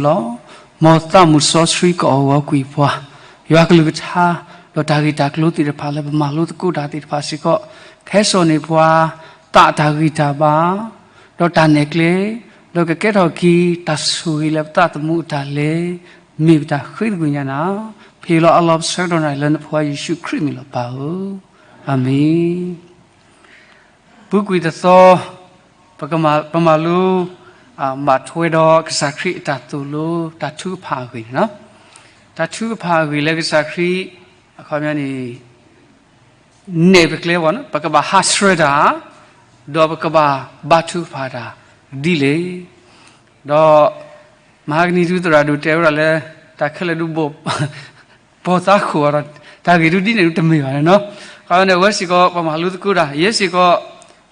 လီၤ. မ်သးမုၢ်စီဆှံကအီၣ်ဂီၤကွံာ်ပှၤ, ယွၤကလုၢ်ကထါ, ဒီးတၢ်ဂ့ၢ်တၢ်ကျိၤသ့ၣ်တဖၣ်လၢပမၤလိသကိးတၢ်သ့ၣ်တဖၣ်စ့ၢ်ကီး, ကဟဲစိာ်န့ၢ်ပှၤသးတၢ်ဂံၢ်တၢ်ဘါ, ဒီးတၢ်နဲၣ်ကျဲ, ဒီးကကဲထီၣ်က့ၤတၢ်ဆိၣ်ဂ့ၤလၢပသးသမူအတၢ်လဲၤ, မ့ၢ်ပတၢ်ဃ့သကွံာ်ညါနၤ, ဖးလီၤအလီၤပဆၢကတီၢ်နၤလၢနဖိယ့ၣ်ၡူးခရံာ်မံၤလီၤပၢ်ဧၢ, အၤမ့ၣ်. ပူၤကွံာ်တသီ, ပကမၤ, ပမၤလိ, ဘၣ်ထွဲဒီးကစၢ်ခရံာ်အတၢ်သိၣ်လိ တၢ်ထုကဖၣ်အဂ့ၢ်န့ၣ်လီၤ. တၢ်ထုကဖၣ်အဂ့ၢ်လၢကစၢ်ခရံာ်, အခီပညီန့ၣ်, နဲၣ်ပကျဲဝဲ, ပကဘၣ်ဟးဆှဲးတၢ်, ဒီးပကဘၣ်ဘါထုကဖၣ်တၢ်ဒ်လဲၣ်. ဒီး မဟါကနံၤဒုးသရၣ်ဒိၣ်တဲဝဲဒၣ်လၢ တၢ်ခဲလၢာ်ဒုး ဘီၣ်သးခိၣ်အီၤဒီး တၢ်ဂ့ၢ်ဒုးဒ်န့ၣ်ဒုးတမ့ၢ်ဘၣ်န့ၣ်လီၤ. အခီပညီန့ၣ် အဝဲစ့ၢ်ကီး ပမၤလိသကိးတၢ်, ယဲစ့ၢ်ကီး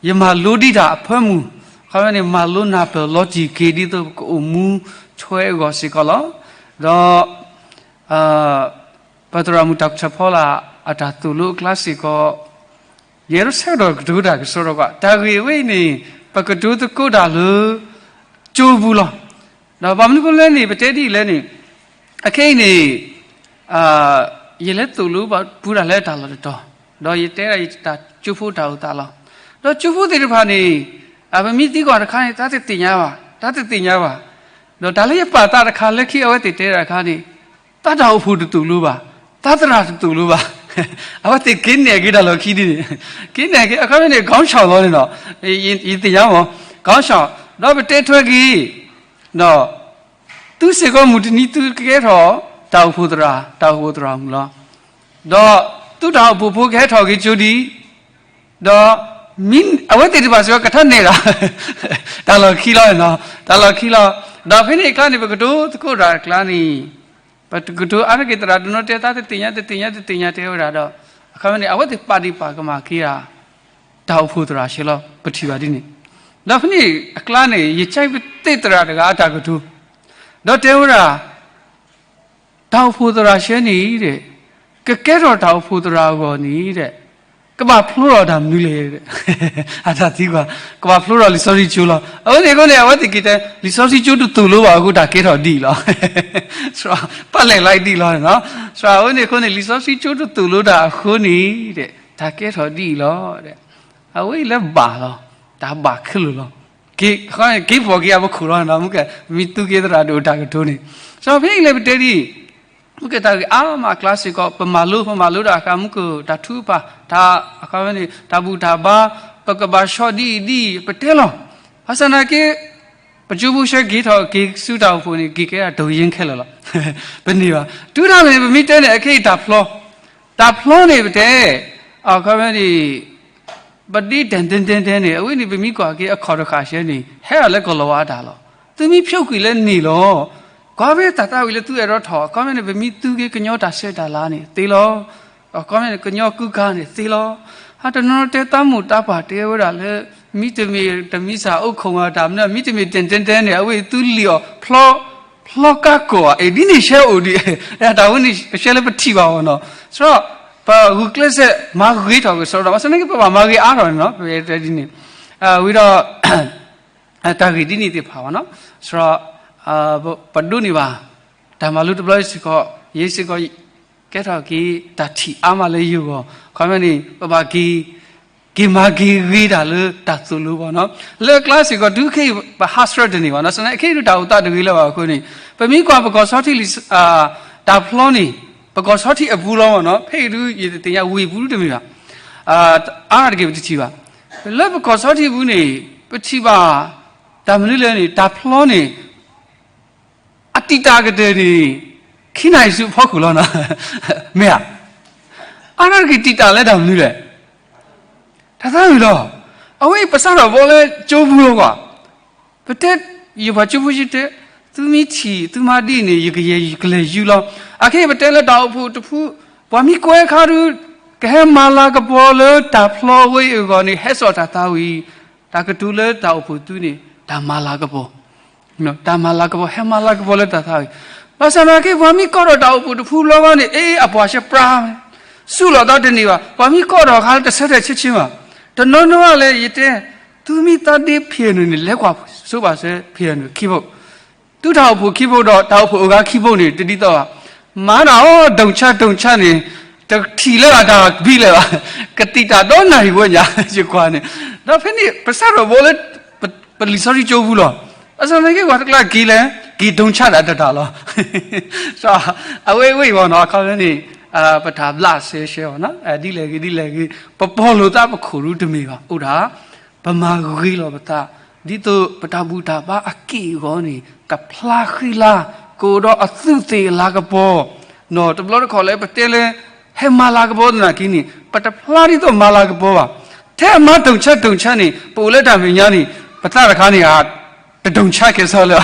ယမၤလိဒံးတၢ်အဖၢမုၢ်, အခီပညီန့ၣ် မၤလိနၢ်ပၢၢ်လီၤတံၢ်က့ၤ ဒ်သိးပကအိၣ်မူထွဲအဂီၢ်စ့ၢ်ကီးလီၤ. ဒီး ပသရၣ်မုၣ်တၢ်ကထၢၣ်ဖီလာ် အတၢ်သိၣ်လိအကျါစ့ၢ်ကီး, ယအဲၣ်ဒိးဆၢကတီၢ်ကတိၤတၢ်ကစီဒီကွၢ်, တၢ်ဂ့ၢ်ဝဲအံၤန့ၣ် ပကတိၤသကိးတၢ်လၢ ကၠိပူၤလီၤ. ဒီးဘၣ်မနုၤအဃိလဲၣ်န့ၣ် ပတဲဒ်အံၤလဲၣ်န့ၣ်, အခဲအံၤန့ၣ် ယလဲၤသိၣ်လိပူၤတၢ်လၢတၢ်လီၢ်တတီၤ, ဒီးယတဲဒၣ်ယတၢ်ကၠိဖိတၢ်အိၣ်သးလီၤ. ဒီးကၠိဖိသ့ၣ်တဖၣ်န့ၣ် ပမ့ၢ်သံကွၢ်တခါန့ၣ် တၢ်တသ့ၣ်ညါဘၣ်, တၢ်တသ့ၣ်ညါဘၣ်. ဒီးတၢ်လၢယပာ်သးတခါလၢခံအဝဲသ့ၣ်တဲတၢ်တခါန့ၣ်, တၢ်တၢ်အိၣ်ဖှိၣ်တသိၣ်လိဘၣ်, တၢ်သရၣ်တသိၣ်လိဘၣ်. အဝဲသ့ၣ်က့ၤနဲၣ်က့ၤတၢ်လီၢ်ခံဒ်န့ၣ်, က့ၤနဲၣ်က့ၤ အခီပညီန့ၣ် ခေါင်းဆောင်လီၤန့ၣ်လီၤ. ယသ့ၣ်ညါမး, ခေါင်းဆောင်, ဒီးပတဲထွဲက့ၤ, ဒီး သုစ့ၢ်ကီးမုၢ်တနံၤသုကကဲထီၣ် တၢ်အိၣ်ဖှိၣ်သရၣ်, တၢ်အိၣ်ဖှိၣ်သရၣ်မုၣ်လီၤ. ဒီးသုတၢ်အိၣ်ဖှိၣ်ဖိကဟဲထီၣ်က့ၤကၠိဒံး, ဒီးမ့ၢ်အဝဲသ့ၣ်တဖၣ်စ့ၢ်ကီးကထါနဲၣ်တၢ်, တၢ်လီၢ်ခံလီၤန့ၣ်လီၤ, တၢ်လီၢ်ခံလီၤ. ဒီးဖဲန့ၣ်အကျါန့ၣ် ပကတိၤသကိးတၢ်အကျါန့ၣ်, ပကတိၤအါတက့ၢ်သရၣ်တနီၤတဲ တၢ်တသ့ၣ်ညါ တသ့ၣ်ညါ တသ့ၣ်ညါတဲဝဲဒၣ်ဒီး, အခီပညီန့ၣ် အဝဲသ့ၣ်ပာ်ဒံးပာ်ကမၣ်က့ၤဧါ တၢ်အိၣ်ဖှိၣ်သရၣ်ဆဲးလီၤ ပထံၣ်ဘၣ်ဒ်န့ၣ်. ဒီးဖဲန့ၣ်အကျါန့ၣ် ယကဲပသ့ၣ်သရၣ်တဂၤအတၢ်ကတိၤ, ဒီးတဲဝဲဒၣ်, တၢ်အိၣ်ဖှိၣ်သရၣ်ဆဲးန့ၣ်ဒီး, ကကဲထီၣ်တၢ်အိၣ်ဖှိၣ်သရၣ်အဂီၢ်န့ၣ်ဒီး, ကဘၣ်ဖျိထီၣ်တၢ်မနုၤလဲၣ်. အတၢ်သံကွၢ်, ကဘၣ်ဖျိထီၣ်လံာ်စီဆှံကၠိလီၤ. အဝဲန့ၣ်အဃိန့ၣ် အဝဲသ့ၣ်က့ၤတဲ လံာ်စီဆှံကၠိတသိၣ်လိဘၣ်အဃိ တၢ်ကဲထီၣ်ဒ်အံၤလီၤ. ပာ်လဲၢ်လီၤဒ်အံၤလီၤ. အဝဲန့ၣ်အဃိန့ၣ် လံာ်စီဆှံကၠိတသိၣ်လိတၢ်အဃိန့ၣ်ဒီး, တၢ်ကဲထီၣ်ဒ်အံၤလီၤ. အဝဲအံၤလၢဘၣ်လီၤ, တၢ်ဘၣ်ခဲလၢာ်လီၤ. က့ၤဖီၣ်က့ၤအပခိၣ်လီၤန့ၣ်လီၤ. မ့ၢ်ကဲ မ့ၢ်သူက့ၤသရၣ်ဒိၣ်တၢ်ကတိၤန့ၣ်, စီၤဖဲအံၤလဲၣ်ပတဲဒ်အံၤ, မ့ၢ်ကဲတၢ်ဂ့ၢ်အါမးအကျါစ့ၢ်ကီး ပမၤလိ ပမၤလိတၢ်အခါ မ့ၢ်ကဲတၢ်ထုကဖၣ်, တၢ်, အခီပညီန့ၣ် တၢ်ဘူၣ်တၢ်ဘါ, ပကဘၣ်ဆီဒ်အံၤဒ်အံၤ ပတဲလီၤ. ဘၣ်ဆၣ်သနာ်က့ ပကၠိဖိဆဲးက့ၤထီၣ်က့ၤဆူတၢ်အိၣ်ဖှိၣ်န့ၣ် က့ၤကဲတၢ်ဒိၣ်ယ့ၢ်ခဲလၢာ်လီၤ. ပန့ၢ်ဘၣ်. တုၤဒၣ်လဲာ်န့ၣ် ပမ့ၢ်တဲန့ၣ် အခဲအံၤတၢ်ဖျီ, တၢ်ဖျီန့ၣ်ပတဲ, အခီပညီန့ၣ် ပဒ့တဲၣ်တဲၣ်တဲၣ်န့ၣ် အဝဲန့ၣ် ပမ့ၢ်ကွၢ်က့ၤအခီၣ်တဃာ်ဆဲန့ၣ် ဟဲအီၤလၢကလီၤဝါတၢ်လီၤ. သုမ့ၢ်ဖျိကွံာ်လၢန့ၣ်လီၤ. ကွၢ်ဖဲတၢ်သးဝံၤလၢသုအဲၣ်ဒိးထီၣ် အခီပညီန့ၣ် ပမ့ၢ်သူက့ၤကညီတၢ်ဆဲးတၢ်လၤန့ၣ် သ့လီၤ. အခီပညီန့ၣ် ကညီကူကၤန့ၣ် သ့လီၤ. ဟါတနီၤတဲသးမိၢ်သးပၢ်တဲဝဲဒၣ်လၢ မ့တမ့ၢ်တမံၤစၢ်အိၣ်ခိၣ်မၤတၢ်မနုၤ မ့တမ့ၢ်တဲၣ်တဲၣ်တဲၣ်န့ၣ် အဝဲသုလံၣ်အီၤ ဖျီ ဖျီကါကိာ်ဧါ အ့ၣ် ဒ်န့ၣ်ဆဲအိၣ်ဒံး, တၢ်ဝဲန့ၣ် ပဆဲလၢပထံၣ်ဘၣ်အီၤနီၤ. စရီ ပဂုာ်ကျဲးစၢးမၤဂ့ၤထီၣ်ကစီဒီ ဘၣ်ဆၣ်သနာ်က့ ပဘၣ်မၤဂ့ၤအါထီၣ်န့ၣ်နီၤ ပတဲဒ်န့ၣ်. ဝံၤဒီး တၢ်ဂ့ၢ်ဒ်န့ၣ်သ့ၣ်တဖၣ်ဘၣ်နီၤ. စရီ ပဒိးန့ၢ်ဘၣ် တၢ်မၤလိတဘျီစ့ၢ်ကီး ယဲစ့ၢ်ကီး ကဲထီၣ်က့ၤ တၢ်ထံၣ်အါမးလၢယဂီၢ် ခီပညီန့ၣ် ပဘၣ်က့ၤ က့ၤမၤက့ၤဂ့ၤတၢ်လၢတၢ်သိၣ်လိဘၣ်နီၤ. လၢအကျါစ့ၢ်ကီး တုၤခဲအံၤ ပဟးဆှဲးတန့ၢ်ဘၣ်နီၤ. စ့ၢ်ကီးခဲအံၤဒုးတၢ်အိၣ်သးတဂ့ၤလၢၤဘၣ်အဃိန့ၣ် ပမ့ၢ်ကွၢ်ပကီၢ်ဆီထံး တၢ်ဖျီန့ၣ် ပကီၢ်ဆီထံးအပူၤလီၤဘၣ်နီၤ. ဖဲအံၤဒုး ယတသ့ၣ်ညါဝ့ၢ်ပူၤဒုးတမ့ၢ်ဘၣ်. အါတက့ၢ်ပတထံၣ်ဘၣ်. လၢပကီၢ်ဆီထံးပူၤန့ၣ် ပထံၣ်ဘၣ် တၢ်မနုၤလဲၣ်န့ၣ် တၢ်ဖျီန့ၣ် အတံာ်တာ်ကတၢၢ်န့ၣ် ခံနၣ်ရံၣ်ဆူအဖီခိၣ်လီၤနီၤ. မ့ၢ်ဧါ. အါတက့ၢ်တံာ်တာ်လၢတၢ်မနုၤလဲၣ်. တၢ်သးဝံၤလီၤ. အဝဲအံၤပစးထီၣ်ဘီလၢကၠိပူၤလီၤကွၢ်. ပတဲ ယပှၤကၠိဖိဆံးတဲ သုမ့ၢ်ထံၣ် သုမၤဒ်အံၤန့ၣ် ယကယဲၢ်ကလဲၤယူၤလီၤ. အခဲအံၤပတဲလၢတၢ်အိၣ်ဖှိၣ်တဖု ပှၤမ့ၢ်ကွဲခါဒုး ကဟဲမၤလၤကပီၤလၢတၢ်ဖျီဝဲအံၤအဂီၢ်န့ၣ် ဟဲစိာ်တၢ်သးဝံၤ တၢ်ကတိၤလၢတၢ်အိၣ်ဖှိၣ်သုန့ၣ် တၢ်မၤလၤကပီၤ တၢ်မၤလၤကပီၤ ဟဲမၤလၤကပီၤလၢတၢ်သးဝံၤ. ဘၣ်ဆၣ်သနာ်က့ ပှၤမ့ၢ်ကိးထီၣ်တၢ်အိၣ်ဖှိၣ်တဖုလီၤဂီၢ်န့ၣ် အ့ အပှၤရှဲပြါ ဆူၣ်လီၤသးတန့ၢ်ဘၣ်. ပှၤမ့ၢ်ကိးထီၣ်အခါလၢတဆၢထၢၣ်ဆ့ဆ့ဘၣ်. တနီၤနီၤလဲၣ် ယတဲ သုမ့ၢ်သးဒ့ ဖံးအနုာ်န့ၣ် လဲၤကွၢ်ဆိဘၣ်စဲ ဖံးအနုာ်ခံဘိ တုၤတၢ်အိၣ်ဖှိၣ်ခံဖုဒီး တၢ်အိၣ်ဖှိၣ်အဂၤခံဖုန့ၣ် တဒ်သိးဘၣ်. မၤတၢ်အီၤ ဒိၣ်ဆၣ်ဒိၣ်ဆၣ်န့ၣ် တထံၣ်လၢအတၢ်ဘံလၢၤဘၣ်. ကသံၣ်တၢ်ဒီနၣ်ရံၣ်ဝဲညါ ယကွၢ်န့ၣ်. ဒီးဖဲန့ၣ် ပစးထီၣ်ဘီလၢ ပလံာ်စီဆှံကၠိပူၤလီၤ. ဘၣ်ဆၣ်သနာ်က့ ပှၤတကျါက့ၤလဲၣ်, က့ၤဒိၣ်ဆၣ်ဒၣ်တတၢ်လီၤ. အဝဲအံၤဝဲအံၤဘၣ်နီၤ အခီပညီန့ၣ် ပတၢ်ဘျးစဲရှဲဘၣ်နီၤ, ဒ်လဲၣ်ဂ့ၤ ဒ်လဲၣ်ဂ့ၤ ပပီၢ်လိာ်သးပခိၣ်ဒုတမ့ၢ်ဘၣ်, အိၣ်ဒၣ် ပမၤဂ့ၤလီၤပသး ဒ်သိးပတၢ်ဘူၣ်တၢ်ဘါအက့ၢ်အဂီၤန့ၣ် ကဖျါဃံလၤ ကအိၣ်ဒီးအသူးသ့ၣ်အလၤကပီၤ, တဘျီတခီၣ်လၢပတဲလၢ ဟဲမၤလၤကပီၤသနာ်က့န့ၣ် ပတဖျါဒ်သိးမၤလၤကပီၤဘၣ်. ထဲအမါဒိၣ်ဆၣ်ဒိၣ်ဆၣ်န့ၣ် ပအိၣ်လၢတၢ်မဲာ်ညါန့ၣ် ပသးတခါန့ၣ် တဒိၣ်ဆၣ်ကဲၤဆီလၢ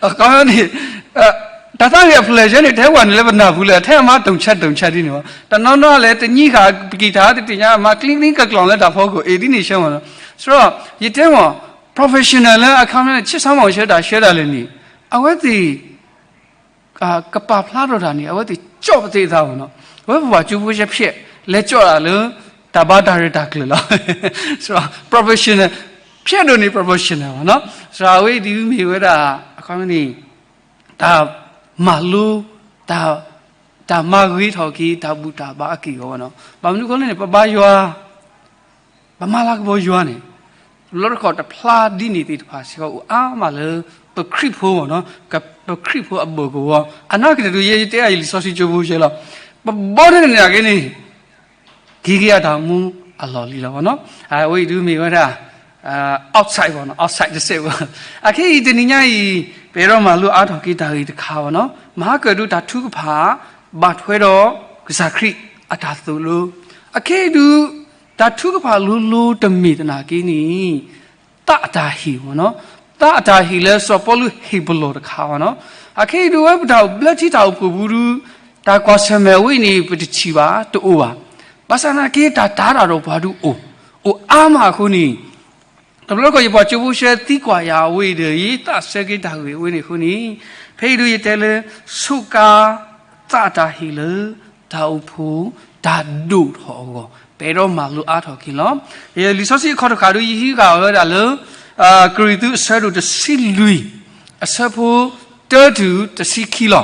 အခီပညီန့ၣ် တၢ်သးဂ့ၤအဖျၢၣ်ဆၢန့ၣ် ထဲပှၤန့ၣ်လၢပနၢ်ပူၤလၢ ထဲအမါဒိၣ်ဆၣ်ဒိၣ်ဆၣ်ဒ်န့ၣ်ဘၣ်. တနီၤနီၤလဲၣ် တနံၤဃာ်ပကံၢ်ထါတသ့ၣ်ညါ မၤကျံကျံကကျီၢ်လၢတၢ်ဖီခိၣ် အ့ၣ်ဒ်န့ၣ်ဆၢမ့ၢ်နီၤ. ဆိုတော့ ယတဲမ့ၢ် professional လၢအခီပညီန့ၣ် ဆ့ၣ်ဆၢမီၤဆၢတၢ်ဆၢဒၣ်လဲာ်န့ၣ် အဝဲသ့ၣ် ကပာ်ဖျါထီၣ်တၢ်န့ၣ် အဝဲသ့ၣ်ကၠီၣ်ပသ့ၣ်အသးဘၣ်နီၤ. အဝဲပပှၤကၠိဖိဆဲဖျဲး လဲၤကၠီၣ်တၢ်လၢ တၢ်ဘါတၢ်ရဲၣ်တၢ်ကျဲၤလီၤ. ဆိုတော့ professional ဖျဲးဒိၣ်န့ၣ် professional ဘၣ်နီၤ. ဆိုတော့ အဝဲအံၤဒ်မ့ၢ်ဝဲဒၣ် အခီပညီန့ၣ် တၢ်မၤလိ တၢ် တၢ်မၤဂ့ၤထီၣ်က့ၤ တၢ်ဘူၣ်တၢ်ဘါအက့ၢ်အဂီၤဘၣ်နီၤ. ဘၣ်မနုၤအဃိလဲၣ်န့ၣ် ပဘါယွၤ ပမၤလၤကပီၤယွၤန့ၣ် တဘျီတခီၣ်တဖျါဒ်န့ၣ်သ့ၣ်တဖၣ်စ့ၢ်ကီး အိၣ်အါမးလၢ ပခရံာ်ဖိဘၣ်နီၤ, ပခရံာ်ဖိအဘၢၣ်ကဝီၤ အနီၢ်ကတၢၢ်ဒုး ယဲယတဲအါယလံာ်စီဆှံကၠိဖိဆဲလီၤ. ပဘီန့ၣ်န့ၣ်က့န့ၣ် က့ၤက့ၤအတၢ်မူအလီၢ်လံလီၤဘၣ်နီၤ. အဝဲအံၤဒုးမ့ၢ်ဝဲဒၣ် outside ဘၣ်နီၤ, outside တစဲးဘၣ်. အခဲအံၤတနံၤညါအံၤ ပအဲၣ်ဒိးမၤလိအါထီၣ်က့ၤတၢ်ဂ့ၢ်တခါဘၣ်နီၤ, မၤကၢၣ်ဒိတၢ်ထုကဖၣ် ဘၣ်ထွဲဒီးကစၢ်ခရံာ်အတၢ်သိၣ်လိ. အခဲအံၤဒုး တၢ်ထုကဖၣ်လိၤလိၤတမ့ၢ်သနာ်က့န့ၣ် သးအတၢ်ဟ့ၣ်ဘၣ်နီၤ, သးအတၢ်ဟ့ၣ်လၢစီၤပီလူးဟ့ၣ်ပလီၢ်တခါဘၣ်နီၤ. အခဲအံၤဒုးဝဲပတၢ်အိၣ်ဘျၢထံတၢ်အိၣ်ဖှိၣ်ပူၤဒုး တၢ်ကွၢ်ဆၢၣ်မဲာ်ဝဲအံၤန့ၣ် ပတထံၣ်ဘၣ် တအိၣ်ဘၣ်. ဘၣ်ဆၣ်သနာ်က့ တၢ်တာ်တၢ်ဒီးပှၤဒုးအိၣ်, အိၣ်အါမးအဃိန့ၣ် တဘျီတခီၣ်ယပှၤကၠိဖိဆဲသံကွၢ်ယၤအဝဲအံၤဒီး ယသးဆၢက့ၤတၢ်ဂ့ၢ်အဝဲန့ၣ်အဃိန့ၣ် ဖဲအံၤဒုးယတဲလၢ ဆိးကါ သးတၢ်ဟ့ၣ်လၢ တၢ်အိၣ်ဖှိၣ် တၢ်ဒိၣ်ထီၣ်အဂီၢ် ပအဲၣ်ဒိးမၤလိအါထီၣ်က့ၤလီၤ. လံာ်စီဆှံအခီၣ်တဃာ်ဒုး ယဟံးဃာ်ဝဲဒၣ်လၢ ကရံၣ်သူးအဆၢဒိၣ်တဆံလွံၢ် အဆၢဖိတၢတုၤတဆံခံလီၤ.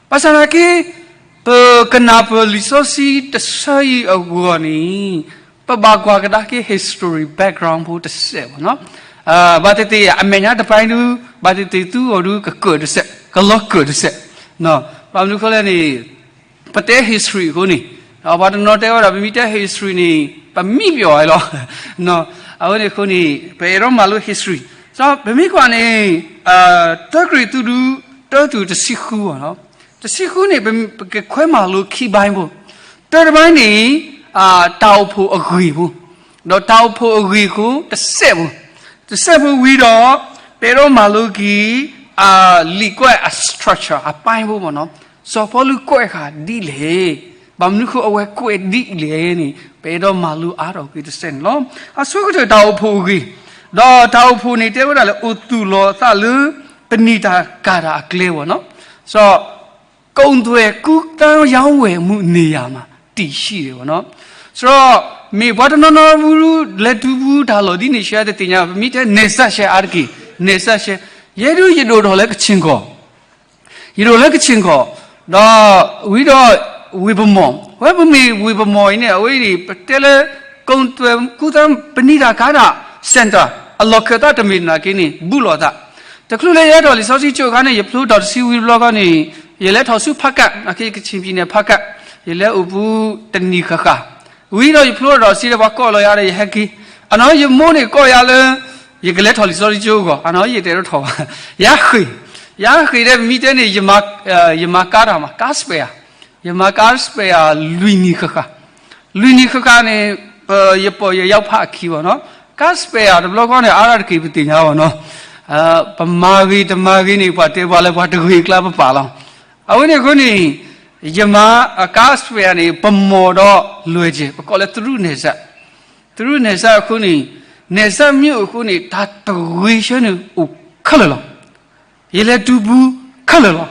ဘၣ်ဆၣ်သနာ်က့ ပကနၢ်ပၢၢ်လံာ်စီဆှံတဆၢအံၤအဂီၢ်န့ၣ် ပဘၣ်ကွၢ်ကဒါက့ၤ history background ဖိတစဲးဘၣ်နီၤ. ဘၣ်သ့ၣ်သ့ၣ် အမဲာ်ညါတပၤဒုး ဘၣ်သ့ၣ်သ့ၣ်သုဂီၢ်ဒုး ကကၢၣ်တစဲး ကလီၤကၢၣ်တစဲး. ဘၣ်မနုၤအဃိလဲၣ်န့ၣ် ပတဲ history အဃိန့ၣ် ပှၤတနီၤတဲဝဲဒၣ် ပမ့ၢ်တဲ history န့ၣ် ပမံပျီၢ်ဝဲလီၤ. အဝဲန့ၣ်အဃိန့ၣ် ပအဲၣ်ဒိးမၤလိ history ပမ့ၢ်ကွၢ်န့ၣ် တၢကရံၣ်သူးဒုး တၢတုၤတဆံဃုဘၣ်နီၤ. တဆံဃုန့ၣ် ပကခွဲမၤလိခံပိုင်းဖိ, တၢတပိုင်းန့ၣ် တၢ်အိၣ်ဖှိၣ်အဂ့ၢ်ဖိ, ဒီးတၢ်အိၣ်ဖှိၣ်အဂ့ၢ်အဃိ တစဲးဖိ, တစဲးဖိဝံၤဒီး ပအဲၣ်ဒိးမၤလိက့ၤ လံာ်ကွဲးအ structure အပိုင်းဖိဘၣ်နီၤ, စီၤပီလူးကွဲးဃာ်ဒ်လဲၣ်, ဘၣ်မနုၤဃိအဝဲကွဲးဒ်လဲၣ်န့ၣ် ပအဲၣ်ဒိးမၤလိအါထီၣ်က့ၤတစဲးန့ၣ်လီၤ. အဆိကတၢၢ်တၢ်အိၣ်ဖှိၣ်အဂ့ၢ်, ဒီးတၢ်အိၣ်ဖှိၣ်န့ၣ်တဲဝဲဒၣ်လၢ အိၣ်သူၣ်လီၤအသးလၢ ပနံၣ်တၢ်ကၤတၢ်အကျဲဘၣ်နီၤ, ဆိုတော့ ကုန်သွယ်ကူးသန်းရောင်းဝယ်မှုနေရာမှာ တည်ရှိတယ်ပေါ့နော်. ဆိုတော့ မ့ၢ်ပှၤတနီၤနီၤ လဲၤတုၤပူၤတၢ်လီၢ်ဒ်န့ၣ် ရှဲတသ့ၣ်ညါ, ပမ့ၢ်တဲ နယ်စပ်ရှယ် အါတက့ၢ်, နယ်စပ်ရှယ်, ယဲဒုးယဒိၣ်ထီၣ်လၢကဆ့ၣ်ကီၢ်, ယဒိၣ်လၢကဆ့ၣ်ကီၢ်, ဒီး ဝံၤဒီး ဝ့ၢ်ပမီၢ်, ဝဲပမ့ၢ်ဝ့ၢ်ပမီၢ်အံၤန့ၣ် အဝဲအံၤန့ၣ် ပတဲလၢ ကုန်သွယ်ကူးသန်း ပနံၣ်တၢ်ကၤတၢ် center အလီၢ်ခၢၣ်သးတမ့ၢ်နာ်က့န့ၣ် ဘူးလိာ်သး. တချုးလၢယဟဲထီၣ်လံာ်စီဆှံကၠိအခါန့ၣ် ယဖျိတၢ်တဆံဝံၤတဘျီဃီန့ၣ် ယလဲၤထီၣ်ဆူဖးကၣ်, နာ်က့ ကချင်ပြည်နယ် ဖားကန့်, ယလဲၤအိၣ်ပူၤတနံၣ်ဃၣ်ဃၣ်, ဝံၤဒီးယဖျိတၢ်တဆံဒီးပှၤကိးလီၤယၤဒီးယဟဲက့ၤ, အနီၢ် ယမိၢ်န့ၣ်ကိးယၤလၢ ယကလဲၤထီၣ်လံာ်စီဆှံကၠိအဂီၢ်, အနီၢ် ယတအဲၣ်ဒိးထီၣ်ဘၣ်, ယဟဲဃ့ၢ်, ယဟဲဃ့ၢ်ဒီးပမ့ၢ်တဲန့ၣ် ယမၤကၤတၢ်မး ကါစပဲးယၤ, ယမၤကါစပဲးယၤ လွံၢ်နံၣ်ဃၣ်ဃၣ်, လွံၢ်နံၣ်ဃၣ်ဃၣ်န့ၣ် ယပိာ်ယရောက်ဖးအခံဘၣ်နီၤ, ကါစပဲးယၤတဘျီဃီန့ၣ် အါဒၣ်တက့ၢ်ပသ့ၣ်ညါဘၣ်နီၤ, ပမၤဂ့ၤတမၤဂ့ၤန့ၣ် ပှၤတဲပှၤလၢပှၤတဂ့ၤအကျါပပာ်လီၤ. အဝဲန့ၣ်အဃိန့ၣ် ယမၤကါစပဲးယၤန့ၣ် ပမီၢ်ဒီးလွဲၢ်ကဲၣ် ပကိးလၢ သရူးနယ်စပ်, သရူးနယ်စပ် အဃိန့ၣ် နယ်စပ်မြို့ အဃိန့ၣ် တၢ်တဂ့ၤဆၢန့ၣ်အိၣ်ခဲလၢာ်လီၤ. ယလဲၤတုၤပူၤခဲလၢာ်လီ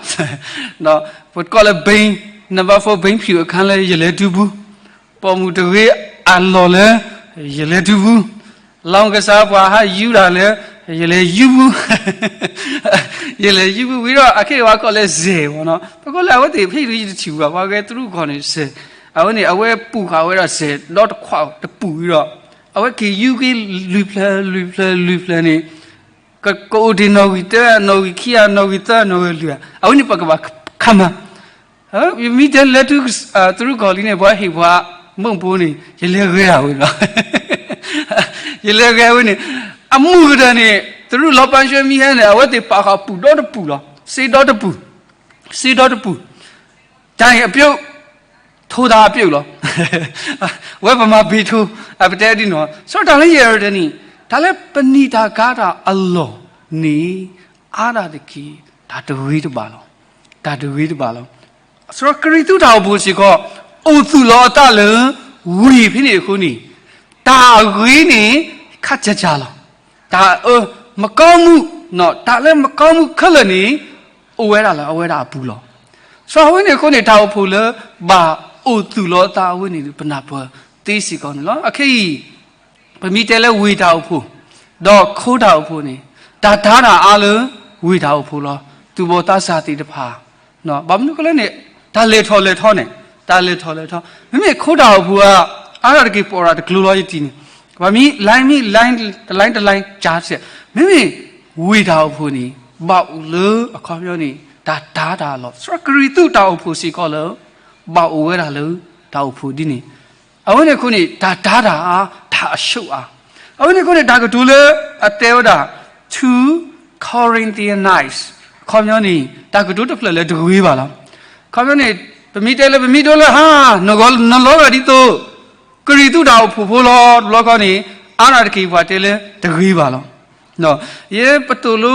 ၤ. ပကိးလၢ ဘိန်း, နံပါတ် ဘိန်းဖြူ အခန်းလၢယလဲၤတုၤပူၤ, ပိာ်မုၣ်တဂ့ၤအလီၢ်လၢ ယလဲၤတုၤပူၤ, လောင်းကစား ပှၤဟးယူၤတၢ်လၢ ယလဲၤယူၤဘူၣ်, ယလဲၤယူၤဘူၣ်ဝံၤဒီး အခဲအံၤပှၤကိးလၢစဲးမ့ၢ်နီၤ, ပကိးလၢအဝဲသ့ၣ်ဖဲအံၤတယတထံၣ်ဘၣ်, ပှၤဂဲၤတရူးကီၢ်န့ၣ်စဲး, အဝဲန့ၣ် အဝဲပူၤဃာ်ဝဲဒၣ်စဲးဒီတခွးတပူၤဝံၤဒီး အဝဲက့ၤယူၤက့ၤလွံၢ်ဖျၢၣ်လွံၢ်ဖျၢၣ်လွံၢ်ဖျၢၣ်န့ၣ် ကအိၣ်တ့ၢ်နီၣ်ဂံၢ်တၢ နီၣ်ဂံၢ်ခံဂၤ နီၣ်ဂံၢ်သၢ နီၣ်ဂံၢ်လွံၢ်ဧါ, အဝဲန့ၣ်ပကဘၣ်ခးမၤ မ့ၢ်တဲလၢ တရူးကီၢ်လံန့ၣ် ပှၤဟ့ၣ်ပှၤမုၢ်ဖိန့ၣ် ယလဲၤဂဲၤဒၣ်ဝဲလီၤ. ယလဲၤဂဲၤဝဲန့ၣ် အမုၢ်ကတၢၢ်န့ၣ် တရူးလီၤပၢ်ဆှၢမံဟဲန့ၣ် အဝဲသ့ၣ်ပာ်ဃာ်ပူၤဒီတပူၤလီၤ, စ့ဒီတပူၤ, စ့ဒီတပူၤ, တၢ်အံၤအပြုတ်, ထိသးအပြုတ်လီၤ. ဝဲပမၤဘ့ၣ်ထိ, အပတဲဒ်နီၤ, စီတၢ်လၢယအဲၣ်ဒိးတဲန့ၣ် တၢ်လၢပနံၣ်တၢ်ကါတၢ်အလီၢ်န့ၣ် အါဒၣ်တက့ၢ် တၢ်တဂ့ၤတဘၣ်လီၤ. တၢ်တဂ့ၤတဘၣ်လီၤ. စီကရံၣ်သူးတၢ်အိၣ်ဖှိၣ်စ့ၢ်ကီး အိၣ်သူၣ်လီၤအသးလၢဝ့ၢ်ဖဲန့ၣ်အဃိန့ၣ် တၢ်အဂ့ၤန့ၣ် ခးကၢကၢလီၤ. တၢ်အၢမကီမုၣ်, တၢ်လၢမကီမုၣ်ခဲလၢာ်န့ၣ် အိၣ်ဝဲဒၣ်လၢအဝဲဒၣ်အပူၤလီၤ. စီအဝဲန့ၣ်အဃိန့ၣ် တၢ်အိၣ်ဖှိၣ်လၢဘၣ်အိၣ်သူၣ်လီၤအသးအဝဲန့ၣ် ပနၢ်ပၢၢ်သ့စ့ၢ်ကီးန့ၣ်လီၤ. အခဲအံၤ ပမ့ၢ်တဲလၢဝ့ၢ်တၢ်အိၣ်ဖှိၣ် ဒီးခိတၢ်အိၣ်ဖှိၣ်န့ၣ် တၢ်တၤတၢ်အါလၢဝ့ၢ်တၢ်အိၣ်ဖှိၣ်လီၤ. သူၣ်ဘီၣ်သးစၢ်သ့ၣ်တဖၣ် ဘၣ်မနုၤအဃိလဲၣ်န့ၣ် တၢ်လဲၤထီၣ်လဲၤထီန့ၣ် တၢ်လဲၤထီၣ်လဲၤထီ မ့မ့ၢ်ခိတၢ်အိၣ်ဖှိၣ်ဧါ, အါဒၣ်တက့ၢ် ပိာ်တၢ်တကျိၤလီၤ ယတံၢ်န့ၣ် ပှၤမံ line မံ line တ line တ line ကၢ်စဲး, မ့မ့ၢ်ဝ့ၢ်တၢ်အိၣ်ဖှိၣ်န့ၣ် ဘၣ်အိၣ်လၢအခီပညီန့ၣ် တၢ်တၤတၢ်အါလီၤ. စီကရံၣ်သူးတၢ်အိၣ်ဖှိၣ်စ့ၢ်ကီးလၢ ဘၣ်အိၣ်ဝဲဒၣ်လၢတၢ်အိၣ်ဖှိၣ်ဒ်န့ၣ် အဝဲန့ၣ်အဃိန့ၣ် တၢ်တၤတၢ်အါ တၢ်အဆူၣ်အါ, အဝဲန့ၣ်အဃိန့ၣ် တၢ်ကတိၤလၢအတဲဝဲဒၣ် to Corinthians အခီပညီန့ၣ် တၢ်ကတိၤတဖျၢၣ်လၢတဂ့ၤဘၣ်လီၤ. အခီပညီန့ၣ် ပမ့ၢ်တဲလၢပမ့ၢ်ဒိလၢဟါ နဂီၢ်နလီၤဂာ်ဒ်သိး ကရံၣ်သူးတၢ်အိၣ်ဖှိၣ်ဖိလီၤ တဘျီဃီန့ၣ် အါဒၣ်တက့ၢ်ပှၤတဲလၢတဂ့ၤဘၣ်လီၤ. ယဲပ ပသိၣ်လိ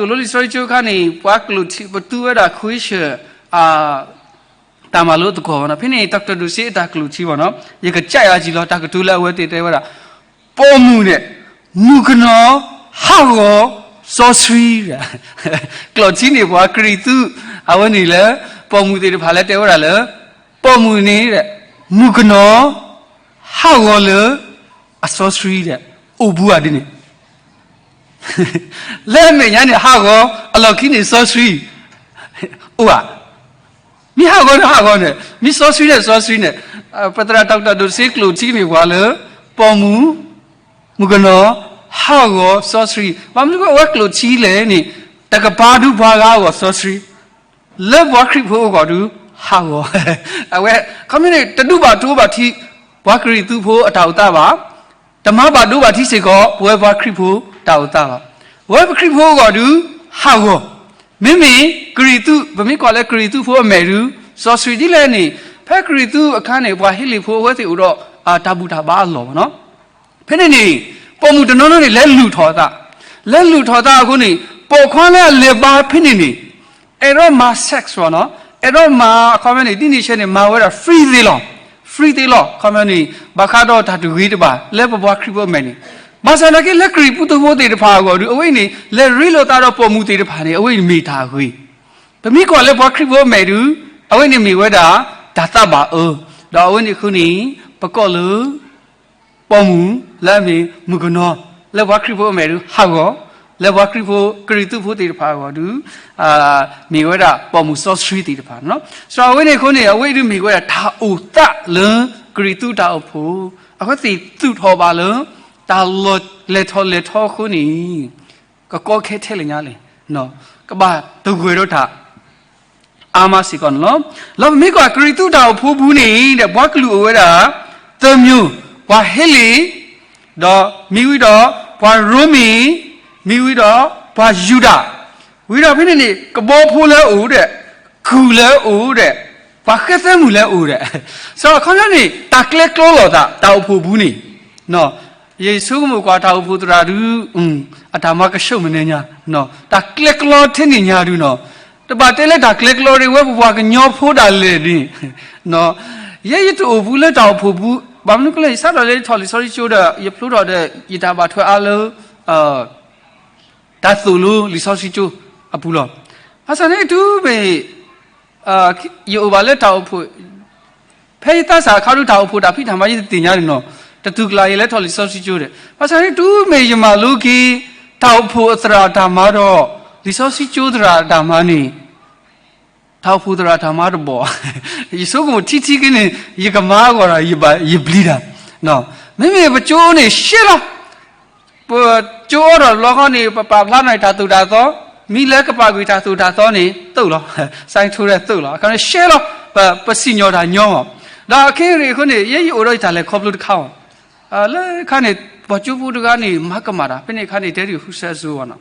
လံာ်စီဆှံကၠိအခါန့ၣ် ပှၤကျိာ်ထံ ပသူဝဲဒၣ် ခွ့ဆၢၣ် တၢ်မၤလိသကိးဘၣ်နီၤ. ဖဲန့ၣ် Doctor ဒိၣ်စ့အတၢ်ကျိာ်ထံဘၣ်နီၤ ယကစၢ်ယၤကံၤလီၤ တၢ်ကတိၤလၢအဝဲသ့ၣ်တဲဝဲဒၣ် ပိာ်မုၣ်န့ၣ် မုၣ်ကနီၤ ဟးဂီၤ စီဆှံ ကျိာ်ထံန့ၣ် ပှၤကရံၣ်သူး အဝဲန့ၣ်လၢ ပိာ်မုၣ်သ့ၣ်တဖၣ်လၢတဲဝဲဒၣ်လၢ ပိာ်မုၣ်န့ၣ် မုၣ်ကနီၤ ဟးဂီၤလၢ အစီဆှံဒီး အိၣ်ဘူးဧါဒ်န့ၣ် လၢအမဲာ်ညါန့ၣ် ဟးဂီၤ အလီၢ်ခံန့ၣ် စီဆှံ အိၣ်ဧါ. မ့ၢ်ဟးဂီၤဒီးဟးဂီၤန့ၣ် မ့ၢ်စီဆှံန့ၣ် စီဆှံန့ၣ် ပသရၣ် Doctor ဒိၣ်စ့ကျိာ်ထံန့ၣ် ပှၤလၢ ပိာ်မုၣ် မုၣ်ကနီၤ ဟးဂီၤစီဆှံ ဘၣ်မနုၤအဃိ အဝဲကျိာ်ထံလဲၣ်န့ၣ် တကပၤဒုးပှၤဂၤအဂီၢ်စီဆှံ လၢပှၤခရံာ်ဖိအဂီၢ်ဒုး ဟးဂီၤ အဝဲ ခီမ့ၢ်န့ၣ် တဒုးဘၣ်ဒိဘၣ်ထံး ပှၤကရံၣ်သူးဖိအတၢ်အိၣ်သးဘၣ်, တမၤဘၣ်ဒိဘၣ်ထံးစ့ၢ်ကီး ပဝဲပှၤခရံာ်ဖိတၢ်အိၣ်သးဘၣ်. ပဝဲပခရံာ်ဖိအဂီၢ်ဒုး ဟးဂီၤ မ့မ့ၢ်ကရံၣ်သူး ပမ့ၢ်ကွၢ်လၢကရံၣ်သူးဖိအမဲာ်ဒုး စီဆှံဒ်လဲၣ်န့ၣ် ဖဲကရံၣ်သူးအခါန့ၣ် ပှၤဟ့လ့ၣ်ဖိအဝဲသ့ၣ်အိၣ်ဒီး တၢ်ဘူၣ်တၢ်ဘါအလီၢ်ဘၣ်နီၤ. ဖဲန့ၣ်န့ၣ် ပိာ်မုၣ်တနီၤနီၤန့ၣ် လဲၤလုၢ်ထီၣ်အသး, လဲၤလုၢ်ထီၣ်အသးအဃိန့ၣ် ပိာ်ခွါလၢအလဲၤဘါဖဲန့ၣ်န့ၣ် အဲၣ်ဒိးမၤ sex ဘၣ်နီၤ, အဲၣ်ဒိးမၤ အခီပညီန့ၣ် ဒ်န့ၣ်ဆဲန့ၣ် မၤဝဲဒၣ် free သ့လီၤ, free သ့လီၤ အခီပညီန့ၣ် ဘၣ်ဃးဒီးတၢ်တဂ့ၤတဘၣ် လၢပပှၤခရံာ်ဖိအမဲာ်န့ၣ်, ဘၣ်ဆၣ်သနာ်က့လၢကရံၣ်ဖိသ့ၣ်တဖၣ်အဂီၢ်ဒုး အဝဲအံၤန့ၣ် လဲၤရ့လိာ်သးဒီးပိာ်မုၣ်သ့ၣ်တဖၣ်န့ၣ် အဝဲအံၤမ့ၢ်တၢ်အဂ့ၤ, ပမ့ၢ်ကွၢ်လၢပှၤခရံာ်ဖိအမဲာ်ဒုး အဝဲန့ၣ်မ့ၢ်ဝဲဒၣ် တၢ်သးဘၣ်အၢ, ဒီးအဝဲန့ၣ်အဃိန့ၣ် ပကိးလၢ ပိာ်မုၣ်လၢအမ့ၢ်မုၣ်ကနီၤ လၢပှၤခရံာ်ဖိအမဲာ်ဒုးဟးဂီၤ, လၢပှၤခရံာ်ဖိကရံၣ်သူးဖိသ့ၣ်တဖၣ်အဂီၢ်ဒုး မ့ၢ်ဝဲဒၣ်ပိာ်မုၣ်စီဆှံသ့ၣ်တဖၣ်, စီၤအဝဲန့ၣ်အဃိန့ၣ် အဝဲအံၤဒုးမ့ၢ်ဝဲဒၣ်တၢ်အိၣ်သးလၢကရံၣ်သူးတၢ်အိၣ်ဖှိၣ်, အဃိသ့ၣ်သူၣ်ထီၣ်ဘၣ်လၢ တၢ်လီၢ်လဲၤထီၣ်လဲၤထီအဃိန့ၣ် ကကီခဲထဲလဲၣ်ညါလဲၣ်, ကဘၣ်တဂွဲၤဒီးတၢ် အါမးစ့ၢ်ကီးန့ၣ်လီၤ. လီၤပမ့ၢ်ကွၢ်ကရံၣ်သူးတၢ်အိၣ်ဖှိၣ်ပူၤန့ၣ်ဒီး ပှၤကလုာ်အိၣ်ဝဲဒၣ် သၢမျိုး, ပှၤဟ့လ့ၣ်, ဒီးမ့ၢ်ဝံၤဒီးပှၤရိမ့ၤ, မ့ၢ်ဝံၤဒီးပှၤယူဒၤ, ဝံၤဒီးဖဲန့ၣ်န့ၣ် ကဘီဖိလၢအိၣ်ဒီး ကုၢ်လၢအိၣ်ဒီး ပှၤဃဲသၢမုၢ်လၢအိၣ်ဒီး, စီၤအခီပညီန့ၣ် တၢ်ကျဲကျီလိာ်သး တၢ်အိၣ်ဖှိၣ်ပူၤန့ၣ် ယဆိကမိၣ်ကွၢ်တၢ်အိၣ်ဖှိၣ်သရၣ်ဒုး အတၢ်မၤကဆှိၣ်မနုၤညါ, တၢ်ကျဲကျီထဲန့ၣ်ညါဒုးနီၤ, တဘၣ်တဲလၢတၢ်ကျဲကျီဒ်ဝဲပပှၤကညီဖိဒၣ်လဲာ်န့ၣ်, ယဲယတအိၣ်ဘူးလၢတၢ်အိၣ်ဖှိၣ်ပူၤ, ဘၣ်မနုၤကျဲ ယစးထီၣ်လၢယထီၣ်လံာ်စီဆှံကၠိဒီး ယဖျိထီၣ်ဒီး ယတၢ်ဘၣ်ထွဲအါလၢ တၢ်သိၣ်လိလံာ်စီဆှံကၠိအပူၤလီၤ. ဘၣ်ဆၣ်န့ၣ်တုၤမ့ၢ် ယအိၣ်ဘၣ်လၢတၢ်အိၣ်ဖှိၣ်, ဖဲယသးစၢ်အခါဒုးတၢ်အိၣ်ဖှိၣ်တၢ်ဖံးတၢ်မၤယတသ့ၣ်ညါန့ၣ်နီၤ, တတုၤကျါယလဲၤထီၣ်လံာ်စီဆှံကၠိဒီး, ဘၣ်ဆၣ်န့ၣ်တုၤမ့ၢ်ယမၤလိက့ၤ တၢ်အိၣ်ဖှိၣ်အသရၣ်အတၢ်မၤဒီး လံာ်စီဆှံကၠိသရၣ်အတၢ်မၤန့ၣ် တၢ်အိၣ်ဖှိၣ်သရၣ်အတၢ်မၤတဘီၣ်, ယဆိကမိၣ်ထံထံက့န့ၣ် ယကမၤအဂီၢ်ဒီး ယဘၣ်ယပျံၤတၢ်, မ့မ့ၢ်ပကၠိန့ၣ်ရှဲလီၤ. ပကၠိအိၣ်ဒီးတဘျီဃီန့ၣ် ပပာ်ဖျါန့ၢ်တၢ်သိၣ်တၢ်သီ, မ့ၢ်လၢကပာ်ကွံာ်တၢ်သိၣ်တၢ်သီန့ၣ် သိၣ်လီၤ, စဲးထိဒီးသိၣ်လီၤ, အခါန့ၣ်ရှဲလီၤ, ပစံၣ်ညီၣ်တၢ်ညီမး. ဒီးအခ့အရ့ၣ်အဃိန့ၣ် ယဲယအိၣ်ဒီးယတၢ်လဲၤခီဖျိတခါအီၤ လၢခါန့ၣ် ပှၤကၠိဖိတဂၤန့ၣ် မၤကမၣ်တၢ်, ဖဲန့ၣ်အခါန့ၣ် တဲဒံၣ်ဃုစဲးအစိဝဲနီၤ,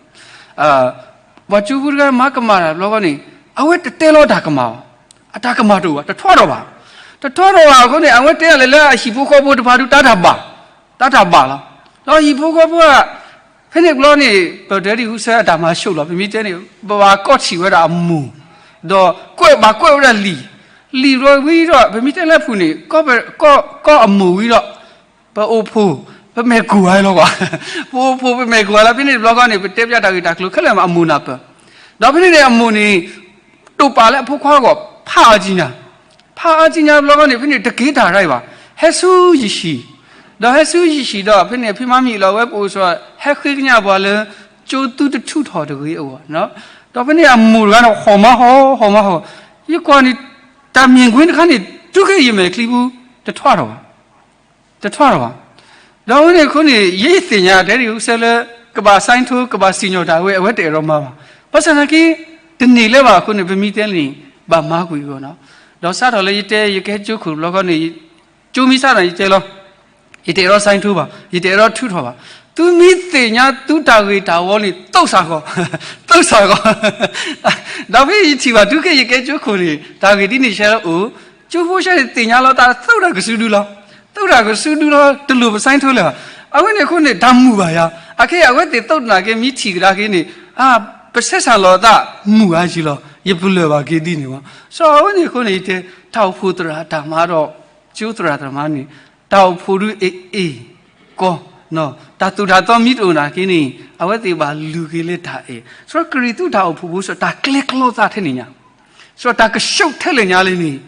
ပှၤကၠိဖိတဂၤမၤကမၣ်တၢ်တဘျီဃီန့ၣ် အဝဲတတဲလီၤတၢ်ကမၣ်ဘၣ်, အတၢ်ကမၣ်တအိၣ်ဘၣ်, တထွးထီၣ်ဘၣ်, တထွးထီၣ်ဘၣ်အဃိန့ၣ် အဝဲတဲလၢအဟံၣ်ဖိဃီဖိတဖၣ်ဒုး တၢ်တၢ်ဘၣ်, တၢ်တၢ်ဘၣ်လီၤ. ဒီးဟံၣ်ဖိဃီဖိ ဖဲန့ၣ်တဘျီန့ၣ် ပတဲဒံၣ်ဃုစဲးအတၢ်မၤဆိၣ်လီၤ, ပမ့ၢ်တဲန့ၣ် ပဘၣ်ကိးထံၣ်ဝဲဒၣ်အမိၢ်, ဒီးကွဲးဘၣ်ကွဲးဝဲဒၣ်လံာ်, လံာ်တဘျီဝံၤဒီး ပမ့ၢ်တဲလၢအပူၤန့ၣ် ကိးအမိၢ်ဝံၤဒီး ပအိၣ်ဖှိၣ် ပမဲာ်ကူၣ်ဝဲလီၤကွၢ်, ပအိၣ်ဖှိၣ်ပမဲာ်ကူၣ်ဝဲလီၤ. ဖဲန့ၣ်တဘျီဃီန့ၣ် ပတဲပျးတၢ်ဂ့ၢ်တၢ်ကျိၤခဲလၢာ်မး အမိၢ်နၢ်ပၢၢ်, ဒီးဖဲန့ၣ်န့ၣ် အမိၢ်န့ၣ် တိာ်ပာ်လၢအဖိခွါအဂီၢ် ဖးအါကံညါ, ဖးအါကံညါတဘျီဃီန့ၣ် ဖဲန့ၣ်တက့ၤတၢ်ရၢၢ်ဘၣ်, ဟဲဆူယဟံၣ်, ဒီးဟဲဆူယဟံၣ်ဒီး ဖဲန့ၣ်ဖံမၤမံၤလီၤဝဲ ပအိၣ်ဆိး ဟဲဃ့ကညးပှၤလၢ ကၠိသူတထူးထီၣ်တဂ့ၤအဂီၢ်, ဒီးဖဲန့ၣ်အမိၢ်တဂၤန့ၣ် ဟီၣ်မါဟီၣ် ဟီၣ်မါဟီၣ်, ယကွၢ်န့ၣ် တၢ်မ့ၢ်ကွ့တခါန့ၣ် တုၤခဲအံၤယမဲာ်ချံပူၤ တထွးထီၣ်ဘၣ်, တထွးထီၣ်ဘၣ်. ဒီးအဝဲန့ၣ်အဃိန့ၣ် ယသ့ၣ်ညါတဲဒံၣ်ဃုစဲးလၢ ကဘၣ်စဲးထိ ကဘၣ်စံၣ်ညီၣ်တၢ်ဝဲ အဝဲတအဲၣ်ဒိးမၤဘၣ်, ဘၣ်ဆၣ်သနာ်က့ တန့ၢ်လၢၤဘၣ်အဃိန့ၣ် ပမ့ၢ်တဲန့ၣ် ဘၣ်မၤကွံာ်အဂီၢ်နီၤ. ဒီးစးထီၣ်လၢယတဲ ယကဟဲကၠိခိၣ်တဘျီဃီန့ၣ် ကၠိမ့ၢ်စးထီၣ်ယတဲလီၤ, ယတအဲၣ်ဒိးစဲးထိဘၣ်, ယတအဲၣ်ဒိးထုးထီၣ်ဘၣ်, သုမ့ၢ်သ့ၣ်ညါသုတၢ်ဂ့ၢ်တၢ်ဝီန့ၣ် သုးစၢ်ဂီၢ်, သုးစၢ်ဂီၢ်. ဒီးဖဲယထံၣ်ဘၣ် တုၤခဲအံၤယကဲကၠိခိၣ်န့ၣ် တၢ်ဂ့ၢ်ဒ်န့ၣ်ဆဲးလၢအိၣ်, ကၠိဖိဆဲးန့ၣ်သ့ၣ်ညါလီၤသး သုးတၢ်ကစုဒုလီၤ, သုးတၢ်ကစုဒုလီၤ, တလိၣ်ပစဲးထိလၢၤဘၣ်. အဝဲန့ၣ်အဃိန့ၣ် တၢ်မုာ်ဘၣ်ယၤ, အခဲအံၤအဝဲသ့ၣ်သုးနာ်က့ မ့ၢ်ထံၣ်ကဒါက့ၤန့ၣ် ပဆဲးစၢ်လီၤသး မုာ်အါယံၤလီၤ, ယပလၢၢ်ဘၣ်က့ၤဒ်န့ၣ်ဘၣ်. စီၤအဝဲန့ၣ်အဃိန့ၣ် ယတဲ တၢ်အိၣ်ဖှိၣ်သရၣ်တၢ်မၤဒီး ကၠိသရၣ်တၢ်မၤန့ၣ် တၢ်အိၣ်ဖှိၣ်ဒုးအ့ၣ်အ့ၣ်ကီ, တၢ်သိၣ်တၢ်သီမ့ၢ်တအိၣ်နာ်က့န့ၣ် အဝဲသ့ၣ်ဘၣ်လူၤက့ၤလၢတၢ်အဲၣ်. စီၤကရံၣ်သူးတၢ်အိၣ်ဖှိၣ်ဖိ စီၤတၢ်ကျဲကျီသးထဲန့ၣ်ညါ, စီၤတၢ်ကဆှိးထဲလဲၣ်ညါလံန့ၣ်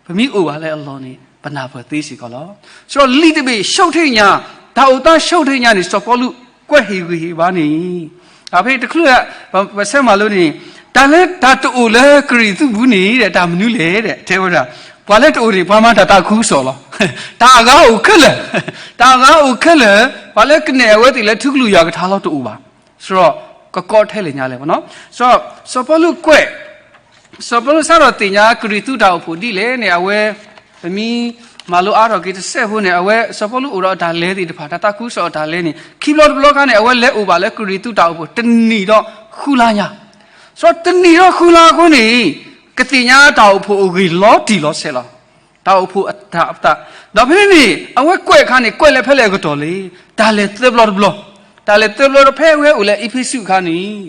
ပမ့ၢ်အိၣ်ဘၣ်လၢအလီၢ်န့ၣ် ပနၢ်ပၢၢ်သ့စ့ၢ်ကီးလီၤ. စီၤလံာ်တဘ့ၣ်ဆှိးထဲညါ, တၢ်အိၣ်သးဆှိးထဲညါန့ၣ် စီၤပီလူးကွဲးဟ့ၣ်ဂံၢ်ဟ့ၣ်ဘါန့ၣ် အဖဲတချုး ပဆဲးမၤလိန့ၣ် တၢ်လၢတၢ်တအိၣ်လၢကရံၣ်သူးပူၤန့ၣ်ဒီး တၢ်မနုၤလဲၣ်ဒီး တဲဝဲဒၣ် ပှၤလၢတအိၣ်န့ၣ် ပှၤမၤတၢ်သးခုကစီၣ်လီၤ. တၢ်အဂၤအိၣ်ခဲလၢာ်, တၢ်အဂၤအိၣ်ခဲလၢာ်, ပှၤလၢကနဲၣ်အဝဲသ့ၣ်လၢထူကလုၢ်ယွၤကထါလီၤတအိၣ်ဘၣ်. စီၤကကိးထဲလဲၣ်ညါလဲၣ်. စီၤပီလူးကွဲး, စီၤပီလူးစးထီၣ်သ့ၣ်ညါကရံၣ်သူးတၢ်အိၣ်ဖှိၣ်ဒ်လဲၣ်န့ၣ် အဝဲ ပမ့ၢ်မၤလိအါထီၣ်က့ၤတစဲးဖိန့ၣ် အဝဲစီၤပီလူးအိၣ်ဒီးအတၢ်လဲၤသ့ၣ်တဖၣ် တၢ်သးခုကစီၣ်အတၢ်လဲၤန့ၣ် ခံဘျီတဘျီခါန့ၣ် အဝဲလဲၤအိၣ်ဘၣ်လၢကရံၣ်သူးတၢ်အိၣ်ဖှိၣ်တနံၣ်ဒီးဃုလါညါ, စီၤတနံၣ်ဒီးဃုလါအဃိန့ၣ် ကသ့ၣ်ညါတၢ်အိၣ်ဖှိၣ်အဂ့ၢ်လီၤတံၢ်လီၤဆဲးလီၤ. တၢ်အိၣ်ဖှိၣ်အတၢ်အသး, ဒီးဖဲန့ၣ်န့ၣ် အဝဲကွဲးအခါန့ၣ် ကွဲးလၢဖဲလဲၣ်အကတီၢ်လဲၣ်, တၢ်လဲၤသၢဘျီတဘျီ, တၢ်လဲၤသၢဘျီဒီးဖဲအဝဲအိၣ်လၢအ့းဖ့းစူးအခါန့ၣ်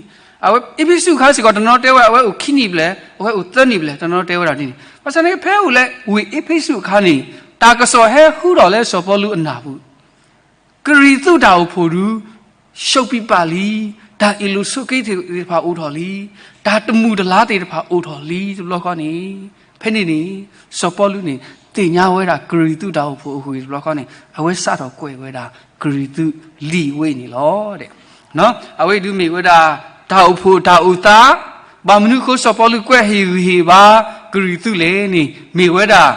အဝဲအ့းဖ့းစူးအခါစ့ၢ်ကီး တနီၤတဲဝဲ အဝဲအိၣ်ခံနံၣ်ဘျဲၣ်, အဝဲအိၣ်သၢနံၣ်ဘျဲၣ်, တနီၤတဲဝဲဒၣ်ဒ်န့ၣ်. ဘၣ်ဆၣ်န့ၣ် ဖဲအအိၣ်လၢဝ့ၢ်အ့းဖ့းစူးအခါန့ၣ် တၢ်ကစီၣ်ဟဲဟူထီၣ်လၢစီၤပီလူးအနၢ်ပူၤ ကရံၣ်သူးတၢ်အိၣ်ဖှိၣ်ဒုး ရှုံးပံးပာ်လံ, တၢ်အ့ၣ်လိာ်ဆိးက့သ့ၣ်တဖၣ်အိၣ်ထီၣ်လံ, တၢ်တမုာ်တလၤသ့ၣ်တဖၣ်အိၣ်ထီၣ်လံတဘျီဃီန့ၣ်, ဖဲန့ၣ်န့ၣ် စီၤပီလူးန့ၣ် သ့ၣ်ညါဝဲဒၣ်ကရံၣ်သူးတၢ်အိၣ်ဖှိၣ်အဂ့ၢ်တဘျီဃီန့ၣ် အဝဲစးထီၣ်ကွဲးဝဲဒၣ်ကရံၣ်သူးလံာ်ဝဲအံၤန့ၣ်လီၤ. အဝဲအံၤဒုးမ့ၢ်ဝဲဒၣ် တၢ်အိၣ်ဖှိၣ်တၢ်အိၣ်သး, ဘၣ်မနုၤအဃိ စီၤပီလူးကွဲးဟ့ၣ်ဂံၢ်ဟ့ၣ်ဘါကရံၣ်သူးလဲၣ်န့ၣ် မ့ၢ်ဝဲဒၣ်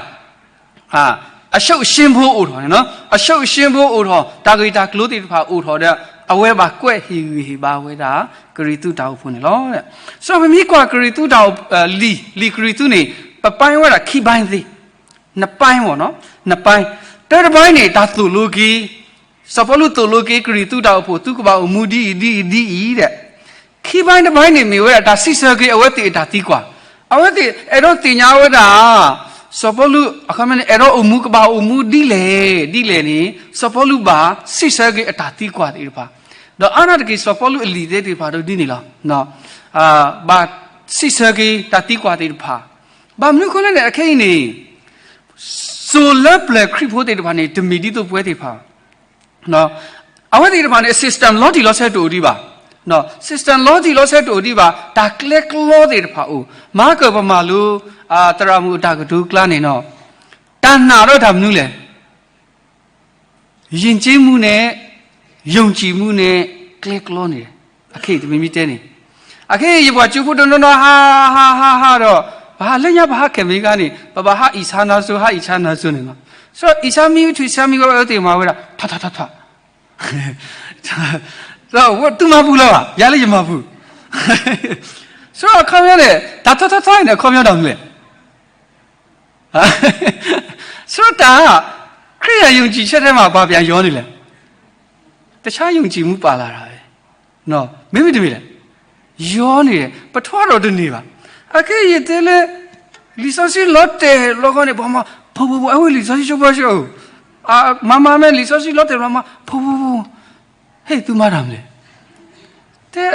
အရှုံးအရှင်းဖိအိၣ်ထီၣ်န့ၣ်, အရှုံးအရှင်းဖိအိၣ်ထီၣ်, တၢ်ဂ့ၢ်တၢ်ကျိၤသ့ၣ်တဖၣ်အိၣ်ထီၣ်ဒီး အဝဲဘၣ်ကွဲးဟ့ၣ်ဂံၢ်ဟ့ၣ်ဘါဝဲဒၣ် ကရံၣ်သူးတၢ်အိၣ်ဖှိၣ်န့ၣ်လီၤ. စီၤပမ့ၢ်ကွၢ်ကရံၣ်သူးတၢ်အိၣ်, လံာ်, လံာ်ကရံၣ်သူးန့ၣ် ပပၢဝဲဒၣ်ခံပိုင်းသ့, နှစ်ပိုင်းပေါ့နော်, နှစ်ပိုင်း, တပိုင်းန့ၣ် တၢ်သိၣ်လိက့ၤ စီၤပီလူးသိၣ်လိက့ၤ ကရံၣ်သူးတၢ်အိၣ်ဖှိၣ် သုကဘၣ်အိၣ်မူဒ်အံၤဒ်အံၤဒ်အံၤဒီး, ခံပိုင်းတပိုင်းန့ၣ် မ့ၢ်ဝဲဒၣ်တၢ်စံးဆၢက့ၤ အဝဲသ့ၣ်အတၢ်သံကွၢ်, အဝဲသ့ၣ်အဲၣ်ဒိးသ့ၣ်ညါဝဲဒၣ် စီၤပီလူး အခီပညီန့ၣ် အဲၣ်ဒိးအိၣ်မူကဘၣ်အိၣ်မူဒ်လဲၣ်ဒ်လဲၣ်န့ၣ် စီၤပီလူးဘၣ်စံးဆၢက့ၤအတၢ်သံကွၢ်သ့ၣ်တဖၣ်, ဒီးအါန့ၢ်တက့ၢ် စီၤပီလူးအလံာ်သ့ၣ်တဖၣ်ဒီးဒ်န့ၣ်လီၤ. ဘၣ်စံးဆၢက့ၤတၢ်သံကွၢ်သ့ၣ်တဖၣ်, ဘၣ်မနုၤအဃိလဲၣ်န့ၣ် အခဲအံၤန့ၣ် စိၤလၢပျၢၤခရံာ်ဖိသ့ၣ်တဖၣ်န့ၣ် တမ့ၢ်ဒ်သိးပဝဲသ့ၣ်တဖၣ် အဝဲသ့ၣ်တဖၣ်န့ၣ် system လီၤတံၢ်လီၤဆဲးတအိၣ်ဒံးဘၣ်, system လီၤတံၢ်လီၤဆဲးတအိၣ်ဒံးဘၣ်, တၢ်ကျဲကျီသ့ၣ်တဖၣ်အိၣ်, မၤကၢၢ်ပမၤလိ သရၣ်မုၣ်အတၢ်ကတိၤကျါန့ၣ်နီၤ, တၢ်နာ်ဒီးတၢ်မနုၤလဲၣ် ယဉ်ကျေးမှုနဲ့ ယုံကြည်မှုနဲ့ ကျဲကျီနေတယ်. အခဲအံၤတမံၤမံၤတဲန့ၣ်, အခဲအံၤယပှၤကၠိဖိတနီၤနီၤဟး ဟး ဟး ဟးဒီး ပဟးလၢညါပဟးခဲမံခါန့ၣ် ပဘၣ်ဟးအံၣ်ဆါနါစိ ဟးအံၣ်ဆါနါစိန့ၣ်လီၤ. ဆိအံၣ်ဆါမံဝံၤထွံၣ်ဆါမံဝဲအဝဲသ့ၣ်မၤဝဲဒၣ် ထွါထွါထွါထွါ သုမၤပူၤလီၤဘၣ် ယၤလၢယမၤပူၤ ဆိအခီပညီန့ၣ် တၢ်ထွါထွါထွါအံၤန့ၣ် အခီပညီတၢ်မနုၤလဲၣ် ဆိတၢ် ခရစ်ယာန်ယုံကြည်ချက်ထဲမှာ ဘာပြန်ရောနေလဲ, တခြားယုံကြည်မှုပါလာတာပဲ, မ့မ့ၢ်တမ့ၢ်လဲၣ်, ရောနေတယ်, ပထွါဒီးတန့ၢ်ဘၣ်. အခဲအံၤတဲလၢ လံာ်စီဆှံလီၤတဲာ်လီၤခီန့ၣ် ပှၤမၤ ဖိဖိဖိ အဝဲလံာ်စီဆှံဆိပှၢ်ဆိ မၤမၤမ့ၢ်လံာ်စီဆှံလီၤတဲာ်လီၤမၤ ဖိဖိဖိ ဟဲသုမၤတၢ်မလဲၣ်. တဲ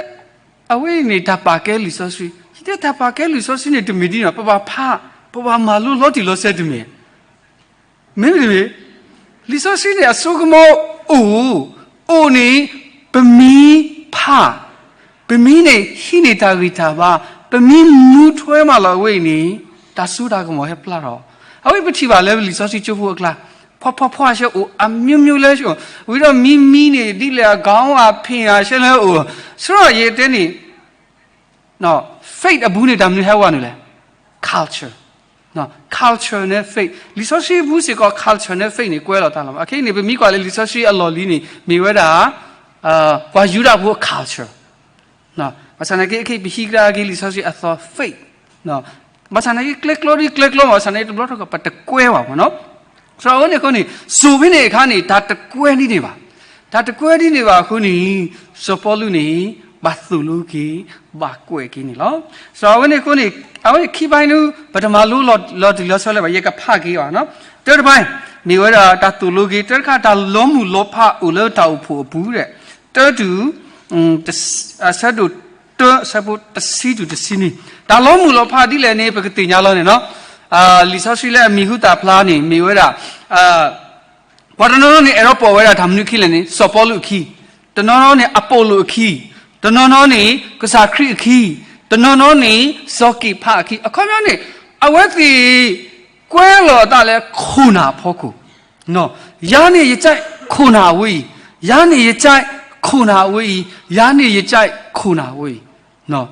အဝဲအံၤန့ၣ် တၢ်ပာ်ကဲလံာ်စီဆှံ, ယတဲတၢ်ပာ်ကဲလံာ်စီဆှံန့ၣ် တမ့ၢ်ဒ်န့ၣ် ပဘၣ်ဖး, ပဘၣ်မၤလိလီၤတံၢ်လီၤဆဲးတမ့ၢ်, မ့မ့ၢ်တမ့ၢ်, လံာ်စီဆှံန့ၣ် အစိကမီၤအိၣ်, အိၣ်န့ၣ် ပမ့ၢ်ဖး, ပမ့ၢ်န့ၣ်ဟံးန့ၢ်တၢ်ဂံၢ်တၢ်ဘါ, ပမ့ၢ်မူထွဲမးလီၤအဝဲအံၤန့ၣ် တၢ်စိတၢ်ကမီၤဟဲပျၢ်ထီၣ်, အဝဲပထံၣ်ဘၣ်လၢလံာ်စီဆှံကၠိဖိအကျါ ဖှီဖှီဖှီဆဲအိၣ် အမျိုးမျိုးလဲၣ်, ဝံၤဒီးမံမံန့ၣ် ဒ်လဲၣ်အဂီၢ်အဖံးအဆဲလၢအိၣ်, ဆိယတဲန့ၣ် faith အဘူးန့ၣ် တၢ်မနုၤဟဲဝဲနုၤလဲၣ်, culture, culture န့ၣ် faith လံာ်စီဆှံအဘူးစ့ၢ်ကီး culture န့ၣ် faith န့ၣ် ကွဲလိာ်သးလီၤ. အခဲအံၤန့ၣ် ပမ့ၢ်ကွၢ်လၢလံာ်စီဆှံအလီၢ်လံၤန့ၣ် မ့ၢ်ဝဲဒၣ် ပှၤယူဒၤဖိအ culture ဘၣ်ဆၣ်သနာ်က့ အခဲအံၤပဟံးကဒါက့ၤလံာ်စီဆှံအသီ faith, ဘၣ်ဆၣ်သနာ်က့ ကျဲကျီဒ်ကျဲကျီမး ဘၣ်ဆၣ်သနာ်က့ တဘျီတခီၣ် ပတကွဲဘၣ်မ့ၢ်နီၤ. ဆိအဝဲန့ၣ်အဃိန့ၣ် စိၤဖဲန့ၣ်အခါန့ၣ် တၢ်တကွဲဒ်န့ၣ်ဘၣ်, တၢ်တကွဲဒ်န့ၣ်ဘၣ်အဃိန့ၣ် စီၤပီလူးန့ၣ် ဘၣ်သိၣ်လိက့ၤ ဘၣ်ကွဲးက့ၤန့ၣ်လီၤ. ဆိအဝဲန့ၣ်အဃိန့ၣ် အဝဲန့ၣ်ခံပိုင်းနု ပတမၤလိလီၤတံၢ်လီၤဆဲးလၢၤဘၣ် ယကဖးက့ၤအီၤနီၤ. တၢတပိုင်း မ့ၢ်ဝဲဒၣ်တၢ်သိၣ်လိက့ၤ, တၢတခါ တၢ်လီၤမုၢ်လီၤဖးအိၣ်လၢတၢ်အိၣ်ဖှိၣ်အပူၤဒီး တၢတုၤ အဆၢဒိၣ်တၢ အဆၢဖိတဆံတုၤတဆံနွံ, တၢ်လီၤမုၢ်လီၤဖးဒ်လဲၣ်န့ၣ် ပကသ့ၣ်ညါလီၤန့ၣ်နီၤ. လံာ်စီဆှံလၢအမံၤဟူသၣ်ဖျါန့ၣ် မ့ၢ်ဝဲဒၣ် ပှၤတနီၤနီၤန့ၣ် အဲၣ်ဒိးပိာ်ဝဲဒၣ်တၢ်မနုၤအခံလဲၣ်န့ၣ် စီၤပီလူးအခံ, တနီၤနီၤန့ၣ် အပီလိၣ်အခံ, တနီၤနီၤန့ၣ် ကစၢ်ခရံာ်အခံ, တနီၤနီၤန့ၣ် စီၤက့းဖးအခံ, အခီပညီန့ၣ် အဝဲသ့ၣ် ကွဲလိာ်အသးလၢခိၣ်နၢ်အဖီခိၣ် ယၤန့ၣ်ယကြိုက်ခိၣ်နၢ်အဝဲအံၤ, ယၤန့ၣ်ယကြိုက်ခိၣ်နၢ်အဝဲအံၤ, ယၤန့ၣ်ယကြိုက်ခိၣ်နၢ်အဝဲအံၤ,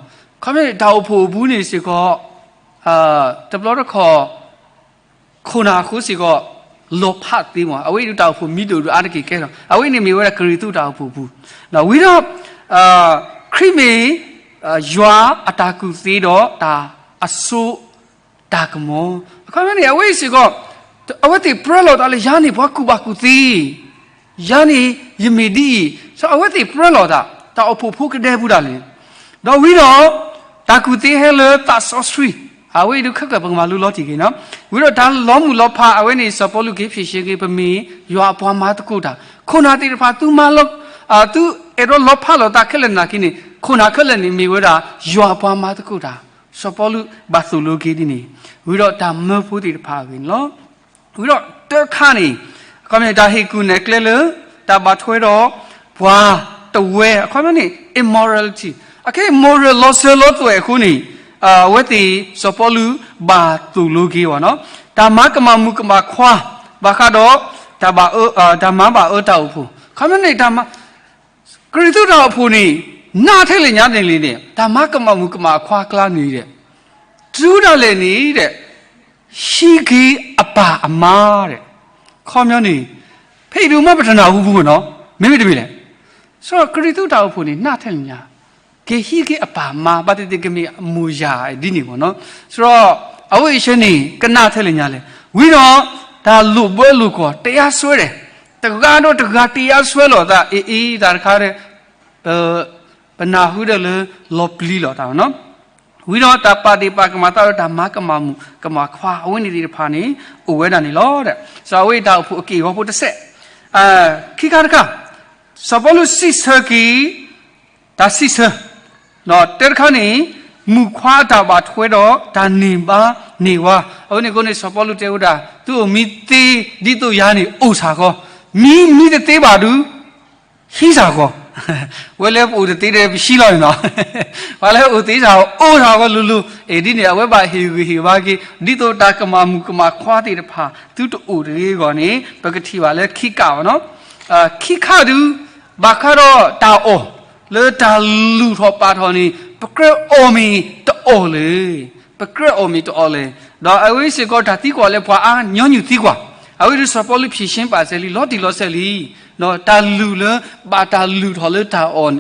ခီဖျိတၢ်အိၣ်ဖှိၣ်အပူၤန့ၣ်စ့ၢ်ကီး တဘျီတခီၣ် ခိၣ်နၢ်အဃိစ့ၢ်ကီး လီၤဖးသ့မး, အဝဲအံၤဒုးတၢ်အိၣ်ဖှိၣ်မံဒိၣ်ဒုးအါတက့ၢ်ကဲထီၣ်, အဝဲအံၤန့ၣ်မ့ၢ်ဝဲဒၣ်ကရံၣ်သူးတၢ်အိၣ်ဖှိၣ်အပူၤ, ဝံၤဒီး ခရံာ်မ့ၢ် ယွၤအတၢ်ကူၣ်သ့ဒီးတၢ်အစိ တၢ်ကမီၤ, အခီပညီန့ၣ် အဝဲအံၤစ့ၢ်ကီး အဝဲသ့ၣ်ပြၢလိာ်သးလၢယၤန့ၣ်ပှၤကူၣ်ဘၣ်ကူၣ်သ့, ယၤန့ၣ်ယမ့ၢ်ဒ်အံၤ, ဆိအဝဲသ့ၣ်ပြၢလိာ်သး တၢ်အိၣ်ဖှိၣ်ဖိကဒဲပူၤဒၣ်လဲာ်, ဒီးဝံၤဒီး တၢ်ကူၣ်သ့ဟဲလၢသးစီဆှံ, အဝဲအံၤဒုးခဲကၢၣ်ပကမၤလိလီၤတံၢ်က့ၤနီၤ, ဝံၤဒီးတၢ်လီၤမုၢ်လီၤဖး အဝဲန့ၣ်စီၤပီလူးက့ၤဖံးဆ့က့ၤ ပမ့ၢ်ယွၤအပှၤမၤသကိးတၢ်, ခိၣ်နၢ်သ့ၣ်တဖၣ် သုမၤလီၤ သုအဲၣ်ဒိးလီၤဖးလိာ်သးခဲလၢာ်နာ်က့န့ၣ် ခိၣ်နၢ်ခဲလၢာ်န့ၣ် မ့ၢ်ဝဲဒၣ်ယွၤအပှၤမၤသကိးတၢ်, စီၤပီလူးဘၣ်သိၣ်လိက့ၤဒ်န့ၣ်, ဝံၤဒီးတၢ်မၢဖိသ့ၣ်တဖၣ်အဂ့ၢ်န့ၣ်လီၤ. ဝံၤဒီးတၢ်ခါန့ၣ် အခီပညီန့ၣ် တၢ်ဟ့ၣ်ကူၣ်နဲၣ်ကျဲလၢ တၢ်ဘၣ်ထွဲဒီး ပှၤတဝၢ အခီပညီန့ၣ် immorality အခဲအံၤ moral လီၤစၢၤလီၤသွဲၣ်အဃိန့ၣ် အဝဲသ့ၣ်စီၤပီလူးဘၣ်သိၣ်လိက့ၤအီၤနီၤ, တၢ်မၤကမၣ်မုၣ်ကမၣ်ခွါ ဘၣ်ဃးဒီး တၢ်ဘၣ်အၢ တၢ်မၤဘၣ်အၢတၢ်အိၣ်ဖှိၣ် အခီပညီန့ၣ် တၢ်မၤ ကရံၣ်သူးတၢ်အိၣ်ဖှိၣ်န့ၣ် နးထဲလဲၣ်ညါန့ၣ်လံန့ၣ် တၢ်မၤကမၣ်မုၣ်ကမၣ်အခွါအကျါန့ၣ်ဒီး တုၤဒၣ်လဲာ်န့ၣ်ဒီး ဟံးက့ၤအပၢ်အမါဒီး အခီပညီန့ၣ် ဖဲအံၤဒုးမ့ၢ်ပတနၢ်ဟူပူၤနီၤ မ့မ့ၢ်တမ့ၢ်လဲၣ်, ဆိကရံၣ်သူးတၢ်အိၣ်ဖှိၣ်န့ၣ် နးထဲလဲၣ်ညါ ကဟံးက့ၤအပၢ်အမါ ဘၣ်သ့ၣ်သ့ၣ်ကမ့ၢ်အမိၢ်ယၤဒ်န့ၣ်မ့ၢ်နီၤ, ဆိ အဝဲအံၤဆၢန့ၣ် ကနးထဲလဲၣ်ညါလဲၣ်, ဝံၤဒီး တၢ်လိာ်ဘၢလိာ်ကွီၢ် တရားစွဲတယ်, တဂၤဒီးတဂၤ တရားစွဲလိာ်သး အ့ၣ်အ့ၣ် တၢ်တခါဒီး ပနၢ်ဟူဒီးလၢလီၤပျံၤလိာ်သးနီၤ, ဝံၤဒီးတၢ်ပာ်ဒ့ၣ်ပာ်ကမၣ်သးဒီး တၢ်မၤကမၣ်မုၣ်ကမၣ်ခွါ အဝဲန့ၣ်သ့ၣ်တဖၣ်န့ၣ် အိၣ်ဝဲဒၣ်န့ၣ်လီၤ. ဒီး ဆိ အဝဲအံၤတၢ်အိၣ်ဖှိၣ်အက့ၢ်အဂီၤဖိတစဲး, ခံခါတခါ စီၤပီလူးစံးဆၢက့ၤ တၢ်စံးဆၢ, ဒီးတၢတခါန့ၣ် မုၣ်ခွါအတၢ်ဘၣ်ထွဲဒီးတၢ်န့ၢ်ဘါန့ၢ်ဝါ, အဝဲန့ၣ်အဃိန့ၣ် စီၤပီလူးတဲဝဲဒၣ် သုအိၣ်မံသ့ဒ်သိးယၤန့ၣ် အိၣ်ဆၣ်ဃီ, မံမံတသ့ဘၣ်ဒုး ဟံးဆၣ်ဃီ, ဝဲလၢပအိၣ်တသ့ဒီးပဟံးလီၤန့ၣ်နီၤ, ပှၤလၢအိၣ်သ့ဆၣ် အိၣ်ဆၣ်ဃီလိၤလိၤ, အ့ၣ်ဒ်န့ၣ် အဝဲဘၣ်ဟ့ၣ်ဂံၢ်ဟ့ၣ်ဘါက့ၤ ဒ်သိးတၢ်ကမၣ်မုၣ်ကမၣ်ခွါသ့ၣ်တဖၣ် သုတအိၣ်တဂ့ၤအဂီၢ်န့ၣ် ပကထံၣ်ဘၣ်လၢခံကးဘၣ်နီၤ, ခံခါဒုး ဘၣ်ဃးဒီးတၢ်အီၣ် လၢတၢ်လူၢ်ထီၣ်ပာ်ထီၣ်န့ၣ် ပကြၢးအီၣ်မ့ၤတအီၣ်လဲၣ်. ပကြၢးအီၣ်မ့ၤတအီၣ်လဲၣ်. ဒီးအဝဲစ့ၢ်ကီးတၢ်သံကွၢ်လၢပှၤအါညီနုၢ်သံကွၢ်, အဝဲဒၣ်စီၤပီလူးဖြေရှင်းပာ်စဲလံ လီၤတံၢ်လီၤဆဲးလံ. ဒီးတၢ်လူၢ်လၢ ဘၣ်တၢ်လူၢ်ထီၣ်လၢတၢ်အီၣ်,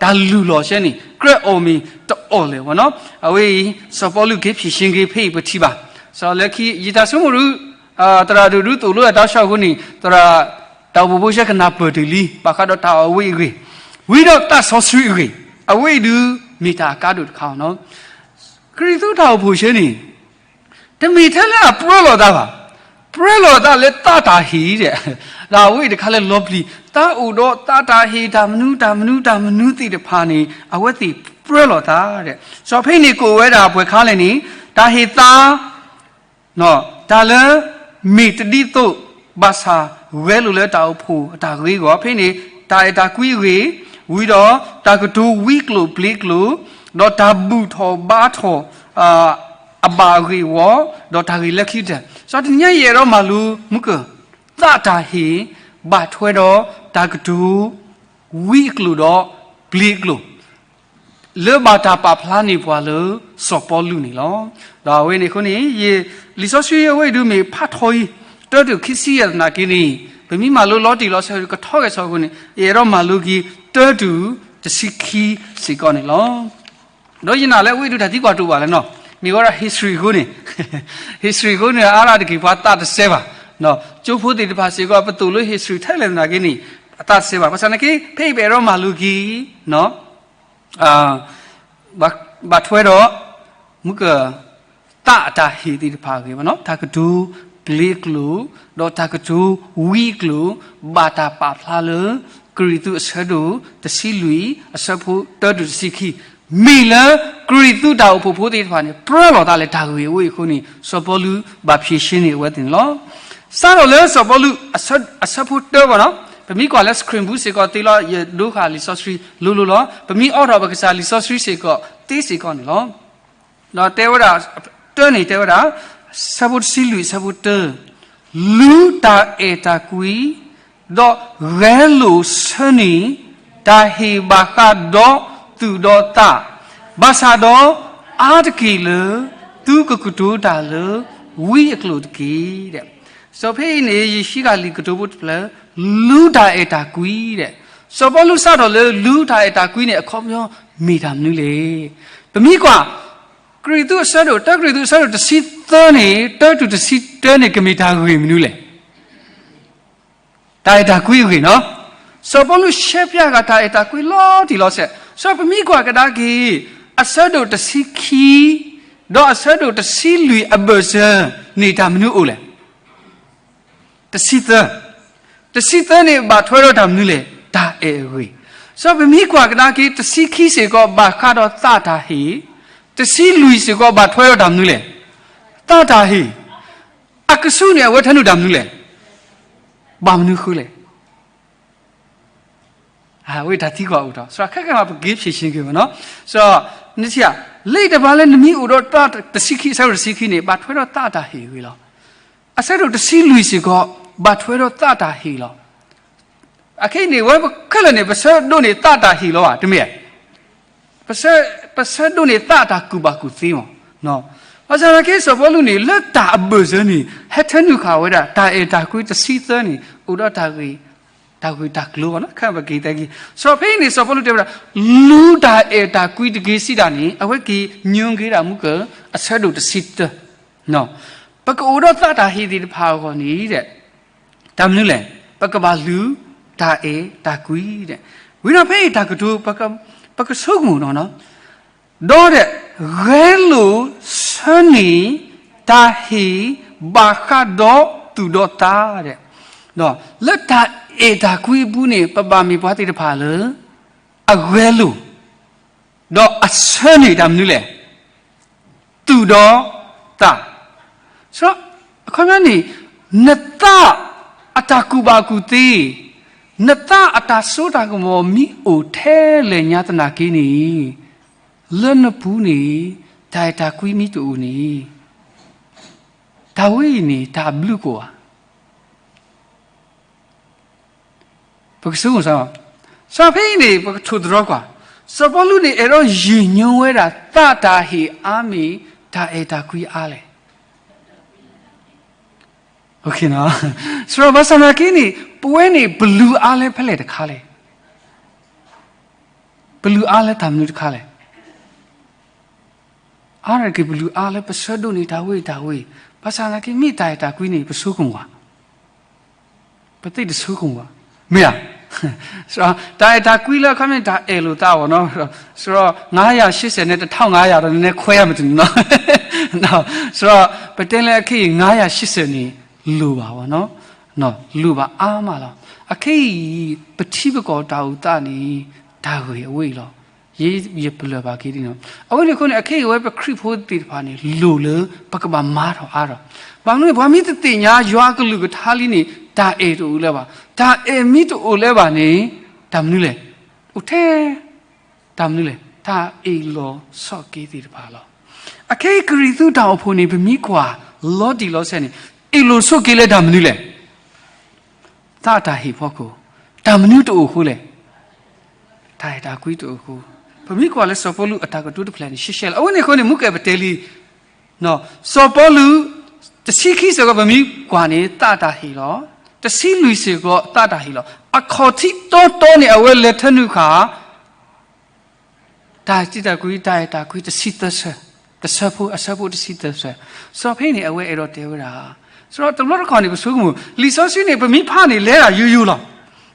တၢ်လူၢ်လီၤဆဲန့ၣ် ကြၢးအီၣ်မ့ၤတအီၣ်လဲၣ်ဝဲနီၤ. အဝဲအံၤ စီၤပီလူးက့ၤဖြေရှင်းက့ၤဖဲအံၤပထံၣ်ဘၣ်. စီၤလၢခံ ယတၢ်ဆိကမိၣ်ဒုး သရၣ်ဒိၣ်ဒုးသိၣ်လိအတၢ်ဆှၢအဃိန့ၣ် သရၣ် တၢ်အိၣ်ဖှိၣ်ဖိဆဲကနၢ်ပၢၢ်တ့ၢ်လံ ဘၣ်ဃးဒီးတၢ်အီၣ်ဝံအဂ့ၢ်, ဝံၤဒီးသးစီဆှံအဂ့ၢ်, အဝဲအံၤဒုး မ့ၢ်တၢ်အကါဒိၣ်တခါနီၤ. ကရံၣ်သူးတၢ်အိၣ်ဖှိၣ်ဆဲန့ၣ် တမ့ၢ်ထဲလၢအပြၢလိာ်သးဘၣ်, ပြၢလိာ်သးလၢသးတၢ်ဟ့ၣ်ဒီး, ဒီးအဝဲအံၤတခါလၢလီၤပျံၤ သးအိၣ်ဒီးသးတၢ်ဟ့ၣ် တၢ်မနုၤတၢ်မနုၤတၢ်မနုၤသ့ၣ်တဖၣ်န့ၣ် အဝဲသ့ၣ်ပြၢလိာ်သးဒီး, စီၤဖဲအံၤန့ၣ်ကအိၣ်ဝဲဒၣ်ပှဲၤခါလဲၣ်န့ၣ် တၢ်ဟ့ၣ်သး တၢ်လၢ မ့ၢ်တဒ်သိး ဘၣ်ဆၣ်ဂဲၤလိာ်လၢတၢ်အိၣ်ဖှိၣ်အတၢ်ဂ့ၤအဂီၢ် ဖဲန့ၣ် တၢ်အဲၣ်တၢ်ကွံအဂ့ၢ်, ဝံၤဒီးတၢ်ကတိၤဝံကျိာ်ပျ့ကျိာ်, ဒီးတၢ်ဘူၣ်ထီၣ်ဘါထီၣ် အဘၣ်အဂ့ၢ်အဂီၢ်, ဒီးတၢ်ဂ့ၢ်လၢခံကတၢၢ်. စီၤတနံၤညါယအဲၣ်ဒိးမၤလိ မုၢ်ကၢၢ် သးတၢ်ဟ့ၣ် ဘၣ်ထွဲဒီးတၢ်ကတိၤ ဝံအကျိာ်ဒီးပျ့အကျိာ် လၢဘၣ်တၢ်ပာ်ဖျါန့ၢ်ပှၤလၢစီၤပီလူးန့ၣ်လီၤ. ဒီးအဝဲန့ၣ်အဃိန့ၣ် ယ လံာ်စီဆှံအဝဲအံၤဒုးမ့ၢ်ဖးထီအံၤ တၢတုၤခံဆံယဲၢ်သနာ်က့န့ၣ် ပမ့ၢ်မၤလိလီၤတံၢ်လီၤဆဲးကထီၣ်ဂဲၤဆၢအဃိန့ၣ် ယအဲၣ်ဒိးမၤလိက့ၤတၢတုၤတဆံခံစ့ၢ်ကီးန့ၣ်လီၤ. ဒီးယနာ်လၢအဝဲအံၤဒုးတၢ်သံကွၢ်တအိၣ်ဘၣ်လၢနီၤ မ့ၢ်ဝဲဒၣ် history အဃိန့ၣ် history အဃိန့ၣ် အါဒၣ်တက့ၢ်ပှၤသးတစဲဘၣ်, ကၠိဖိသ့ၣ်တဖၣ်စ့ၢ်ကီး ပသိၣ်လိ history ထဲလဲၣ်သနာ်က့န့ၣ် အသးတစဲဘၣ်. ဘၣ်ဆၣ်သနာ်က့ ဖဲအံၤပအဲၣ်ဒိးမၤလိက့ၤ ဘၣ်ထွဲဒီး မုၢ်ကၢၢ် သးအတၢ်ဟ့ၣ်သ့ၣ်တဖၣ်အဂ့ၢ်ဘၣ်နီၤ တၢ်ကတိၤပျ့အကျိာ် ဒီးတၢ်ကတိၤဝံအကျိာ် ဘၣ်တၢ်ပာ်ဖျါလၢ ကရံၣ်သူးအဆၢဒိၣ်တဆံလွံၢ် အဆၢဖိတၢတုၤတဆံခံ မ့ၢ်လၢကရံၣ်သူးတၢ်အိၣ်ဖှိၣ်ဖိသ့ၣ်တဖၣ်န့ၣ် ပြၢလိာ်သးလၢတၢ်ဂ့ၢ်အဝဲအံၤအဃိန့ၣ် စီၤပီလူးဘၣ်ဖြေရှင်းန့ၢ်အဝဲသ့ၣ်န့ၣ်လီၤ. စးထီၣ်လၢစီၤပီလူး အဆၢဖိတၢဘၣ်နီၤ ပမ့ၢ်ကွၢ်လၢ screen ပူၤစ့ၢ်ကီးသ့လီၤ ယဒိဃာ်လံာ်စီဆှံလိၤလိၤလီၤ ပမ့ၢ်အိးထီၣ်ပကစၢ်လံာ်စီဆှံစ့ၢ်ကီးသ့စ့ၢ်ကီးန့ၣ်လီၤ. ဒီးတဲဝဲဒၣ် တၢန့ၣ်တဲဝဲဒၣ် ဆၢဖိတဆံလွံၢ် ဆၢဖိတၢ လူတၢ်အဲၣ်တၢ်ကွံ ဒီးဂဲၤလိာ်ဆၢန့ၢ် တၢ်ဟ့ၣ်ဘၣ်ဃးဒီးသူၣ်ဒီးသး, ဘၣ်ဆၣ်ဒီးအါတက့ၢ်လၢ သုကကတိၤတၢ်လၢဝံအကျိာ်တက့ၢ်. ဒီးဖဲအံၤန့ၣ် ယဟံးဃာ်လံာ်ကတိၤဖိတဖျၢၣ် လူတၢ်အဲၣ်တၢ်ကွံဒီး စီၤပီလူးစးထီၣ်လၢလူတၢ်အဲၣ်တၢ်ကွံန့ၣ် အခီပညီမ့ၢ်တၢ်မနုၤလဲၣ်. ပမ့ၢ်ကွၢ် ကရံၣ်သူးအဆၢဒိၣ် တၢကရံၣ်သူးအဆၢဒိၣ်တဆံသၢန့ၣ် တၢတုၤတဆံတၢန့ၣ် ကမ့ၢ်တၢ်ဂ့ၢ်မနုၤလဲၣ်. တၢ်အဲၣ်တၢ်ကွံအဂ့ၢ်နီၤ. စီၤပီလူးရှဲပၠးဃာ်တၢ်အဲၣ်တၢ်ကွံလီၤတံၢ်လီၤဆဲး, စီၤပမ့ၢ်ကွၢ်ကဒါက့ၤ အဆၢဒိၣ်တဆံခံ ဒီးအဆၢဒိၣ်တဆံလွံၢ်အဘၢၣ်စၢၤန့ၣ် တၢ်မနုၤအိၣ်လဲၣ်. တဆံသၢ, တဆံသၢန့ၣ် ဘၣ်ထွဲဒီးတၢ်မနုၤလဲၣ်, တၢ်အဲၣ်အဂ့ၢ်. စီၤပမ့ၢ်ကွၢ်ကဒါက့ၤ တဆံခံစ့ၢ်ကီး ဘၣ်ဃးဒီးသးတၢ်ဟ့ၣ်, တဆံလွံၢ်စ့ၢ်ကီး ဘၣ်ထွဲဒီးတၢ်မနုၤလဲၣ်, သးတၢ်ဟ့ၣ်. အကဆူးန့ၣ် အဝဲထၢနုာ်တၢ်မနုၤလဲၣ်, ဘၣ်မနုၤဃိလဲၣ်. အဝဲတၢ်သံကွၢ်အိၣ်ထီၣ် စးခဲကဲမး ပက့ၤဖြေရှင်းက့ၤဝဲနီၤ. စီၤ နထံၣ်ဧါ, လၢတဘၣ်လၢနမ့ၢ်အိၣ်ဒီးတဆံခံ အဆၢဒိၣ်တဆံခံန့ၣ် ဘၣ်ထွဲဒီးသးတၢ်ဟ့ၣ်အဂ့ၢ်လီၤ. အဆၢဒိၣ်တဆံလွံၢ်စ့ၢ်ကီး ဘၣ်ထွဲဒီးသးတၢ်ဟ့ၣ်လီၤ. အခဲအံၤန့ၣ် ဝဲပခဲလၢာ်န့ၣ် ပဆၢဒိးန့ၢ်သးတၢ်ဟ့ၣ်လီၤဧါ, တမ့ၢ်ဧါ. ပဆၢဒိးန့ၢ်သးအတၢ်ကူၣ်ဘၣ်ကူၣ်သ့မး. ဘၣ်ဆၣ်သနာ်က့ စီၤပီလူးန့ၣ် လၢတၢ်အဘၢၣ်စၢၤန့ၣ် ဟဲထၢနုာ်ဃာ်ဝဲဒၣ် တၢ်အဲၣ်တၢ်ကွံတဆံသၢန့ၣ် အိၣ်ဒီးတၢ်ဂ့ၢ် တၢ်ဂ့ၢ်တၢ်ကျိၤဘၣ်နီၤ ခဲအံၤပက့ၤတဲက့ၤ. စီၤဖဲအံၤန့ၣ် စီၤပီလူးတဲဝဲဒၣ် လူတၢ်အဲၣ်တၢ်ကွံတက့ၢ်စံးဒၣ်န့ၣ် အဝဲက့ၤညွှန်းက့ၤဒၣ်မုၢ်ကၢၢ် အဆၢဒိၣ်တဆံတၢ ပကအိၣ်ဒီးသးတၢ်ဟ့ၣ်သ့ၣ်တဖၣ်အဂီၢ်န့ၣ် တၢ်မနုၤလဲၣ်, ပကဘၣ်လူတၢ်အဲၣ်တၢ်ကွံဒီး ဝံၤဒီးဖဲအံၤတၢ်ကတိၤ ပကဆိကမိၣ်နီၤ, ဒီး ဂဲၤလိာ်ဆၢန့ၢ် တၢ်ဟ့ၣ်ဘၣ်ဃးဒီးသူၣ်ဒီးသးဒီး လၢတၢ်အဲၣ်တၢ်ကွံအပူၤန့ၣ် ပဘၣ်မ့ၢ်ပှၤသ့ၣ်တဖၣ်လၢ အဂဲၤလိာ် ဒီးအဆၢန့ၢ်တၢ်မနုၤလဲၣ်, သူၣ်ဒီးသး. အခီပညီန့ၣ် နသးအတၢ်ကူၣ်ဘၣ်ကူၣ်သ့, နသးအတၢ်စိတၢ်ကမီၤမ့ၢ်အိၣ်ထဲလဲၣ်ညါသနာ်က့န့ၣ် လၢနပူၤန့ၣ် တၢ်အဲၣ်တၢ်ကွံမ့ၢ်တအိၣ်န့ၣ် တၢ်ဝဲအံၤန့ၣ် တၢ်အဘျုးကိးဧါ. ပကဆိကမိၣ်စ့ၢ်ကီး စီၤဖဲအံၤန့ၣ် ပကထိၣ်သတြီၤကွၢ်, စီၤပီလူးန့ၣ် အဲၣ်ဒိးယုၢ်ညိဝဲဒၣ် သးတၢ်ဟ့ၣ်အါမ့ၢ် တၢ်အဲၣ်တၢ်ကွံအါလဲၣ်. စီၤဘၣ်ဆၣ်သနာ်က့န့ၣ် ပဝဲန့ၣ် ပလုၢ်အါလၢဖဲလဲၣ်တခါလဲၣ်. ပလုၢ်အါလၢတၢ်မနုၤတခါလဲၣ်. အါတက့ၢ် ပလုၢ်အါလၢပဆၢဒိးန့ၢ်တၢ်ဝဲတၢ်ဝဲ, ဘၣ်ဆၣ်သနာ်က့ မ့ၢ်တၢ်အဲၣ်တၢ်ကွံန့ၣ် ပဆိကမိၣ်ဘၣ်, ပသ့ၣ်တဆိကမိၣ်ဘၣ်, မ့ၢ်ဧါ. တၢ်အဲၣ်တၢ်ကွံလၢအခီပညီ တၢ်အဲၣ်လိာ်သးအီၤနီၤ, ဆိုတော့ ငါးရာရှစ်ဆယ်န့ၣ် တစ်ထောင့်ငါးရာဒီး နနၢ်ခွဲးမတနၤနီၤ, ဆိုတော့ ပတဲလၢအခဲအံၤ ငါးရာရှစ်ဆယ်န့ၣ် လိၣ်ဘၣ်ဝဲနီၤ, လိၣ်ဘၣ်အါမးလီၤ. အခဲအံၤ ပထံပကီၢ်တၢ်အိၣ်သးန့ၣ် တၢ်ဂ့ၢ်အဝဲအံၤလီၤ. ယ ယပလၢၢ်ဘၣ်က့ၤဒ်နီၤ, အဝဲန့ၣ်အဃိန့ၣ် အခဲအံၤဝဲပခရံာ်ဖိသ့ၣ်တဖၣ်န့ၣ် လိၣ်လၢပကဘၣ်မၤထီၣ်အါထီၣ်, ဘၣ်မနုၤ ပှၤမ့ၢ်တသ့ၣ်ညါယွၤအကလုၢ်ကထါလံန့ၣ် တၢ်အဲၣ်တအိၣ်လၢၤဘၣ်. တၢ်အဲၣ်မ့ၢ်တအိၣ်လၢၤဘၣ်န့ၣ် တၢ်မနုၤလဲၣ်, အိၣ်ထဲ တၢ်မနုၤလဲၣ်, တၢ်အ့ၣ်လိာ်ဆိးက့သ့ၣ်တဖၣ်လီၤ. အခဲအံၤကရံၣ်သူးတၢ်အိၣ်ဖှိၣ်န့ၣ် ပမ့ၢ်ကွၢ်လီၤတံၢ်လီၤဆဲးန့ၣ် အ့ၣ်လိာ်ဆိးက့လၢတၢ်မနုၤလဲၣ်. သးတၢ်ဟ့ၣ်ဖီခိၣ်, တၢ်မနုၤတအိၣ်အဃိလဲၣ်, တၢ်အဲၣ်တၢ်ကွံတအိၣ်အဃိ. ပမ့ၢ်ကွၢ်လၢစီၤပီလူးအတၢ်ကတိၤတဖျၢၣ်န့ၣ် ရှဲရှဲလီၤ. အဝဲန့ၣ်အဃိန့ၣ် မူကဲၣ်ပတဲလံ စီၤပီလူး တဆံခံစ့ၢ်ကီး ပမ့ၢ်ကွၢ်န့ၣ် သးတၢ်ဟ့ၣ်လီၤ, တဆံလွံၢ်စ့ၢ်ကီး သးတၢ်ဟ့ၣ်လီၤ. အခီၣ်ထံးတီတီန့ၣ် အဝဲလဲၤထၢနုာ်ဃာ် တၢ်စံးတၢ်ကွံ တၢ်အဲၣ်တၢ်ကွံ တဆံသၢဆၢ, တဆၢဖိ အဆၢဖိတဆံသၢဆၢ. စီၤဖဲန့ၣ် အဝဲအဲၣ်ဒိးတဲဝဲဒၣ်, ဆိုတော့ တဘျီတခီၣ်န့ၣ် ပဆိကမိၣ် လံာ်စီဆှံန့ၣ် ပမ့ၢ်ဖးန့ၣ် လဲၤဒၣ်ယိယိလီၤ.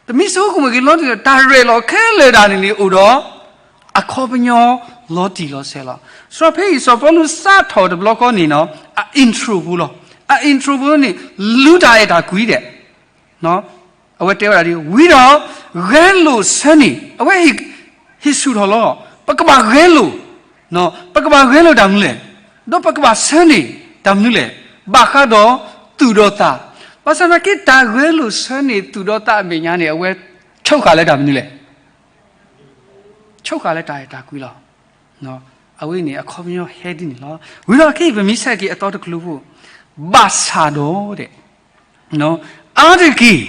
ပမ့ၢ်ဆိကမိၣ်က့ၤလီၤတံၢ် တၢ်ရဲၣ်လီၤခဲလၢာ်ဒၣ်န့ၣ်န့ၣ် အိၣ်ဒီး အခီပညီလီၤတံၢ်လီၤဆဲးလီၤ. စီၤဖဲအံၤ စီၤပီလူးစးထီၣ်တဘျီဃီန့ၣ်နီၤ အ intro ဖိလီၤ. အ intro ဖိန့ၣ် လူၤတၢ်အဲၣ်တၢ်ကွံဒဲး အဝဲတဲဝဲဒၣ်ဒ် ဝံၤဒီး ဂဲၤလိာ်ဆၢန့ၢ်, အဝဲ ဟ့ၣ်ဆူၣ်ထီၣ်လီၤ. ပကဘၣ်ဂဲၤလိာ်, ပကဘၣ်ဂဲၤလိာ်တၢ်မနုၤလဲၣ်, ဒီးပကဘၣ်ဆၢန့ၢ်တၢ်မနုၤလဲၣ်, ဘၣ်ဃးဒီးသူၣ်ဒီးသး. ဘၣ်ဆၣ်သနာ်က့ တၢ်ဂဲၤလိာ်ဆၢန့ၢ်သူၣ်ဒီးသးအမဲာ်ညါန့ၣ် အဝဲဆိဃာ်လၢတၢ်မနုၤလဲၣ်, ဆိဃာ်လၢတၢ်အဲၣ်တၢ်ကွံလီၤ. အဝဲန့ၣ် အခီပညီဟဲဒ်န့ၣ်လီၤ. ဝံၤဒီးခဲအံၤ ပမ့ၢ်ဆဲးက့ၤအသီတကျိၤဖိ, ဘၣ်ဆၣ်ဒီး အါတက့ၢ်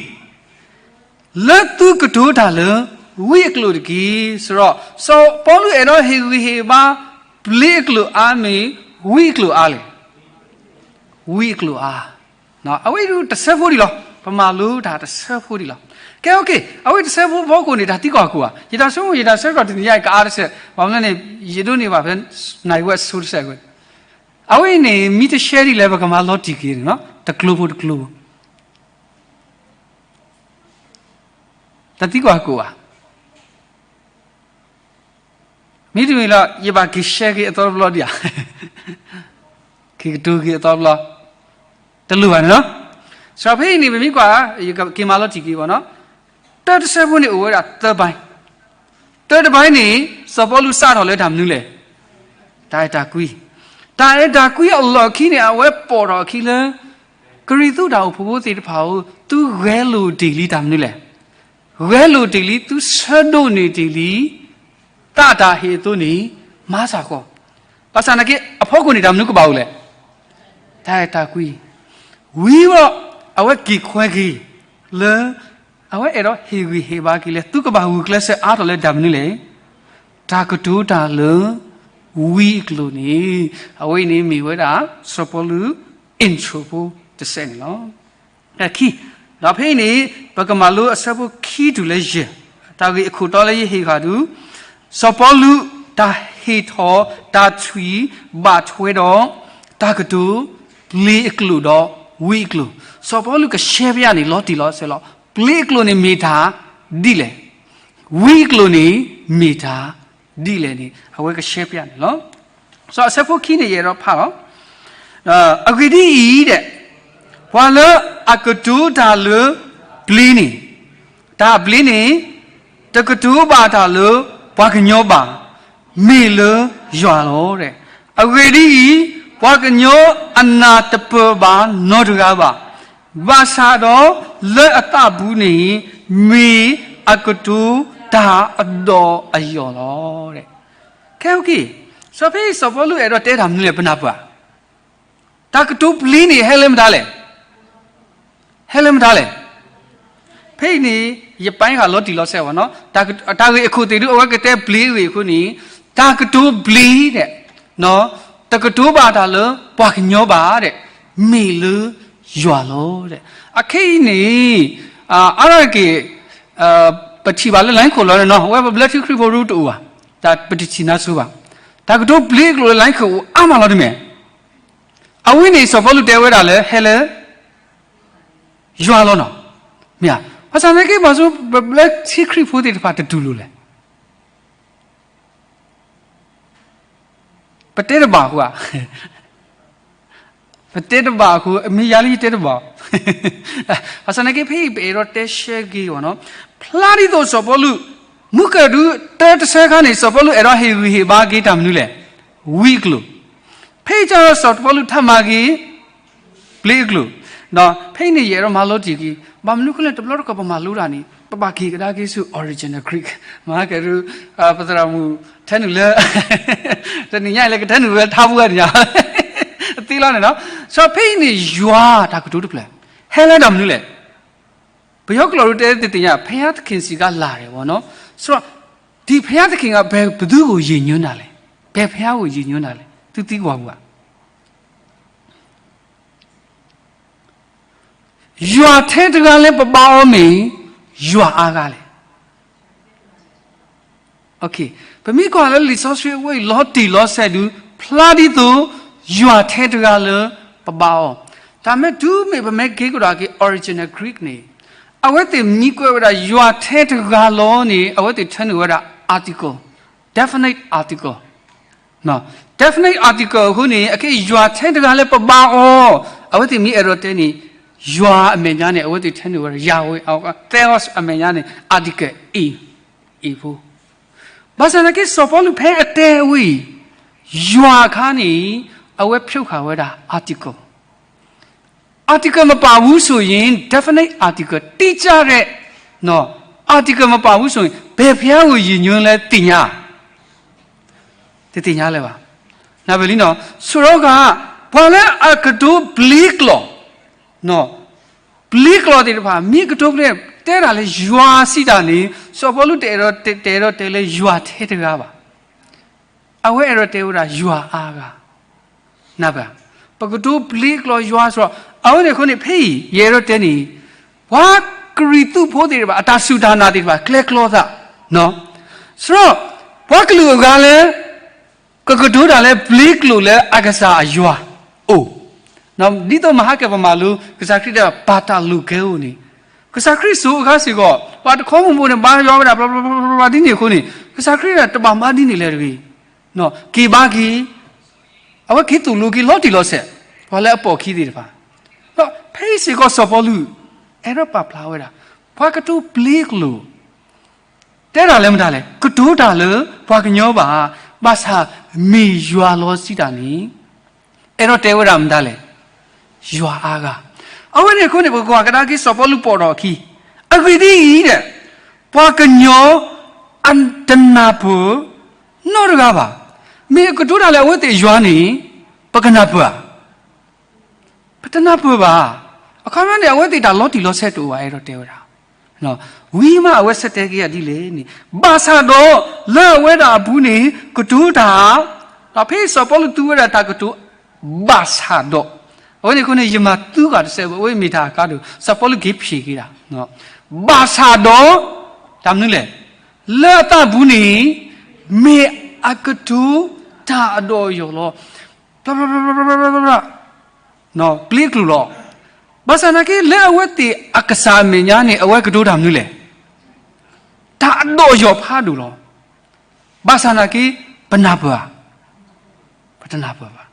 လၢသုကတိၤတၢ်လၢ ဝံအကျိာ်တက့ၢ်. ဆိုတော့ စီၤပီလူးအဲၣ်ဒိးဟ့ၣ်ဂံၢ်ဟ့ၣ်ဘါ ပျ့အကျိာ်အါမ့ၢ် ဝံအကျိာ်အါလဲၣ်. ဝံအကျိာ်အါ, အဝဲဒၣ်တဆၢဖိဒံးလီၤ. ပမၤလိတၢ်တဆၢဖိဒံးလီၤ. ကဲ okay, အဝဲတဆၢဖိဖီခိၣ်န့ၣ် တၢ်သံကွၢ်ကအိၣ်ဧါ. ယတၢ်ဆိကမိၣ် ယတၢ်ဆၢကတီၢ်တနံၤညါအံၤ ကအါတစဲး, ဘၣ်မနုၤန့ၣ် ယဒိးန့ၢ်ဘၣ်ဖဲ နၣ်ရံၣ်ဝဲအဆိတစဲးဝဲ. အဝဲအံၤန့ၣ် မ့ၢ်တရှဲဒ်လဲၣ် ပကမၤလီၤတံၢ်က့ၤန့ၣ်နီၤ, တကျိၤဖိတကျိၤ တၢ်သံကွၢ်ကအိၣ်ဧါ. မ့တမ့ၢ်လၢ ယဘၣ်က့ၤရှဲက့ၤအသီတဘျီဒံးဧါ, က့ၤကတိၤက့ၤအသီတဘျီ, တလိၣ်ဘၣ်န့ၣ်လီၤ. စီၤပီလူးဖဲအံၤန့ၣ် ပမ့ၢ်ကွၢ် ယက့ၤမၤလီၤတံၢ်က့ၤဘၣ်နီၤ, တၢတဆၢဖိန့ၣ်အိၣ်ဝဲဒၣ်သၢဘါ, တၢတဘါန့ၣ် စီၤပီလူးစးထီၣ်လၢတၢ်မနုၤလဲၣ်, တၢ်အဲၣ်တၢ်ကွံ, တၢ်အဲၣ်တၢ်ကွံအလီၢ်ခံန့ၣ် အဝဲပိာ်ထီၣ်အခံလၢ ကရံၣ်သူးတၢ်အိၣ်ဖှိၣ်ဖိသ့ၣ်တဖၣ်ဧၢ, သုဂဲၤလိာ်တ့ၢ်လံတၢ်မနုၤလဲၣ်, ဂဲၤလိာ်တ့ၢ်လံ သုဆၢဒိးန့ၢ်တ့ၢ်လံ သးတၢ်ဟ့ၣ်အသိးန့ၣ် မၤစၢ်ဃီ, ဘၣ်ဆၣ်သနာ်က့ အဖီခိၣ်န့ၣ် တၢ်မနုၤကဘၣ်အိၣ်လဲၣ်, တၢ်အဲၣ်တၢ်ကွံ, ဝံၤဒီး အဝဲက့ၤခွဲက့ၤလၢ အဝဲအဲၣ်ဒိးဟ့ၣ်ဂံၢ်ဟ့ၣ်ဘါက့ၤလၢ သုကဘၣ်ဂုာ်ကျဲးစၢးအါထီၣ်လၢတၢ်မနုၤလဲၣ်, တၢ်ကတိၤတၢ်လၢ ဝံအကျိာ်န့ၣ်, အဝဲအံၤန့ၣ်မ့ၢ်ဝဲဒၣ် စီၤပီလူး intro ဖိတစဲးန့ၣ်လီၤ. ခံ, ဒီးဖဲအံၤန့ၣ် ပကမၤလိအဆၢဖိခံတုၤလၢယဲၢ်, တၢ်ဂ့ၢ်အခိၣ်တီလၢယဟ့ၣ်ဃာ်ဒုး, စီၤပီလူးတၢ်ဟ့ၣ်ထီၣ်တၢ်ထွံၣ်ဘၣ်ထွဲဒီး တၢ်ကတိၤ ပျ့အကျိာ်ဒီး ဝံအကျိာ်, စီၤပီလူးကရှဲပျးန့ၣ် လီၤတံၢ်လီၤဆဲးလီၤ. ပျ့အကျိာ်န့ၣ်မ့ၢ်တၢ်ဒ်လဲၣ်, ဝံအကျိာ်န့ၣ်မ့ၢ်တၢ်ဒ်လဲၣ်န့ၣ် အဝဲကရှဲပျးန့ၣ်လီၤ. စီၤအဆၢဖိခံန့ၣ် ယအဲၣ်ဒိးဖးလီၤ. အဂ့ၢ်ဒ်အံၤဒဲး, ပှၤလၢအကတိၤတၢ်လၢပျ့န့ၣ်, တၢ်ပျ့န့ၣ် တကတိၤဘၣ်တၢ်လၢပှၤကညီဘၣ်, မ့ၢ်လၢယွၤလီၤ. အဂ့ၢ်ဒ်အံၤ, ပှၤကညီအနၢ်တပၢၢ်ဘၣ်နီတဂၤဘၣ်, ဘၣ်ဆၣ်ဒီးလၢအသးပူၤန့ၣ် မ့ၢ်အကတိၤတၢ်အဒီးအယီၢ်လီၤ. ကဲ okay, စီၤဖဲ စီၤပီလူးအဲၣ်ဒိးတဲတၢ်မနုၤလဲၣ် ပနၢ်ပၢၢ်ဧါ. တၢ်ကတိၤပျ့န့ၣ် ဟဲလၢမတၤလဲၣ်, ဟဲလၢမတၤလဲၣ်. ဖဲအံၤန့ၣ် ယပာ်ဃာ်လီၤတံၢ်လီၤဆဲးဘၣ်နီၤ, တၢ်ဂ့ၢ်အခိၣ်သ့ၣ်ဒု အဝဲကတဲဘျ့အဂ့ၢ်အဃိန့ၣ်, တၢ်ကတိၤဘျ့ဒီး, တကတိၤဘၣ်တၢ်လၢပှၤကညီဘၣ်ဒီး, မ့ၢ်လၢယွၤလီၤ. အခဲအံၤန့ၣ်, အါရၣ်က့ၤ, ပထံၣ်ဘၣ်လၢ လိုင်းခိၣ်လီၤန့ၣ်နီၤ, အဝဲပဘျၢထံခရံာ်ဖိတအိၣ်ဘၣ်, တၢ်ပတထံၣ်နါစိၤဘၣ်, တၢ်ကတိၤဘျ့ကျိာ်လၢ လိုင်းခိၣ်အိၣ်အါမးလီၤတမ့ၢ်. အဝဲန့ၣ်စီၤပီလူးတဲဝဲဒၣ်လၢ ဟဲလၢ ယွၤလီၤနီၤ, မ့ၢ်ဧါ. ဘၣ်ဆၣ်သနာ်က့ ဘၣ်ဆၣ်ပဘျၢထံခရံာ်ဖိသ့ၣ်တဖၣ်တတူၢ်လိာ်လဲၣ်. ပတဲတဘၣ်အဃိဧါ, ပတဲတဘၣ်အဃိ, အမ့ၢ်ယၤလၢယတဲတဘၣ်. ဘၣ်ဆၣ်သနာ်က့ ဖဲအံၤပအဲၣ်ဒိးတဲရှဲဂ့ၤအီၤနီၤ, ဖျါဒ်သိးစီၤပီလူး, မုၢ်ကၢၢ်ဒု တၢတဆၢခါန့ၣ် စီၤပီလူးအဲၣ်ဒိးဟ့ၣ်ဂံၢ်ဟ့ၣ်ဘါက့ၤတၢ်မနုၤလဲၣ်, ဝံအကျိာ်. ဖဲအံၤကဒီးစီၤပီလူးထါမၤက့ၤ ဘျ့အကျိာ်, ဒီးဖဲအံၤန့ၣ် ယအဲၣ်ဒိးမၤလိတံၢ်က့ၤ, ဘၣ်မနုၤအဃိလဲၣ် တဘျီတခီၣ်ပမၤလိတၢ်န့ၣ် ပဘၣ်က့ၤကဒါက့ၤဆူ original Greek, မၤကဲဒု, ပသရၣ်မုၣ်ထဲနုာ်လၢ တနံၤညါအံၤလၢကထဲနုာ်ဝဲထါပူၤအါဒံးညါ, သ့လီၤန့ၣ်နီၤ. စီၤပီလူးဖဲအံၤန့ၣ် ယွၤတၢ်ကတိၤတဖျၢၣ်, ဟဲလၢတၢ်မနုၤလဲၣ်. ပယီၤကျိာ်ဒုတဲတသ့ၣ်ညါ ဘုရားသခင်ဆီကလာတယ်ပေါ့နော်. ဆိုတော့, ဒီဘုရားသခင်က ဘယ်, ဘယ်သူ့ကိုရည်ညွှန်းတာလဲ, ဘယ်ဘုရားကိုရည်ညွှန်းတာလဲ, သုသံကွၢ်ပူၤဧါ. ယွၤထဲတဂၤလၢပဘါအီၤမ့ၢ် ယွၤအါဂၤလဲၣ်. ပမ့ၢ်ကွၢ်လၢလံာ်စီဆှံအဝဲအံၤ လီၤတံၢ်လီၤဆဲးဒု ဖျါဒ်သိး ယွၤထဲတဂၤလၢပဘါအီၤ, တၢ်မ့ၢ်တုၤမ့ၢ်ပမ့ၢ်က့ၤကဒီးက့ၤ original Greek န့ၣ်, အဝဲသ့ၣ်မံကွဲးဝဲဒၣ် ယွၤထဲတဂၤလီၤန့ၣ် အဝဲသ့ၣ်ထဲနုာ်ဝဲဒၣ် article, definite article, definite article အဃိန့ၣ် အခဲအံၤ ယွၤထဲတဂၤလၢပဘါအီၤ, အဝဲသ့ၣ်မ့ၢ်အဲၣ်ဒိးတဲန့ၣ်, ယွၤအမဲာ်ညါန့ၣ် အဝဲသ့ၣ်ထဲနုာ်ဝဲဒၣ် Yahweh, theos အမဲာ်ညါန့ၣ် article အံၤ, အံၤဖိ. ဘၣ်ဆၣ်သနာ်က့ စီၤပီလူးဖဲအတဲဝဲအံၤ, ယွၤအခါန့ၣ် အဝဲဖြုတ်ဃာ်ဝဲဒၣ် article, article မပါဘူးဆိုရင် definite article တိကျတဲ့ နော်, article မပါဘူးဆိုရင် ဘယ်ဘုရားကိုရည်ညွှန်းလဲသ့ၣ်ညါ, တသ့ၣ်ညါလၢၤဘၣ်. နၢ်ပၢၢ်လံနီၤ, ဆိးဒီက ပှၤလၢအကတိၤဘျ့ကျိာ်, ဘျ့ကျိာ်သ့ၣ်တဖၣ် မ့ၢ်ကတိၤဘျ့ တဲဒၣ်လၢယွၤစံးတၢ်န့ၣ် စီၤပီလူးတအဲၣ်ဒိးတဲ, တအဲၣ်ဒိးတဲလၢယွၤထဲတဂၤဘၣ်. အဝဲအဲၣ်ဒိးတဲဝဲဒၣ်ယွၤအါဂၤ နၢ်ပၢၢ်, ပကတိၤဘျ့ကျိာ်ယွၤစ့ၢ်ကီး, အဝဲန့ၣ်အဃိန့ၣ် ဖဲအံၤ ယအဲၣ်ဒိးတဲန့ၣ်, ပှၤကရံၣ်သူးဖိသ့ၣ်တဖၣ် အတၢ်စူၢ်တၢ်နာ်သ့ၣ်တဖၣ် ကျဲကျီသး, စ့ၢ်ကီး ပှၤကလုာ်အဂၤလၢ ကကတိၤတၢ်လၢဘျ့ကျိာ်လၢအကစၢ်အယွၤအိၣ်, ဒ်သိးမဟါကပမၤလိ ကစၢ်ခရံာ်တဲ ဘၣ်တၢ်လိာ်ကဲဧိၤန့ၣ်, ကစၢ်ခရံာ်စိၤအခါစ့ၢ်ကီး ပှၤတခီမိၣ်မိၣ်န့ၣ် ဘါယွၤဝဲဒၣ် ဘျီဘျီဘျီဒ်န့ၣ်အဃိန့ၣ် ကစၢ်ခရံာ်တဘၣ်မၤဒ်န့ၣ်လဲၣ်တဂ့ၤ, က့ၤဘါက့ၤ, အဝဲက့ၤသိၣ်လိက့ၤလီၤတံၢ်လီၤဆဲး ပှၤလၢအပိာ်ခံသ့ၣ်တဖၣ်, ဒီးဖဲအံၤစ့ၢ်ကီးစီၤပီလူး အဲၣ်ဒိးပာ်ဖျါဝဲဒၣ် ပှၤကတိၤဘျ့ကျိာ် တဲတၢ်လၢမတၤလဲၣ်, ကတိၤတၢ်လၢပှၤကညီဘၣ်, ဘၣ်ဆၣ်မ့ၢ်ယွၤလီၤစံးတၢ်န့ၣ်, အဲၣ်ဒိးတဲဝဲဒၣ်မတၤလဲၣ်, ယွၤအါဂၤ. အဝဲန့ၣ်အဃိန့ၣ် ပကကွၢ်ကဒါက့ၤစီၤပီလူးပိာ်ထီၣ်အခံ, အဂ့ၢ်ဒ်အံၤ, ပှၤကညီအတနၢ်ပၢၢ်နီတဂၤဘၣ်. မ့ၢ်အကတိၤတၢ်လၢအဝဲသ့ၣ်ယွၤန့ၣ် ပကနၢ်ပၢၢ်ဧါ. ပတနၢ်ပၢၢ်ဘၣ်. အခီပညီန့ၣ် အဝဲသ့ၣ်တၢ်လီၤတံၢ်လီၤဆဲးတအိၣ်ဘၣ် အဲၣ်ဒိးတဲဝဲဒၣ်. ဝံၤမးအဝဲဆၢတဲာ်က့ၤဒ်လဲၣ်န့ၣ်, ဘၣ်ဆၣ်ဒီးလၢအဝဲဒၣ်အပူၤန့ၣ် ကတိၤတၢ်, ဒီးဖဲစီၤပီလူးသူဝဲဒၣ်တၢ်ကတိၤ ဘၣ်ဆၣ်ဒီး, အဝဲန့ၣ်အဃိန့ၣ် ယမၤသူဃာ်တစဲးဖိ အဝဲမ့ၢ်တၢ်အကါဒိၣ် စီၤပီလူးက့ၤဖျ့က့ၤဒၣ်, ဘၣ်ဆၣ်ဒီး, တၢ်မနုၤလဲၣ်, လၢအသးပူၤန့ၣ် မ့ၢ်အကတိၤတၢ်အဒီးယီၢ်လီၤ. ဘျ့ကျိာ်လီၤ. ဘၣ်ဆၣ်သနာ်က့ လၢအဝဲသ့ၣ်အကစၢ်အမဲာ်ညါန့ၣ် အဝဲကတိၤတၢ်မနုၤလဲၣ်, တၢ်အဒီးယီၢ်ဖးဒိၣ်လီၤ. ဘၣ်ဆၣ်သနာ်က့ ပနၢ်ပၢၢ်ဧါ, ပတနၢ်ပၢၢ်ဘၣ်.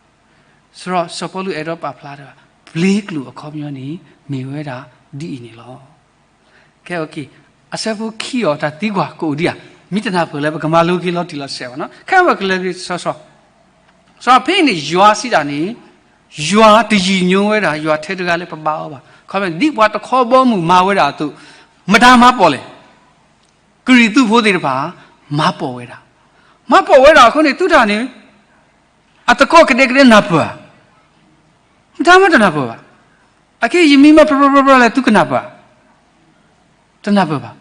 စရီ စီၤပီလူးအဲၣ်ဒိးပာ်ဖျါတၢ်, ဘျ့ကျိာ်အခီပညီန့ၣ် မ့ၢ်ဝဲဒၣ်ဒ်အံၤန့ၣ်လီၤ. ကဲ okay, အဆၢဖိခံအီၤ တၢ်သံကွၢ်ကအိၣ်ဒံးဧါ, မ့ၢ်တနၢ်ပၢၢ်လၢပကမၤလိက့ၤလီၤတံၢ်လီၤဆဲးဘၣ်နီၤ. ခဲအံၤပကလဲၤက့ၤစီစီ, စီဖဲအံၤန့ၣ် ယွၤစံးတၢ်န့ၣ်, ယွၤတယံာ်ညိဝဲဒၣ် ယွၤထဲတဂၤလၢပဘါအီၤဘၣ်. ခီဖျိဒ်ပှၤတခီဘီမုၢ်မၤဝဲဒၣ်အသိး, မတၤမၤပိာ်လဲၣ်, ကရံၣ်သူးဖိသ့ၣ်တဖၣ် မၤပိာ်ဝဲဒၣ်. မၤပိာ်ဝဲဒၣ်အဃိန့ၣ် သုတၢ်န့ၣ် အသကိးကဒဲကဒဲနၢ်ပၢၢ်ဧါ, မတၤမၤတနၢ်ပၢၢ်ဘၣ်. အခဲအံၤယမံမၤပြၢပြၢပြၢလဲၣ် သုကနၢ်ပၢၢ်ဧါ, တနၢ်ပၢၢ်ဘၣ်.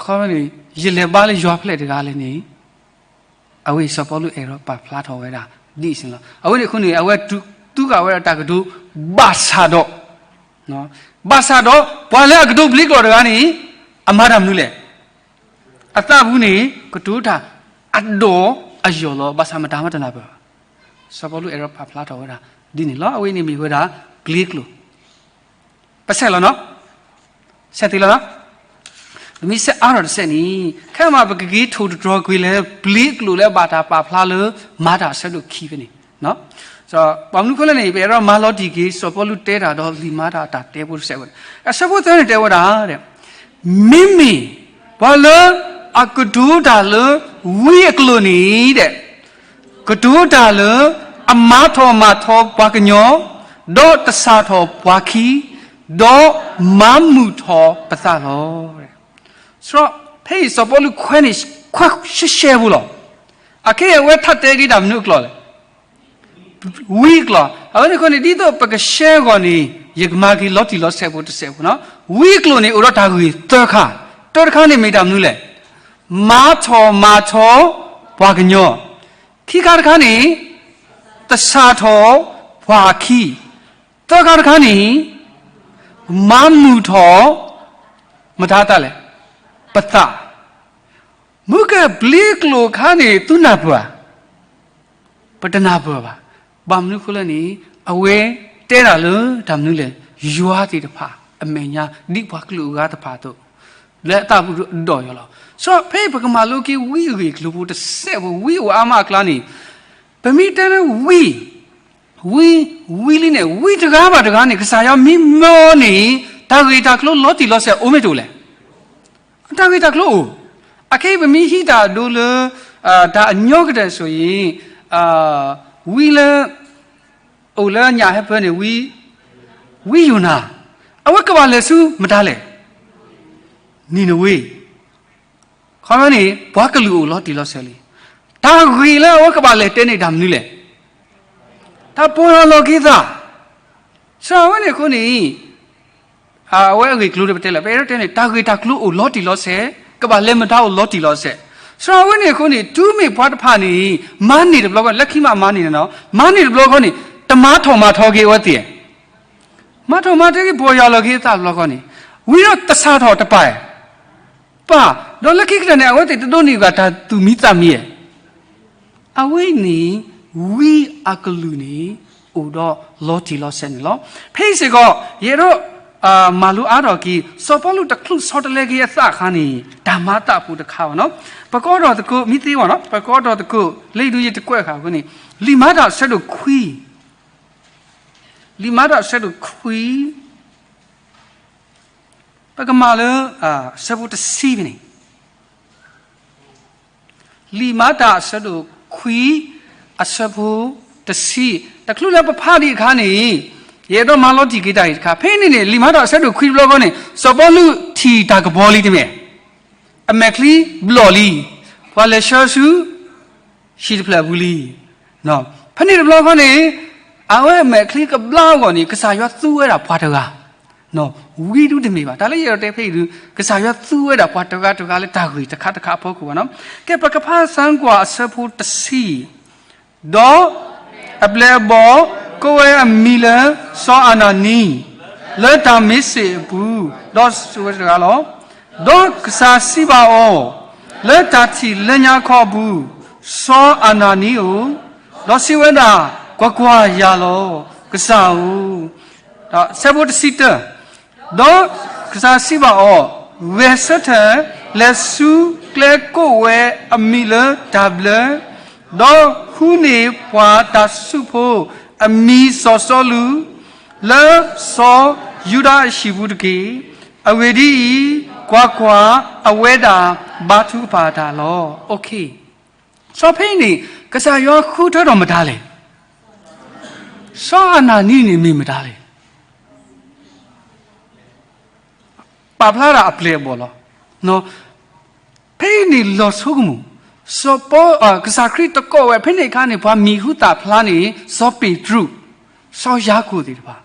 ခီန့ၣ် ယလဲၤဘါလၢယွၤဖျဲၣ်တဂၤလဲၣ်န့ၣ်, အဝဲအံၤစီၤပီလူးအဲၣ်ဒိးပာ်ဖျါထီၣ်ဝဲဒၣ်ဒ်အံၤန့ၣ်လီၤ. အဝဲန့ၣ်အဃိန့ၣ် အဝဲသူၣ်က့ၤဝဲဒၣ်တၢ်ကတိၤ ဘၣ်ဆၣ်ဒီး, ဘၣ်ဆၣ်ဒီး ပှၤလၢအကတိၤဘျ့ကျိာ်တဂၤန့ၣ် အမၤတၢ်မနုၤလဲၣ်. အသးပူၤန့ၣ် ကတိၤတၢ်အဒိၣ်အယိာ်လီၤ. ဘၣ်ဆၣ်မတၤမ့ၢ်တနၢ်ပၢၢ်ဘၣ်. စီၤပီလူးအဲၣ်ဒိးပာ်ဖျါထီၣ်ဝဲဒၣ်ဒ်န့ၣ်လီၤ. အဝဲန့ၣ်မ့ၢ်ဝဲဒၣ်ဘျ့ကျိာ် ပဆဲးလီၤနီၤ, ဆဲးသ့လီၤနီၤ. ပမ့ၢ်ဆဲးအါထီၣ်တစဲးန့ၣ် ခဲမးပကက့ၤထိၣ်သတြီၤကွံာ်လၢဘျ့ကျိာ်လၢအဘၣ်တၢ်ပာ်ဖျါလၢ မၤတၢ်အဆၢဒိၣ်ခံဖဲန့ၣ်. ဘၣ်မနုၤအဃိလဲၣ်န့ၣ် ပအဲၣ်ဒိးမၤလီၤတံၢ်က့ၤ စီၤပီလူးတဲတၢ်ဒီးလံာ်မၤတၢ်အတၢ်တဲဖိတစဲးဝဲ, အဆၢဖိသၢန့ၣ်တဲဝဲဒၣ် မ့မ့ၢ်ပှၤလၢအကတိၤတၢ်လၢဝံအကျိာ်န့ၣ်ဒီး ကတိၤတၢ်လၢအမၤထီၣ်မၤထီပှၤကညီ, ဒီးတစၢ်ထီၣ်ပှၤခံ, ဒီးမၤမုာ်ထီၣ်ပသးလီၤ. ဒီးဖဲအံၤစီၤပီလူးခွဲးန့ၣ် ခွဲးရှဲရှဲဖိလီၤ. အခဲအံၤအဝဲထီၣ်တဲက့ၤတၢ်မနုၤအကျိာ်လဲၣ်. ဝံအကျိာ်. အဝဲန့ၣ်အဃိန့ၣ် ဒ်သိးပကရှဲအဂီၢ်န့ၣ် ယကမၤက့ၤလီၤတံၢ်လီၤဆဲးဖိတစဲးဖိနီၤ. ဝံအကျိာ်န့ၣ် အိၣ်ဒီးတၢ်ဂ့ၢ်သၢခါ, တၢတခါန့ၣ်မ့ၢ်တၢ်မနုၤလဲၣ်. မၤထီၣ်မၤထီပှၤကညီ, ခံခါတခါန့ၣ် တစၢ်ထီၣ်ပှၤအခံ, သၢခါတခါန့ၣ် မၤမုာ်ထီၣ် မတၤတၢ်လဲၣ်, ပသး. မုၢ်ကဘျ့ကျိာ်ခါန့ၣ် သုနၢ်ပၢၢ်ဧါ. ပတနၢ်ပၢၢ်ဘၣ်. ဘၣ်မနုၤအဃိလဲၣ်န့ၣ် အဝဲတဲတၢ်လၢတၢ်မနုၤလဲၣ်, ယွၤသ့ၣ်တဖၣ်အမဲာ်ညါ ဒ်ပှၤကလုာ်အဂၤတဖၣ်အသိး လၢအသးပူၤအဒိၣ်အယိာ်လီၤ. စီၤပီလူး ပကမၤလိက့ၤဝံအဂ့ၢ်အကျိၤဖိတစဲးဖိ, ဝံအိၣ်အါမးအကျါန့ၣ် ပမ့ၢ်တဲလၢဝံ, ဝံ, ဝံလံန့ၣ် ဝံတဂၤဘၣ်တဂၤန့ၣ် ကစၢ်ယွၤမ့ၢ်မၢအီၤန့ၣ် တၢ်ဂ့ၢ်တၢ်ကျိၤလီၤတံၢ်လီၤဆဲးအိၣ်မ့ၢ်တအိၣ်လဲၣ်. တၢ်ဂ့ၢ်တၢ်ကျိၤအိၣ်. အခဲအံၤပမ့ၢ်ဟံးတၢ်အဒိလၢ တၢ်အညီကတၢၢ်ဆိၣ်ဂ့ၤ, ဝံလၢ အိၣ်လၢညၣ်ဟဲဖၢန့ၣ် ဝံ, ဝံယိၤနၤ, အဝဲကဘၣ်လဲၤဆူမတၤလဲၣ်, နံၤနဝ့. ခီဖျိန့ၣ် ပှၤကလုာ်အိၣ်လီၤတံၢ်လီၤဆဲးလံ. တၢ်ဂ့ၢ်လၢအဝဲကဘၣ်လဲၤတဲန့ၣ်တၢ်မနုၤလဲၣ်. တၢ်ပီၢ်ယၢ်လီၤက့ၤသး. စးဝဲန့ၣ်အဃိန့ၣ် အဝဲအဂ့ၢ်ကျိၤဒီးပတဲလၢ ပအဲၣ်ဒိးတဲန့ၣ် တၢ်ဂ့ၢ်တၢ်ကျိၤအိၣ်လီၤတံၢ်လီၤဆဲး, ကဘၣ်လဲၤမတၤအိၣ်လီၤတံၢ်လီၤဆဲး. စးဝဲန့ၣ်အဃိန့ၣ် တုၤမ့ၢ်ပှၤတဖၣ်န့ၣ် မၤန့ၢ်တဘျီဃီ လၢခံမးမၤန့ၢ်န့ၣ်နီၤ, မၤန့ၢ်တဘျီဃီန့ၣ် တမၤထီၣ်မၤထီက့ၤအဝဲသ့ၣ်, မၤထီၣ်မၤထီက့ၤ ပီၢ်ယၢ်လီၤက့ၤအသးတဘျီဃီန့ၣ်, ဝံၤဒီးတစးထီၣ်တပၢ်, ပၢ်, ဒီးလၢခံကတၢၢ်န့ၣ် အဝဲသ့ၣ်တဒိးန့ၢ်ဘၣ်တၢ်သူၣ်မံသးမံဧါ. အဝဲန့ၣ် ဝံအကလုၢ်န့ၣ် အိၣ်ဒီးလီၤတံၢ်လီၤဆဲးန့ၣ်လီၤ. ဖဲအံၤစ့ၢ်ကီး ယအဲၣ်ဒိး မၤလိအါထီၣ်က့ၤ စီၤပီလူးတချုးဆီတလဲက့ၤအသးအခါန့ၣ် တၢ်မၤသးဖိတခါဘၣ်နီၤ. ပကအိးထီၣ်သကိး မ့ၢ်သ့ဝဲနီၤ ပကအိးထီၣ်သကိး လၢဒုးယတကွဲးဃာ်အဃိန့ၣ် လံာ်မၤတၢ်အဆၢဒိၣ်ခွံ လံာ်မၤတၢ်အဆၢဒိၣ်ခွံ ပကမၤလၢ အဆၢဖိတဆံဖဲန့ၣ်, လံာ်မၤတၢ်အဆၢဒိၣ်ခွံ အဆၢဖိတဆံ, တချုးလၢပဖးဒံးအခါန့ၣ် ယအဲၣ်ဒိးမၤလီၤတံၢ်က့ၤတၢ်အံၤတခါ, ဖဲန့ၣ်န့ၣ် လံာ်မၤတၢ်အဆၢဒိၣ်ခွံတဘျီဃီန့ၣ် စီၤပီလူးထံၣ်တၢ်ကပီၤလံတမ့ၢ်, အမဲာ်ချံဘျီၣ်လံ, ပှၤလဲၤဆှၢဆူ ဟံၣ်တဖျၢၣ်အပူၤလံ. ဖဲန့ၣ်တဘျီဃီန့ၣ် အဝဲအမဲာ်ချံကဘျါအဂီၢ်န့ၣ် ကစၢ်ယွၤသူဝဲဒၣ်ပှၤတဂၤ, ဝံဒုတမ့ၢ်ဘၣ်. တၢ်လၢယအဲၣ်ဒိးတဲဖဲအံၤဒုး ကစၢ်ယွၤသူဝဲဒၣ်ပှၤတဂၤတဂၤလၢတၢ်ဂ့ၢ်တခါတခါအဖီခိၣ်ဘၣ်နီၤ. ကဲ ပကဖးသံကွၢ်အဆၢဖိတဆံ, ဒီးအပျဲၢ်အဘီၣ်ကိးဝဲအမံၤလၢ စီၤအနၤနံ, လၢတၢ်မ့ၢ်စ့ၣ်အပူၤ, ဒီးစံးဝဲတဂၤလီၤ. ဒီးကစၢ်စံးဘၣ်အီၤ, လၢတၢ်ထံၣ်လၢညါခီအပူၤ, စီၤအနၤနံဧၢ, ဒီးစံးဝဲဒၣ်, ကွၢ်ကွၢ်, ယၤလီၤ, ကစၢ်ဧၢ. ဒီးဆၢဖိတဆံတၢ, ဒီးကစၢ်စံးဘၣ်အီၤ, ဂဲၤဆၢထၢၣ်လဲၤဆူကျဲကိးဝဲအမံၤလၢတၢ်ဘျၢ, ဒီးဃုန့ၢ်ပှၤတၢ်စူးဖိအမံၤစီၤစီလူး လၢစီၤယူဒၤအဟံၣ်ပူၤတက့ၢ်. အဂ့ၢ်ဒ်အံၤ, ကွၢ်ကွၢ်, အဝဲဒၣ်ဘါထုကဖၣ်တၢ်လီၤ. စီၤဖဲအံၤန့ၣ် ကစၢ်ယွၤဃုထၢထီၣ်မတၤလဲၣ်. စီၤအနၤနံန့ၣ်မ့ၢ်မတၤလဲၣ်. ပာ်ဖျါဒၣ်အပျဲၢ်အဘီၣ်လီၤ. ဖဲအံၤန့ၣ်လီၤဆိကမိၣ်, စီၤပီ, ကစၢ်ခရံာ်တကိးဝဲ ဖဲန့ၣ်အခါန့ၣ် ပှၤမံၤဟူသၣ်ဖျါန့ၣ် စီၤပ့းတရူး, စီၤယၤကိာ်သ့ၣ်တဖၣ်,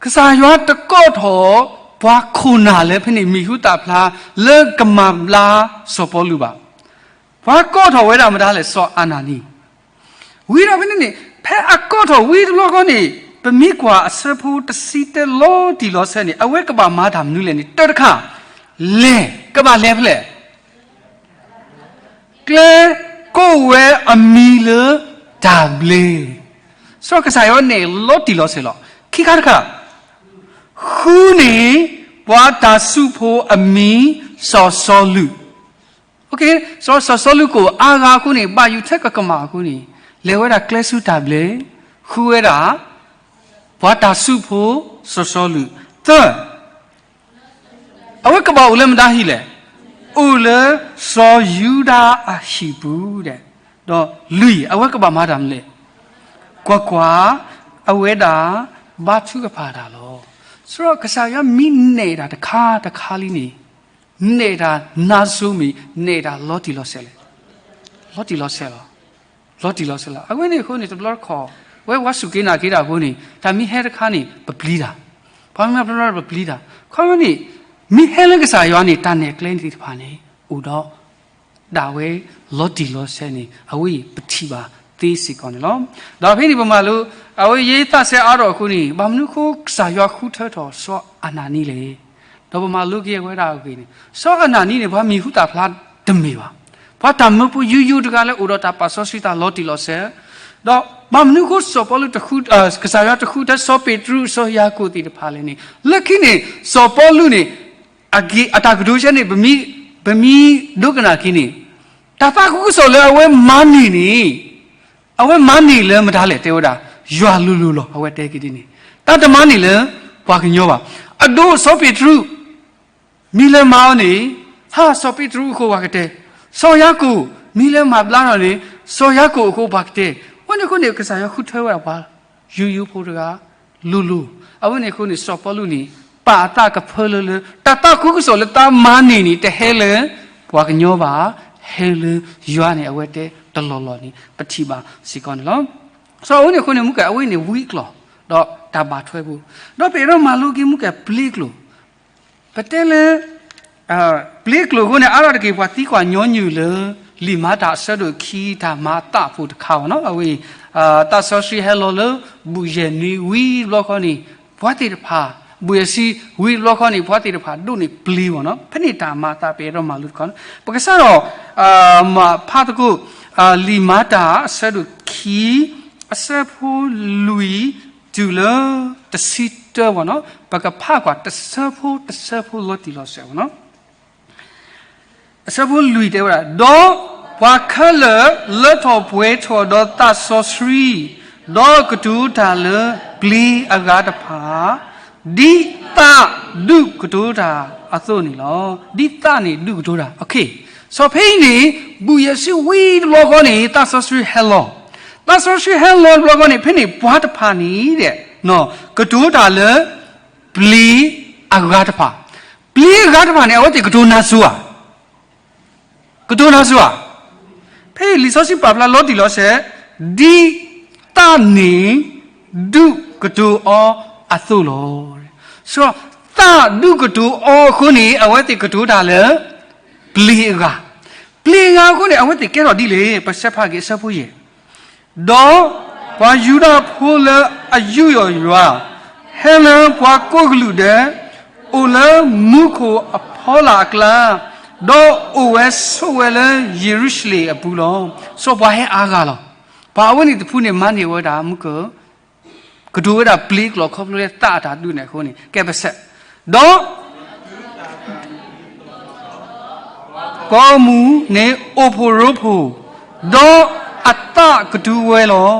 ကစၢ်ယွၤတကိးထီၣ် ပှၤခိၣ်နၢ်လၢဖဲန့ၣ်မံၤဟူသၣ်ဖျါလၢကမၤဘျါစီၤပီလူးဘၣ်. ပှၤကိးထီၣ်ဝဲဒၣ်မတၤလဲၣ်, စီၤအနၤနံ. ဝံၤဒီးဖဲန့ၣ်န့ၣ် ဖဲအကိးထီၣ်ဝံၤတဘျီဃီန့ၣ် ပမ့ၢ်ကွၢ်အဆၢဖိတဆံတၢလီၤတံၢ်လီၤဆဲးန့ၣ် အဝဲကဘၣ်မၤတၢ်မနုၤလဲၣ်န့ၣ် တၢ်တခါ လဲၤ, ကဘၣ်လဲၤဖဲလဲၣ် ကျဲကိးဝဲအမံၤလၢတၢ်ဘျ့. စီၤကစၢ်ယွၤနဲၣ်လီၤတံၢ်လီၤဆဲးလီၤ. ခံခါတခါ, ဃုန့ၢ်ပှၤတၢ်စူးဖိအမံၤ စီၤစီလူး. စီၤစီလူးကိၣ်အါဂၤအဃိန့ၣ် ဘၣ်ယိၣ်ထဲကကမၣ်အဃိန့ၣ် လဲၤဝဲဒၣ်ကျဲဆူတၢ်ဘျ့, ဃုဝဲဒၣ် ပှၤတၢ်စူးဖိ စီၤစီလူး. သၢ, အဝဲကဘၣ်အိၣ်လၢမတၤဟံၣ်လဲၣ်. အိၣ်လၢစီၤယူဒၤအဟံၣ်ပူၤဒဲး. ဒီးလွံၢ်, အဝဲကဘၣ်မၤတၢ်မနုၤလဲၣ်. ကွၢ်ကွၢ်, အဝဲဒၣ်ဘါထုကဖၣ်တၢ်လီၤ. စီၤကစၢ်ယွၤမ့ၢ်နဲၣ်တၢ်တခါတခါလံန့ၣ် နဲၣ်တၢ်နါစိမ့ၢ် နဲၣ်တၢ်လီၤတံၢ်လီၤဆဲးလဲၣ်. လီၤတံၢ်လီၤဆဲးလီၤ. လီၤတံၢ်လီၤဆဲးလီၤ. အဝဲန့ၣ်အဃိန့ၣ် တဘျီတခီၣ် ဝဲဝါစူၢ်က့ၤနာ်က့ၤတၢ်အဃိန့ၣ် တၢ်မ့ၢ်ဟဲတခါန့ၣ် ပပျံၤတၢ်, ပှၤကညီဖျါဖျါပပျံၤတၢ်. ခီမ့ၢ်န့ၣ် မ့ၢ်ဟဲလၢကစၢ်ယွၤန့ၣ် တၢ်နဲၣ်ကျဲသ့ၣ်တဖၣ်န့ၣ် အိၣ်ဒီး ဒၣ်ဝဲလီၤတံၢ်လီၤဆဲးန့ၣ် အဝဲအံၤပထံၣ်ဘၣ်သ့စ့ၢ်ကီးန့ၣ်လီၤ. ဒီးဖဲန့ၣ်ပမၤလိ အဝဲယဲသးစဲအါထီၣ်အဃိန့ၣ် ဘၣ်မနုၤအဃိကစၢ်ယွၤဃုထၢထီၣ်စီၤအနၤနံလဲၣ်. ဒီးပမၤလိက့ၤဝဲဒၣ်အဂ့ၢ်န့ၣ် စီၤအနၤနံန့ၣ် ပှၤမံၤဟူသၣ်ဖျါတမ့ၢ်ဘၣ်. ပှၤတၢ်မၢဖိယိယိတဂၤလၢအိၣ်ဒီးတၢ်ပာ်စီဆှံတၢ်လီၤတံၢ်လီၤဆဲး, ဒီးဘၣ်မနုၤအဃိစီၤပီလူး ကစၢ်ယွၤတဃုထၢစီၤပ့းတရူး စီၤယၤကိာ်သ့ၣ်တဖၣ်လဲၣ်န့ၣ် လၢခံန့ၣ် စီၤပီလူးန့ၣ် အတၢ်ကတိၤဆဲန့ၣ် ပမ့ၢ်ဒိကနၣ်က့ၤန့ၣ် တၢ်သးခုကစီၣ်လၢအဝဲမၤန့ၢ်န့ၣ် အဝဲမၤန့ၢ်လၢမတၤလဲၣ် တဲဝဲဒၣ် ယွၤလိၤလိၤလီၤ. အဝဲတဲက့ၤဒ်န့ၣ် တၢ်တမၤန့ၢ်လၢပှၤကညီဘၣ်. အဒိ စီၤပ့းတရူး မ့ၢ်လၢမၤအီၤန့ၣ် ဟါ စီၤပ့းတရူးအဃိပှၤကတဲ, စီၤယၤကိာ် မ့ၢ်လၢမၤဘျါထီၣ်န့ၣ် စီၤယၤကိာ်အဃိပှၤကတဲ. အဃိန့ၣ်အဃိန့ၣ် ကစၢ်ယွၤဃုထၢဝဲဒၣ်ပှၤ ယိယိဖိတဂၤ လိၤလိၤ. အဝဲန့ၣ်အဃိန့ၣ် စီၤပီလူးန့ၣ် ပာ်အသးကဖၢလၢလၢ တၢ်သးခုကစီၣ်လၢတၢ်မၤန့ၢ်န့ၣ် တဟဲလၢပှၤကညီဘၣ်, ဟဲလၢယွၤန့ၣ် အဝဲတဲတလီၢ်လီၢ်န့ၣ် ပထံၣ်ဘၣ်စ့ၢ်ကီးန့ၣ်လီၤ. စီၤအဝဲန့ၣ်အဃိန့ၣ် မူကဲ အဝဲန့ၣ်ဝံအကျိၤ ဒီးတၢ်ဘၣ်ထွဲဖိ, ဒီးပအဲၣ်ဒိးမၤလိက့ၤမူကဲ ပျ့ကျိာ် ပတဲလၢ ပျ့ကျိာ်အဃိန့ၣ် အါထီၣ်တက့ၢ် ပှၤသံကွၢ်ညီနုၢ်လၢ လံာ်မၤတၢ်အဆၢဒိၣ်ခံ တၢ်မၤအသးအပူၤတခါအံၤန့ၣ် အဝဲ သးစီဆှံဟဲလီၤလၢ ဘူၣ်ယဲၢ်နွံဝံၤတဘျီဃီန့ၣ် ပှၤသ့ၣ်တဖၣ် ဘူၣ်ယဲၢ်ဆံဝံၤတဘျီဃီန့ၣ် ပှၤသ့ၣ်တဖၣ်ဒိးန့ၢ်ပျ့အံၤန့ၣ် ဖဲန့ၣ်တၢ်မၤအသး ပအဲၣ်ဒိးမၤလိတခါန့ၣ် ပကစးထီၣ် မၤဖးသကိး လံာ်မၤတၢ်အဆၢဒိၣ်ခံ အဆၢဖိလွံၢ် တုၤလၢတဆံတၢအံၤန့ၣ် ပကဖးကွၢ်တဆၢဖိတဆၢဖိလီၤတံၢ်လီၤဆဲးအံၤန့ၣ် အဆၢဖိလွံၢ်တဲဝဲဒၣ်, ဒီးပှၤခဲလၢာ်လၢထီၣ်ပှဲၤထီၣ်ဒီးသးစီဆှံ, ဒီးကတိၤတၢ်လၢပျ့အဂၤတဖၣ်, ဒ်သးဒုးကတိၤတၢ်အသိးန့ၣ်လီၤ. ဒ်သးန့ၣ်ဒုးကတိၤတၢ်. စီၤဖဲအံၤန့ၣ် ဘူၣ်ယဲၢ်ဆံဝံၤတဘျီဃီန့ၣ် သးစီဆှံဟဲလီၤ. သးစီဆှံဟဲလီၤတဘျီဃီန့ၣ် ဖဲန့ၣ်ပှၤတဖၣ်န့ၣ် ကတိၤတၢ်လၢ ပျ့အဂၤတဖၣ်. ပျ့အဂၤတဖၣ်န့ၣ် အဝဲသ့ၣ်ကတိၤနၢ်စိဧါ. ကတိၤနၢ်စိဧါ. ဖဲလံာ်စီဆှံပာ်ဖျါလီၤတံၢ်လီၤဆဲး, ဒ်သးန့ၣ်ဒုးကတိၤအီၤအသိးလီၤ. စီၤသးဒုးကတိၤအီၤအဃိန့ၣ် အဝဲသ့ၣ်ကတိၤတၢ်လၢ ပျ့အဂၤ. ပျ့အဂၤအဃိန့ၣ် အဝဲသ့ၣ်ကဲထီၣ်ဒ်လဲၣ်. ပဆဲးဖးက့ၤအဆၢဖိယဲၢ် ဒီးပှၤယူဒၤဖိလၢအယူးယီၣ်ယွၤ, ဟဲလၢပှၤကိးကလုာ်ဒဲး, အိၣ်လၢမူခိၣ်အဖီလာ်အကျါ, ဒီးအိၣ်ဝဲဆိးဝဲလၢယရူၤၡလ့ၣ်အပူၤလီၤ. စီၤပှၤဟဲအါဂၤလီၤ. ပှၤအဝဲန့ၣ်တဖုန့ၣ် မၤန့ၢ်ဝဲဒၣ် မူက ကတိၤဝဲဒၣ်ပျ့ကျိာ်ခီဖျိလၢသးအတၢ်ဒုးန့ၣ်အဃိန့ၣ် ကဲပစဲး, ဒီး ကိးမုၢ်န့ၣ်အိၣ်ဖှိၣ်ရိဖှိၣ်, ဒီးအသးကတုၤဝဲလီၤ.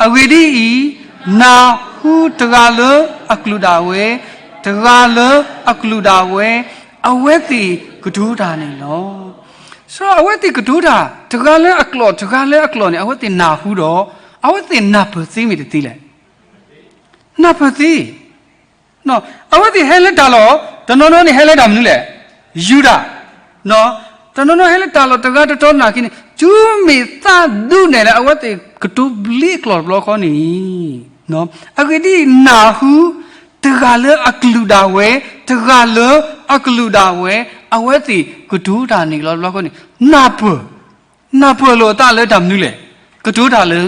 အဂ့ၢ်ဒ်အံၤ, နၢ်ဟူတဂၤလၢအကလုၢ်ဒၣ်ဝဲ, တဂၤလၢအကလုၢ်ဒၣ်ဝဲ, အဝဲသ့ၣ်ကတိၤတၢ်န့ၣ်လီၤ. စီၤအဝဲသ့ၣ်ကတိၤတၢ် တဂၤလၢအကျိာ် တဂၤလၢအကျိာ်န့ၣ် အဝဲသ့ၣ်နၢ်ဟူဒီး အဝဲသ့ၣ်နၢ်ပၢၢ်သ့မ့ၢ်တသ့လဲၣ်. နၢ်ပၢၢ်သ့ အဝဲသ့ၣ်ဟဲလၢတၢ်လီၢ် တနီၤနီၤန့ၣ် ဟဲလၢတၢ်မနုၤလဲၣ်, ယူဒၤ, တနီၤနီၤဟဲလၢတၢ်လီၢ်တဂၤတတီၤနာ်က့န့ၣ် တုၤမ့ၢ်သးဒုးနဲၣ်လၢအဝဲသ့ၣ်ကတိၤပျ့အကျိာ်တဘျီဃီန့ၣ်, အဂ့ၢ်ဒ်အံၤ, နၢ်ဟူ တဂၤလၢအကလုာ်ဒၣ်ဝဲ, တဂၤလၢအကလုာ်ဒၣ်ဝဲ, အဝဲသ့ၣ်ကတိၤတၢ်န့ၣ်လီၤတဘျီဃီန့ၣ် နၢ်ပၢၢ်, နၢ်ပၢၢ်လိာ်အသးလၢတၢ်မနုၤလဲၣ်, ကတိၤတၢ်လၢ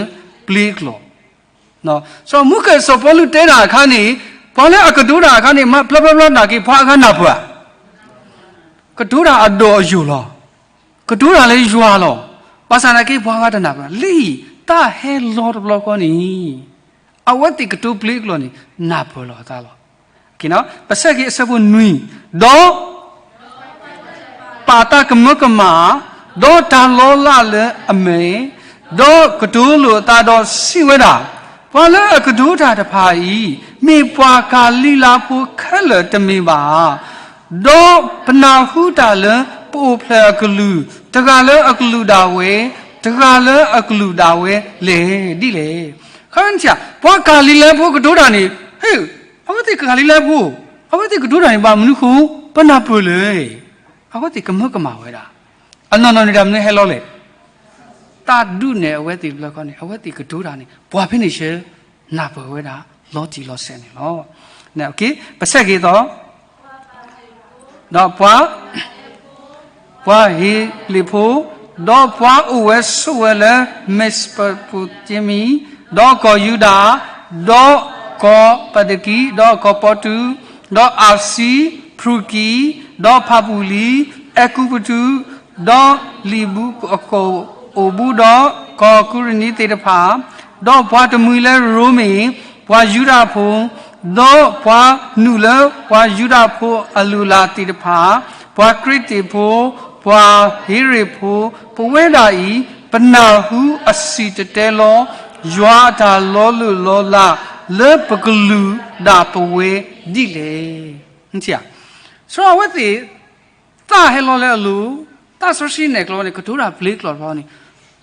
ပျ့ၤအကျိာ်. စီၤမုၢ်ကၢၢ်စီၤပီလူးတဲတၢ်အခါန့ၣ်, ပှၤလၢအကတိၤတၢ်အခါန့ၣ် မ့ၢ်ဖျါဖျါဖျါနာ်က့ ပှၤအဂၤနၢ်ပၢၢ်ဧါ, ကတိၤတၢ်အဒိၣ်အယိာ်လီၤ. ကတိၤတၢ်လၢယွၤလီၤ. ဘၣ်ဆၣ်နာ်က့ ပှၤဂၤတနၢ်ပၢၢ်, လၢတၢ်ဟဲလီၤတဘျီဃီန့ၣ် အဝဲသ့ၣ်ကတိၤပျ့ၤအကျိာ်န့ၣ် နၢ်ပၢၢ်လိာ်အသးလီၤ. ပဆဲးက့ၤအဆၢဖိနွံ, ဒီး ပာ်တၢ်ကမၢကမၣ်, ဒီးတၢ်လီၤလးလၢအမဲာ်, ဒီးကတိၤလိာ်အသးဒီးစံးဝဲဒၣ်, ပှၤလၢအကတိၤတၢ်တဖၣ်အံၤ မ့ၢ်ပှၤကၤလံၤလါဖိခဲလၢာ်တမ့ၢ်ဘၣ်ဧါ. ဒီးပနၢ်ဟူတၢ်လၢပအိၣ်ဖျဲၣ်အကလုၢ်, တဂၤလၢအကလုာ်ဒၣ်ဝဲ, တဂၤလၢအကလုာ်ဒၣ်ဝဲလဲၣ်ဒ်လဲၣ်. ခီဖျိ ပှၤကၤလံၤလါဖိကတိၤတၢ်န့ၣ်, ဟ့ၣ်, အဝဲသ့ၣ်ကၤလံၤလါဖိ, အဝဲသ့ၣ်ကတိၤတၢ်န့ၣ် ဘၣ်မနုၤဃိ ပနၢ်ပၢၢ်လဲၣ်. အဝဲသ့ၣ်ကမၢကမၣ်ဝဲဒၣ်. အနီၢ်နီၢ်န့ၣ်တၢ်မနုၤဟဲလီၤလဲၣ်. တၢ်ဒုးနဲၣ်အဝဲသ့ၣ်တဘျီဃီန့ၣ် အဝဲသ့ၣ်ကတိၤတၢ်န့ၣ် ပှၤဖဲန့ၣ်ဆၢ နၢ်ပၢၢ်ဝဲဒၣ် လီၤတံၢ်လီၤဆဲးန့ၣ်လီၤ. ပဆဲးက့ၤအသီ, ဒီးပှၤ, ပှၤဟ့းလ့ၣ်ဖိ, ဒီးပှၤအိၣ်ဝဲဆိးဝဲလၢ မ့းစပူၤတ့မံၤ, ဒီးကီၢ်ယူဒၤ, ဒီးကီၢ်ပၤတကံ, ဒီးကီၢ်ပီတူ, ဒီးအၤစံ, ဖရူၤကံ, ဒီးဖၣ်ပူၤလံ, အဲၤကူပတူး, ဒီးလံာ်ဘူးကီၢ်အိၣ်ဘူး, ဒီးကီၢ်ကူရနံၤသ့ၣ်တဖၣ်, ဒီးပှၤတမှံၤလၢရိမ့ၤ, ပှၤယူဒၤဖိ, ဒီးပှၤနုာ်လၢပှၤယူဒၤဖိအလုၢ်အလၢ်သ့ၣ်တဖၣ်, ပှၤကရ့ၣ်တ့ၣ်ဖိ, ပှၤဟ့းရ့ၣ်ဖိ, ပဝဲဒၣ်အံၤ ပနၢ်ဟူအစံၣ်တဲၤတဲလီၤ ယွၤအတၢ်လီၤလိၢ်လီၤလး လၢပကလုာ်ဒၣ်ပဝဲဒ်လဲၣ်. စီၤအဝဲသ့ၣ် သးဟဲလီၤလၢအလိၤ, သးစီဆှံနဲၣ်ကျိာ်န့ၣ် ကတိၤတၢ်ပျ့ၤကျိာ်တဘျီန့ၣ်,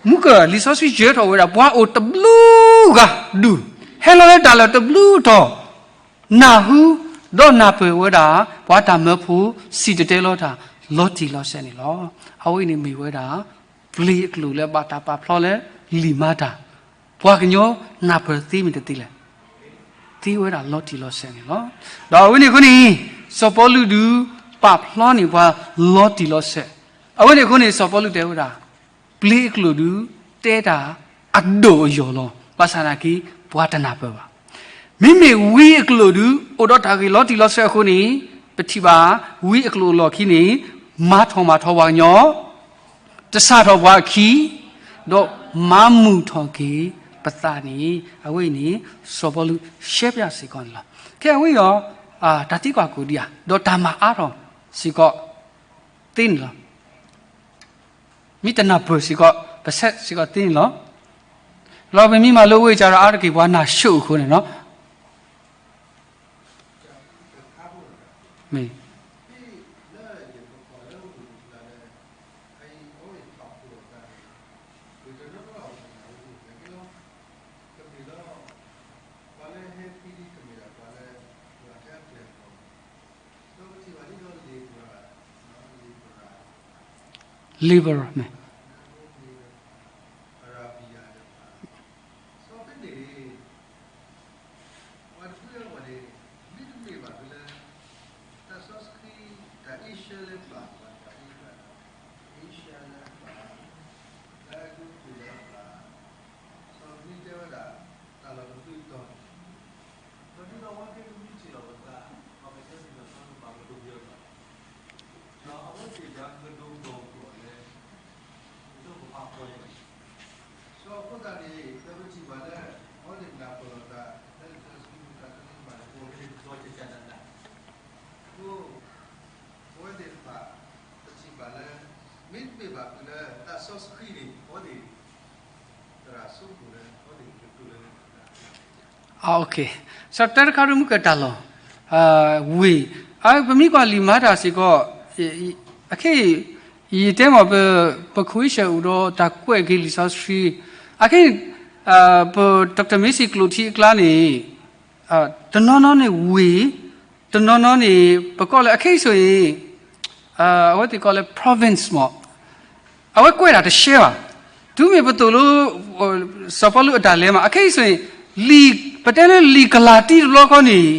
မုၢ်ကၢၢ်လံာ်စီဆှံယၢၤထီၣ်ဝဲဒၣ် ပှၤအိၣ်တဘျုးဂၤဒူၣ်, ဟဲလီၤလၢတၢ်လၢာ်တဘျုးတီၤ, နၢ်ဟူ, ဒီးနၢ်ပၢၢ်ဝဲဒၣ် ပှၤတၢ်မၢဖိ စံၣ်တဲၤတဲလီၤတၢ် လီၤတံၢ်လီၤဆဲးန့ၣ်လီၤ. အဝဲအံၤန့ၣ်မ့ၢ်ဝဲဒၣ် ပျ့ၤအကျိာ်လၢဘၣ်တၢ်ပာ်ဖျါလၢလံာ်မၤတၢ်, ပှၤကညီနၢ်ပၢၢ်သ့မ့ၢ်တသ့လဲၣ်. သ့ဝဲဒၣ်လီၤတံၢ်လီၤဆဲးန့ၣ်လီၤ. ဒီးအဝဲန့ၣ်အဃိန့ၣ် စီၤပီလူးဒုးပာ်ဖျါန့ၢ်ပှၤလီၤတံၢ်လီၤဆဲး, အဝဲန့ၣ်အဃိန့ၣ် စီၤပီလူးတဲဝဲဒၣ် ပျ့ၤအကျိာ်ဒုး တဲတၢ်အဒိၣ်အယိာ်လီၤ. ဘၣ်ဆၣ်သနာ်က့ ပှၤတနၢ်ပၢၢ်ဘၣ်. မ့မ့ၢ်ဝံအကျိာ်ဒုး အိၣ်ဒီးတၢ်ဂ့ၢ်လီၤတံၢ်လီၤဆဲးအဃိန့ၣ် ပထံၣ်ဘၣ် ဝံအကျိာ်အလီၢ်ခံန့ၣ် မၤထီၣ်မၤထီပှၤကညီ, တဆၣ်ထီၣ်ပှၤအခံ, ဒီးမၤမုာ်ထီၣ်က့ၤပသးန့ၣ် အဝဲအံၤန့ၣ် စီၤပီလူးရှဲပၠးစ့ၢ်ကီးန့ၣ်လီၤ. ခဲအံၤအဝဲအံၤဒီး တၢ်သံကွၢ်ကိၣ်ဒံးဧါ, ဒီးတၢ်မၤအါထီၣ်စ့ၢ်ကီးသ့န့ၣ်လီၤ. မ့ၢ်တနၢ်ပၢၢ်စ့ၢ်ကီး ပဆဲးစ့ၢ်ကီးသ့န့ၣ်လီၤ. လီၤပမ့ၢ်မၤလိဝဲကဒီးအါတက့ၢ် ပှၤနၢ်ဆိၣ်အဃိန့ၣ်လီၤ. မ့ၢ် liberal မ့ၢ် စီၤတဲတခါဒုး မုၢ်ကတၢ်လီၤ, ဝ့ၢ်, ပမ့ၢ်ကွၢ်လံာ်မၤတၢ်စ့ၢ်ကီး, အခဲအံၤ ယတဲမ့ၢ် ပခွံဆၢၣ်အိၣ်ဒီးတၢ်ကွဲးက့ၤလံာ်စီဆှံ, အခဲအံၤ ပ Doctor Macy ကျိာ်ထံအကျါန့ၣ် တနီၤနီၤန့ၣ်ဝ့ၢ်, တနီၤနီၤန့ၣ် ပကိးလၢ အခဲအံၤ ဆိုရင် အဝဲသ့ၣ်ကိးလၢ province မ့ၢ်, အဝဲကွဲးတၢ်တရှဲဘၣ်. တုၤမ့ၢ်ပသိၣ်လိ စီၤပီလူးအတၢ်လဲၤမး အခဲအံၤ ဆိုရင် လံာ်, ပတဲလၢလံာ်ကလၤတံတဘျီဃီန့ၣ်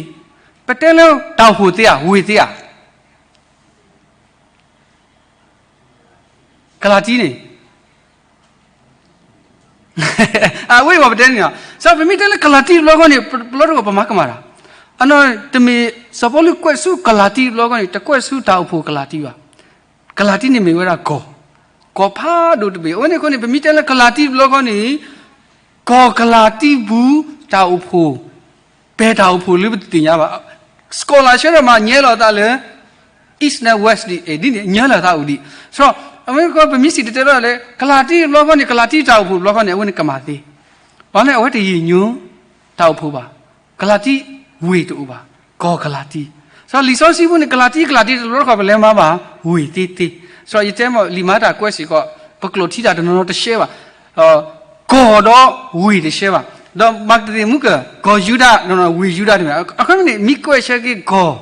ပတဲလၢတၢ်အိၣ်ဖှိၣ်သ့ဧါ, ဝေၢ်သ့ဧါ, ကလၤတံန့ၣ် အဝဲအံၤပတဲန့ၣ်လီၤ. စီၤပမ့ၢ်တဲလၢကလၤတံတဘျီဃီန့ၣ် ပလီၢ်တဂီၢ်ပမၤကမၣ်တၢ်. အနီၢ်တမ့ၢ် စီၤပီလူးကွဲးဆူကလၤတံတဘျီဃီန့ၣ် တကွဲးဆူတၢ်အိၣ်ဖှိၣ်ကလၤတံဘၣ်. ကလၤတံန့ၣ်မ့ၢ်ဝဲဒၣ်ကီၢ်, ကီၢ်ဖးဒိၣ်တဘ့ၣ်. အဝဲန့ၣ်အဃိန့ၣ် ပမ့ၢ်တဲလၢကလၤတံတဘျီဃီန့ၣ် ကီၢ်ကလၤတံပူၤတၢ်အိၣ်ဖှိၣ် ပဲာ်တၢ်အိၣ်ဖှိၣ်လၢပတသ့ၣ်ညါဘၣ်. scholar ဆၢထၢၣ်မးညဲလီၤသးလၢ East န့ၣ် West ဒ်အံၤ ဒ်န့ၣ် ညၢလီၤသးအိၣ်ဒံး. စီၤ အဝဲကီၢ် ပမ့ၢ်စံၣ်တဲၤတဲလီၤလၢ ကလၤတံတဘျီဃီန့ၣ် ကလၤတံတၢ်အိၣ်ဖှိၣ်တဘျီဃီန့ၣ် အဝဲန့ၣ်ကမၤသ့. ဘၣ်မနုၤအဝဲတယံာ်ညိ တၢ်အိၣ်ဖှိၣ်ဘၣ်. ကလၤတံ ဝေၢ်တအိၣ်ဘၣ်. ကီၢ်ကလၤတံ. စီၤလံာ်စီဆှံဖိန့ၣ် ကလၤတံ ကလၤတံတဘျီဃီပလဲၤမၤဘၣ် ဝေၢ်သ့သ့. စီၤယတဲမ့ၢ်လံာ်မၤတၢ်ကွဲးစ့ၢ်ကီး ပကျိာ်ထံတၢ်တနီၤနီၤတရှဲဘၣ် ကီၢ်ဒီးဝေၢ်တရှဲဘၣ်. ဒီးမၤကသ့ၣ်မူကၢၢ် ကီၢ်ယူဒၤ ဝေၢ်ယူဒၤတမ့ၢ်. အခီပညီန့ၣ် မ့ၢ်ကွဲးဆၢက့ၤကီၢ်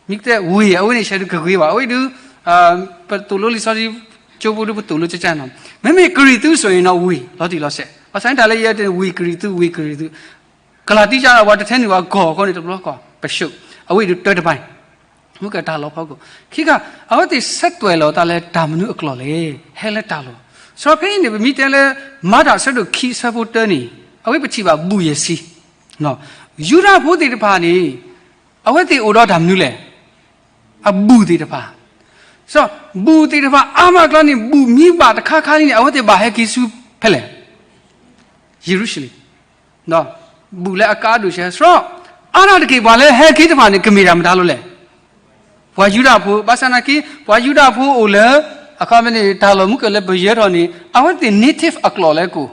မ့ၢ်ကတဲဝေၢ် အဝဲန့ၣ်ဆဲဒုးကဂ့ၤဘၣ်. အဝဲဒုး ပသိၣ်လိလံာ်စီဆှံကၠိဖိဒုး ပသိၣ်လိကကနၤ. မ့မ့ၢ်ကရံၣ်သူး ဆိုရင်တော့ ဝေၢ် လီၤတံၢ်လီၤဆဲး. ဘၣ်ဆၣ်န့ၣ်တၢ်လၢယဲတဲန့ၣ် ဝေၢ်ကရံၣ်သူး ဝေၢ်ကရံၣ်သူး ကလၤတံကဒီး ပှၤတထဲန့ၣ်ဝဲကီၢ်အဃိန့ၣ် တဘျီကီၢ် ပရှုံး အဝဲဒုးတၢတပိုင်း မူကၢၢ်တၢ်လီၤဖီခိၣ်. ခံခါ အဝဲသ့ၣ်ဆဲးသွဲၣ်လီၤသးလၢတၢ်မနုၤအကျိာ်လဲၣ်, ဟဲလၢတၢ်လီၢ်. စီၤဖဲအံၤန့ၣ် ပမ့ၢ်တဲလၢ မၤတၢ်အဆၢဒိၣ်ခံအဆၢဖိတၢန့ၣ် အဝဲပထံၣ်ဘၣ်ဘူးယဲၢ်ဆံ ယူဒၤဖိသ့ၣ်တဖၣ်န့ၣ် အဝဲသ့ၣ်အိၣ်ဒီးတၢ်မနုၤလဲၣ်, အဘူးသ့ၣ်တဖၣ်. စီၤ ဘူးသ့ၣ်တဖၣ်အါမးအကျါန့ၣ် ဘူးမ့ၢ်ဘၣ်တခါခါန့ၣ် အဝဲသ့ၣ်ဘၣ်ဟဲက့ၤဆူဖဲလဲၣ်, ယရူၤၡလ့ၣ်, ဒီးဘူးလၢအကအါဒိၣ်ဆဲး. စီၤ အါဒၣ်တက့ၢ် ပှၤလၢဟဲက့ၤတဖၣ်န့ၣ် ကမ့ၢ်တၢ်မတၤလိၤလဲၣ်, ပှၤယူဒၤဖိ. ဘၣ်ဆၣ်သနာ်က့ ပှၤယူဒၤဖိအိၣ်လၢ အခီပညီန့ၣ် တၢ်လီၢ်မူကၢၢ်လၢပယၢထီၣ်န့ၣ် အဝဲသ့ၣ် native အကျိာ်လၢကိၣ်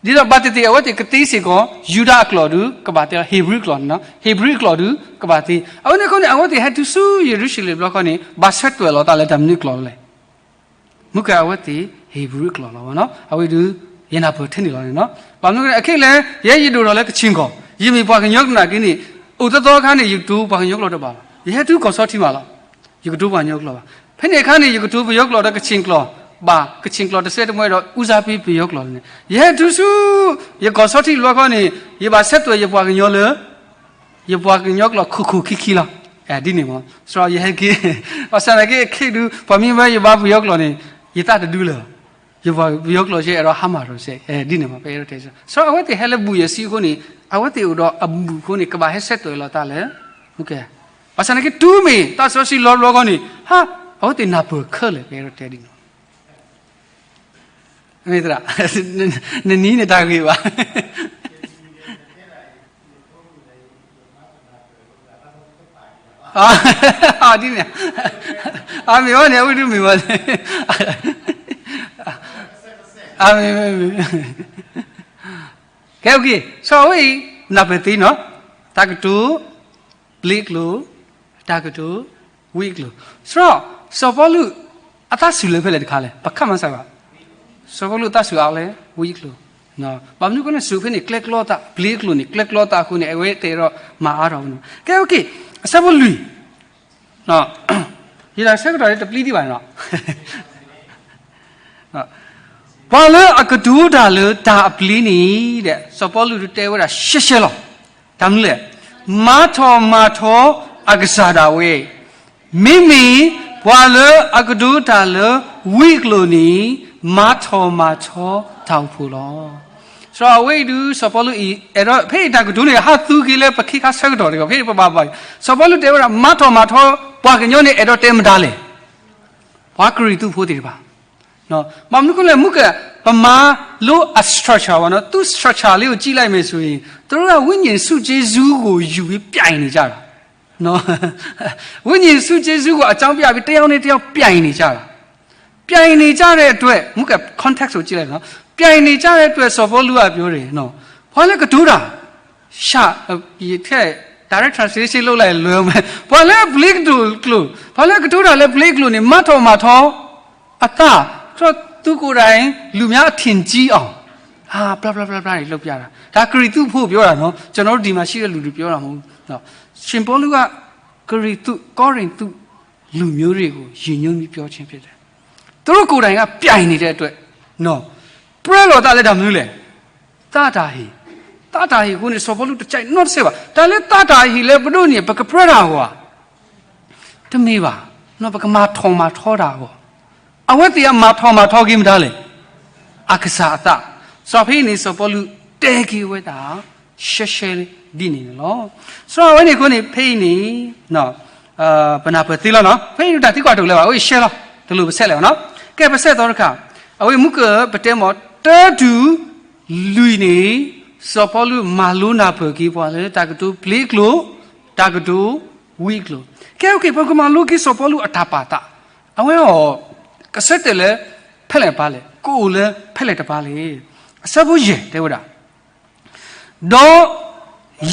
ဒ်သိးဘၣ်သ့ၣ်သ့ၣ် အဝဲသ့ၣ်ကသ့စ့ၢ်ကီး ယူဒၤအကျိာ်ဒုး ကဘၣ်သ့လီၤ. ဟ့ၣ်ဘြူၤအကျိာ်န့ၣ်လီၤ. ဟ့ၣ်ဘြူၤအကျိာ်ဒုး ကဘၣ်သ့. အဝဲန့ၣ်အဃိန့ၣ် အဝဲသ့ၣ်ဟဲတုၤဆူယရူၤၡလ့ၣ်တဘျီဃီန့ၣ် ဘၣ်ဆဲးသွဲၣ်လီၤသးလၢတၢ်မနုၤအကျိာ်လဲၣ်. မူကၢၢ် အဝဲသ့ၣ် ဟ့ၣ်ဘြူၤအကျိာ်လီၤ. အဝဲဒုး ယနၢ်ပၢၢ်ထဲန့ၣ်လီၤန့ၣ်လီၤ. ဘၣ်မနုၤအဃိလဲၣ်, ခဲအံၤယဲယဒိၣ်ထီၣ်လၢကခ့ၣ်ကီၢ်, ယမ့ၢ်ပှၤကညီသနာ်က့န့ၣ် အိၣ်သီသီအခါန့ၣ် ယကတိၤပှၤကညီကျိာ်တဘၣ်ဘၣ်. ယဟဲတုၤကီၢ်ဆီထံမးလီၤ. ယကတိၤပှၤကညီကျိာ်ဘၣ်. ဖဲန့ၣ်အခါန့ၣ် ယကတိၤပယီၤကျိာ်ဒီးကခ့ၣ်ကျိာ်ဘၣ်, ကခ့ၣ်ကျိာ်တစဲးတမှဲဒီး ဦးစားပေး ပယီၤကျိာ်န့ၣ်. ယဟဲတုၤဆူ ယကီၢ်ဆီထံတဘျီဃီန့ၣ် ယဘၣ်ဆဲးသွဲၣ်ယပှၤကညီလၢ ယပှၤကညီကျိာ်ခိၣ်ခိၣ်ခံခံလီၤ. ဒ်န့ၣ်မး. စီၤ ယဟဲက့ၤ ဘၣ်ဆၣ်သနာ်က့ ခဲအံၤဒုး ပှၤမ့ၢ်ဝဲယဘါပယီၤကျိာ်န့ၣ် ယသးတဒုလၢၤ. ယပှၤကညီကျိာ်စဲး အဲၣ်ဒိးဟါမၢ်ဒီးစဲး ဒ်န့ၣ်မး. ပအဲၣ်ဒိးတဲ စီၤ အဝဲသ့ၣ်ဟဲလၢဘူးယဲၢ်ဆံအဃိန့ၣ် အဝဲသ့ၣ်အိၣ်ဒီးအဘူးအဃိန့ၣ် ကဘၣ်ဟဲဆဲးသွဲၣ်လီၤသးလၢ ဘၣ်ဆၣ်သနာ်က့ တုၤမ့ၢ်တၢ်စီဆှံလီၤတဘျီဃီန့ၣ် ဟါ အဝဲသ့ၣ်နၢ်ပၢၢ်ခဲလၢာ် ပအဲၣ်ဒိးတဲဒ်န့ၣ်. မ့ၢ်သရၣ်, နနံၤန့ၣ်တၢ်ဂ့ၢ်ဘၣ်. ဒ်န့ၣ်, အမ့ၢ်ဝဲန့ၣ် အဝဲဒုးမ့ၢ်ဝဲန့ၣ်, အမ့ၢ်, ကဲ okay, စီၤ အဝဲအံၤ နၢ်ပၢၢ်သ့နီၤ, တၢ်ကတိၤ ပျ့ၤအကျိာ်, တၢ်ကတိၤ ဝံအကျိာ်. စီၤ စီၤပီလူး အသးစူၤလၢဖဲလဲၣ်တခါလဲၣ်, ပခါမၤစၢၤဘၣ်. စီၤပီလူးအသးစူၤအါလဲၣ်, ဝံအကျိာ်. ဘၣ်မနုၤအဃိန့ၣ် စူၤဖဲန့ၣ် ကျဲကျီသး, ပျ့ၤအကျိာ်န့ၣ် ကျဲကျီသးအဃိန့ၣ် အဝဲတဲဒီးမၤအါထီၣ်ဝဲန့ၣ်. ကဲ okay, အဆၢဖိလွံၢ်, ယတၢ်ဆၢကတီၢ်တပျံၤဒံးဘၣ်န့ၣ်လီၤ. ပှၤလၢအကတိၤတၢ်လၢတၢ်အပျ့ၤန့ၣ် ဒီး စီၤပီလူးတဲဝဲဒၣ်ရှဲရှဲလီၤ. တၢ်မနုၤလဲၣ်, မၤထီၣ်မၤထီအကစၢ်ဒၣ်ဝဲ, မ့မ့ၢ်ပှၤလၢအကတိၤတၢ်လၢဝံအကျိာ်န့ၣ် မၤထီၣ်မၤထီတၢ်အိၣ်ဖှိၣ်လီၤ. စီၤ အဝဲအံၤဒုး စီၤပီလူးအံၤ အဲၣ်ဒိး ဖဲအံၤတၢ်ကတိၤန့ၣ် ဟးသူက့ၤလၢပခ့ခါဆၢကတီၢ်တဂ့ၤ, ဖဲအံၤပဘၣ်ဘၣ်, စီၤပီလူးတဲဝဲဒၣ် မၤထီၣ်မၤထီ ပှၤကညီန့ၣ် အဲၣ်ဒိးတဲမတၤလဲၣ်, ပှၤကရံၣ်သူးဖိသ့ၣ်တဖၣ်. ဘၣ်မနုၤအဃိလဲၣ်, မူက ပမၤလိအ structure ဘၣ်နီၤ, သူ structure လေးကိုကြည့်လိုက်မယ်ဆိုရင် သူတို့က ဝိညာဉ်ဆုကျေးဇူးကို ယူပြီး ပြိုင်နေကြတာ. ဝိညာဉ်ဆုကျေးဇူးကို အကြောင်းပြပြီး တစ်ယောက်နဲ့တစ်ယောက် ပြိုင်နေကြတာ. ပြိုင်နေကြတဲ့အတွက် မူက context ကိုကြည့်လိုက်နော်, ပြိုင်နေကြတဲ့အတွက် စီၤပီလူးက ပြောတယ်နော်, ဘာလဲကတူးတာ, ရှာ, ထဲ direct translation လုပ်လိုက်ရင်လွယ်အောင်မယ်, ဘာလဲပျ့ၤကတူးကျိာ်, ဘာလဲကတူးတာလဲပျ့ၤကျိာ်န့ၣ် မၤထီၣ်မၤထီ အသး, ဆိုတော့ သူကိုယ်တိုင် လူများအထင်ကြီးအောင် ဟာ ဘျီဘျီဘျီဘျီ တွေလုပ်ပြတာ, ဒါကရံၣ်သူးဖိပြောတာနော်, ကျွန်တော်တို့ဒီမှာရှိတဲ့လူတွေပြောတာမဟုတ်ဘူးနော်. ရှင်ပေါလုက ကရံၣ်သူး ကောရိန္သု လူမျိုးတွေကို ရည်ညွှန်းပြီးပြောခြင်းဖြစ်တယ်. သူတို့ကိုယ်တိုင်က ပြိုင်နေတဲ့အတွက်နော်, ပြဲလီၤသးလၢတၢ်မနုၤလဲၣ်, သးတၢ်ဟ့ၣ်, သးတၢ်ဟ့ၣ်အဃိန့ၣ် စီၤပီလူးတကဲနီတစဲးဘၣ်. တၢ်လၢသးတၢ်ဟ့ၣ်လၢပဒိးန့ၢ် ပကပြၢတၢ်အဂီၢ်ဧါ, တမ့ၢ်ဘၣ်, ပကမၤထီၣ်မၤထီတၢ်အဂီၢ်. အဝဲသ့ၣ်အမၤထီၣ်မၤထီက့ၤမတၤလဲၣ်, အကစၢ်အသး. စီၤဖဲအံၤန့ၣ် စီၤပီလူးတဲက့ၤဝဲဒၣ် ရှဲရှဲဒ်န့ၣ်န့ၣ်လီၤ. စီၤအဝဲန့ၣ်အဃိန့ၣ် ဖဲအံၤန့ၣ် ပနၢ်ပၢၢ်သ့လီၤနီၤ. ဖဲအံၤဒုးတၢ်သံကွၢ်တအိၣ်လၢၤဘၣ်, အဝဲအံၤရှဲလီၤ, တလိၣ်ပဆဲးလဲၣ်ဘၣ်နီၤ. ကဲ ပဆဲးသီတခါ, အဝဲမူကၢၢ်ပတဲမ့ၢ် တၢတုၤလွံၢ်န့ၣ် စီၤပီလူးမၤလိနၢ်ပၢၢ်က့ၤပှၤလၢတၢ်ကတိၤပျ့ၤအကျိာ်, တၢ်ကတိၤဝံအကျိာ်. ကဲ ပကမၤလိက့ၤစီၤပီလူးအတၢ်ပာ်သး, အဝဲအီၤ ကဆၢတဲာ်လၢ ဖဲလဲၣ်တပၤလဲၣ်, ကအိၣ်လၢဖဲလဲၣ်တပၤလဲၣ်. အဆၢဖိယဲၢ်တဲဝဲဒၣ် ဒီး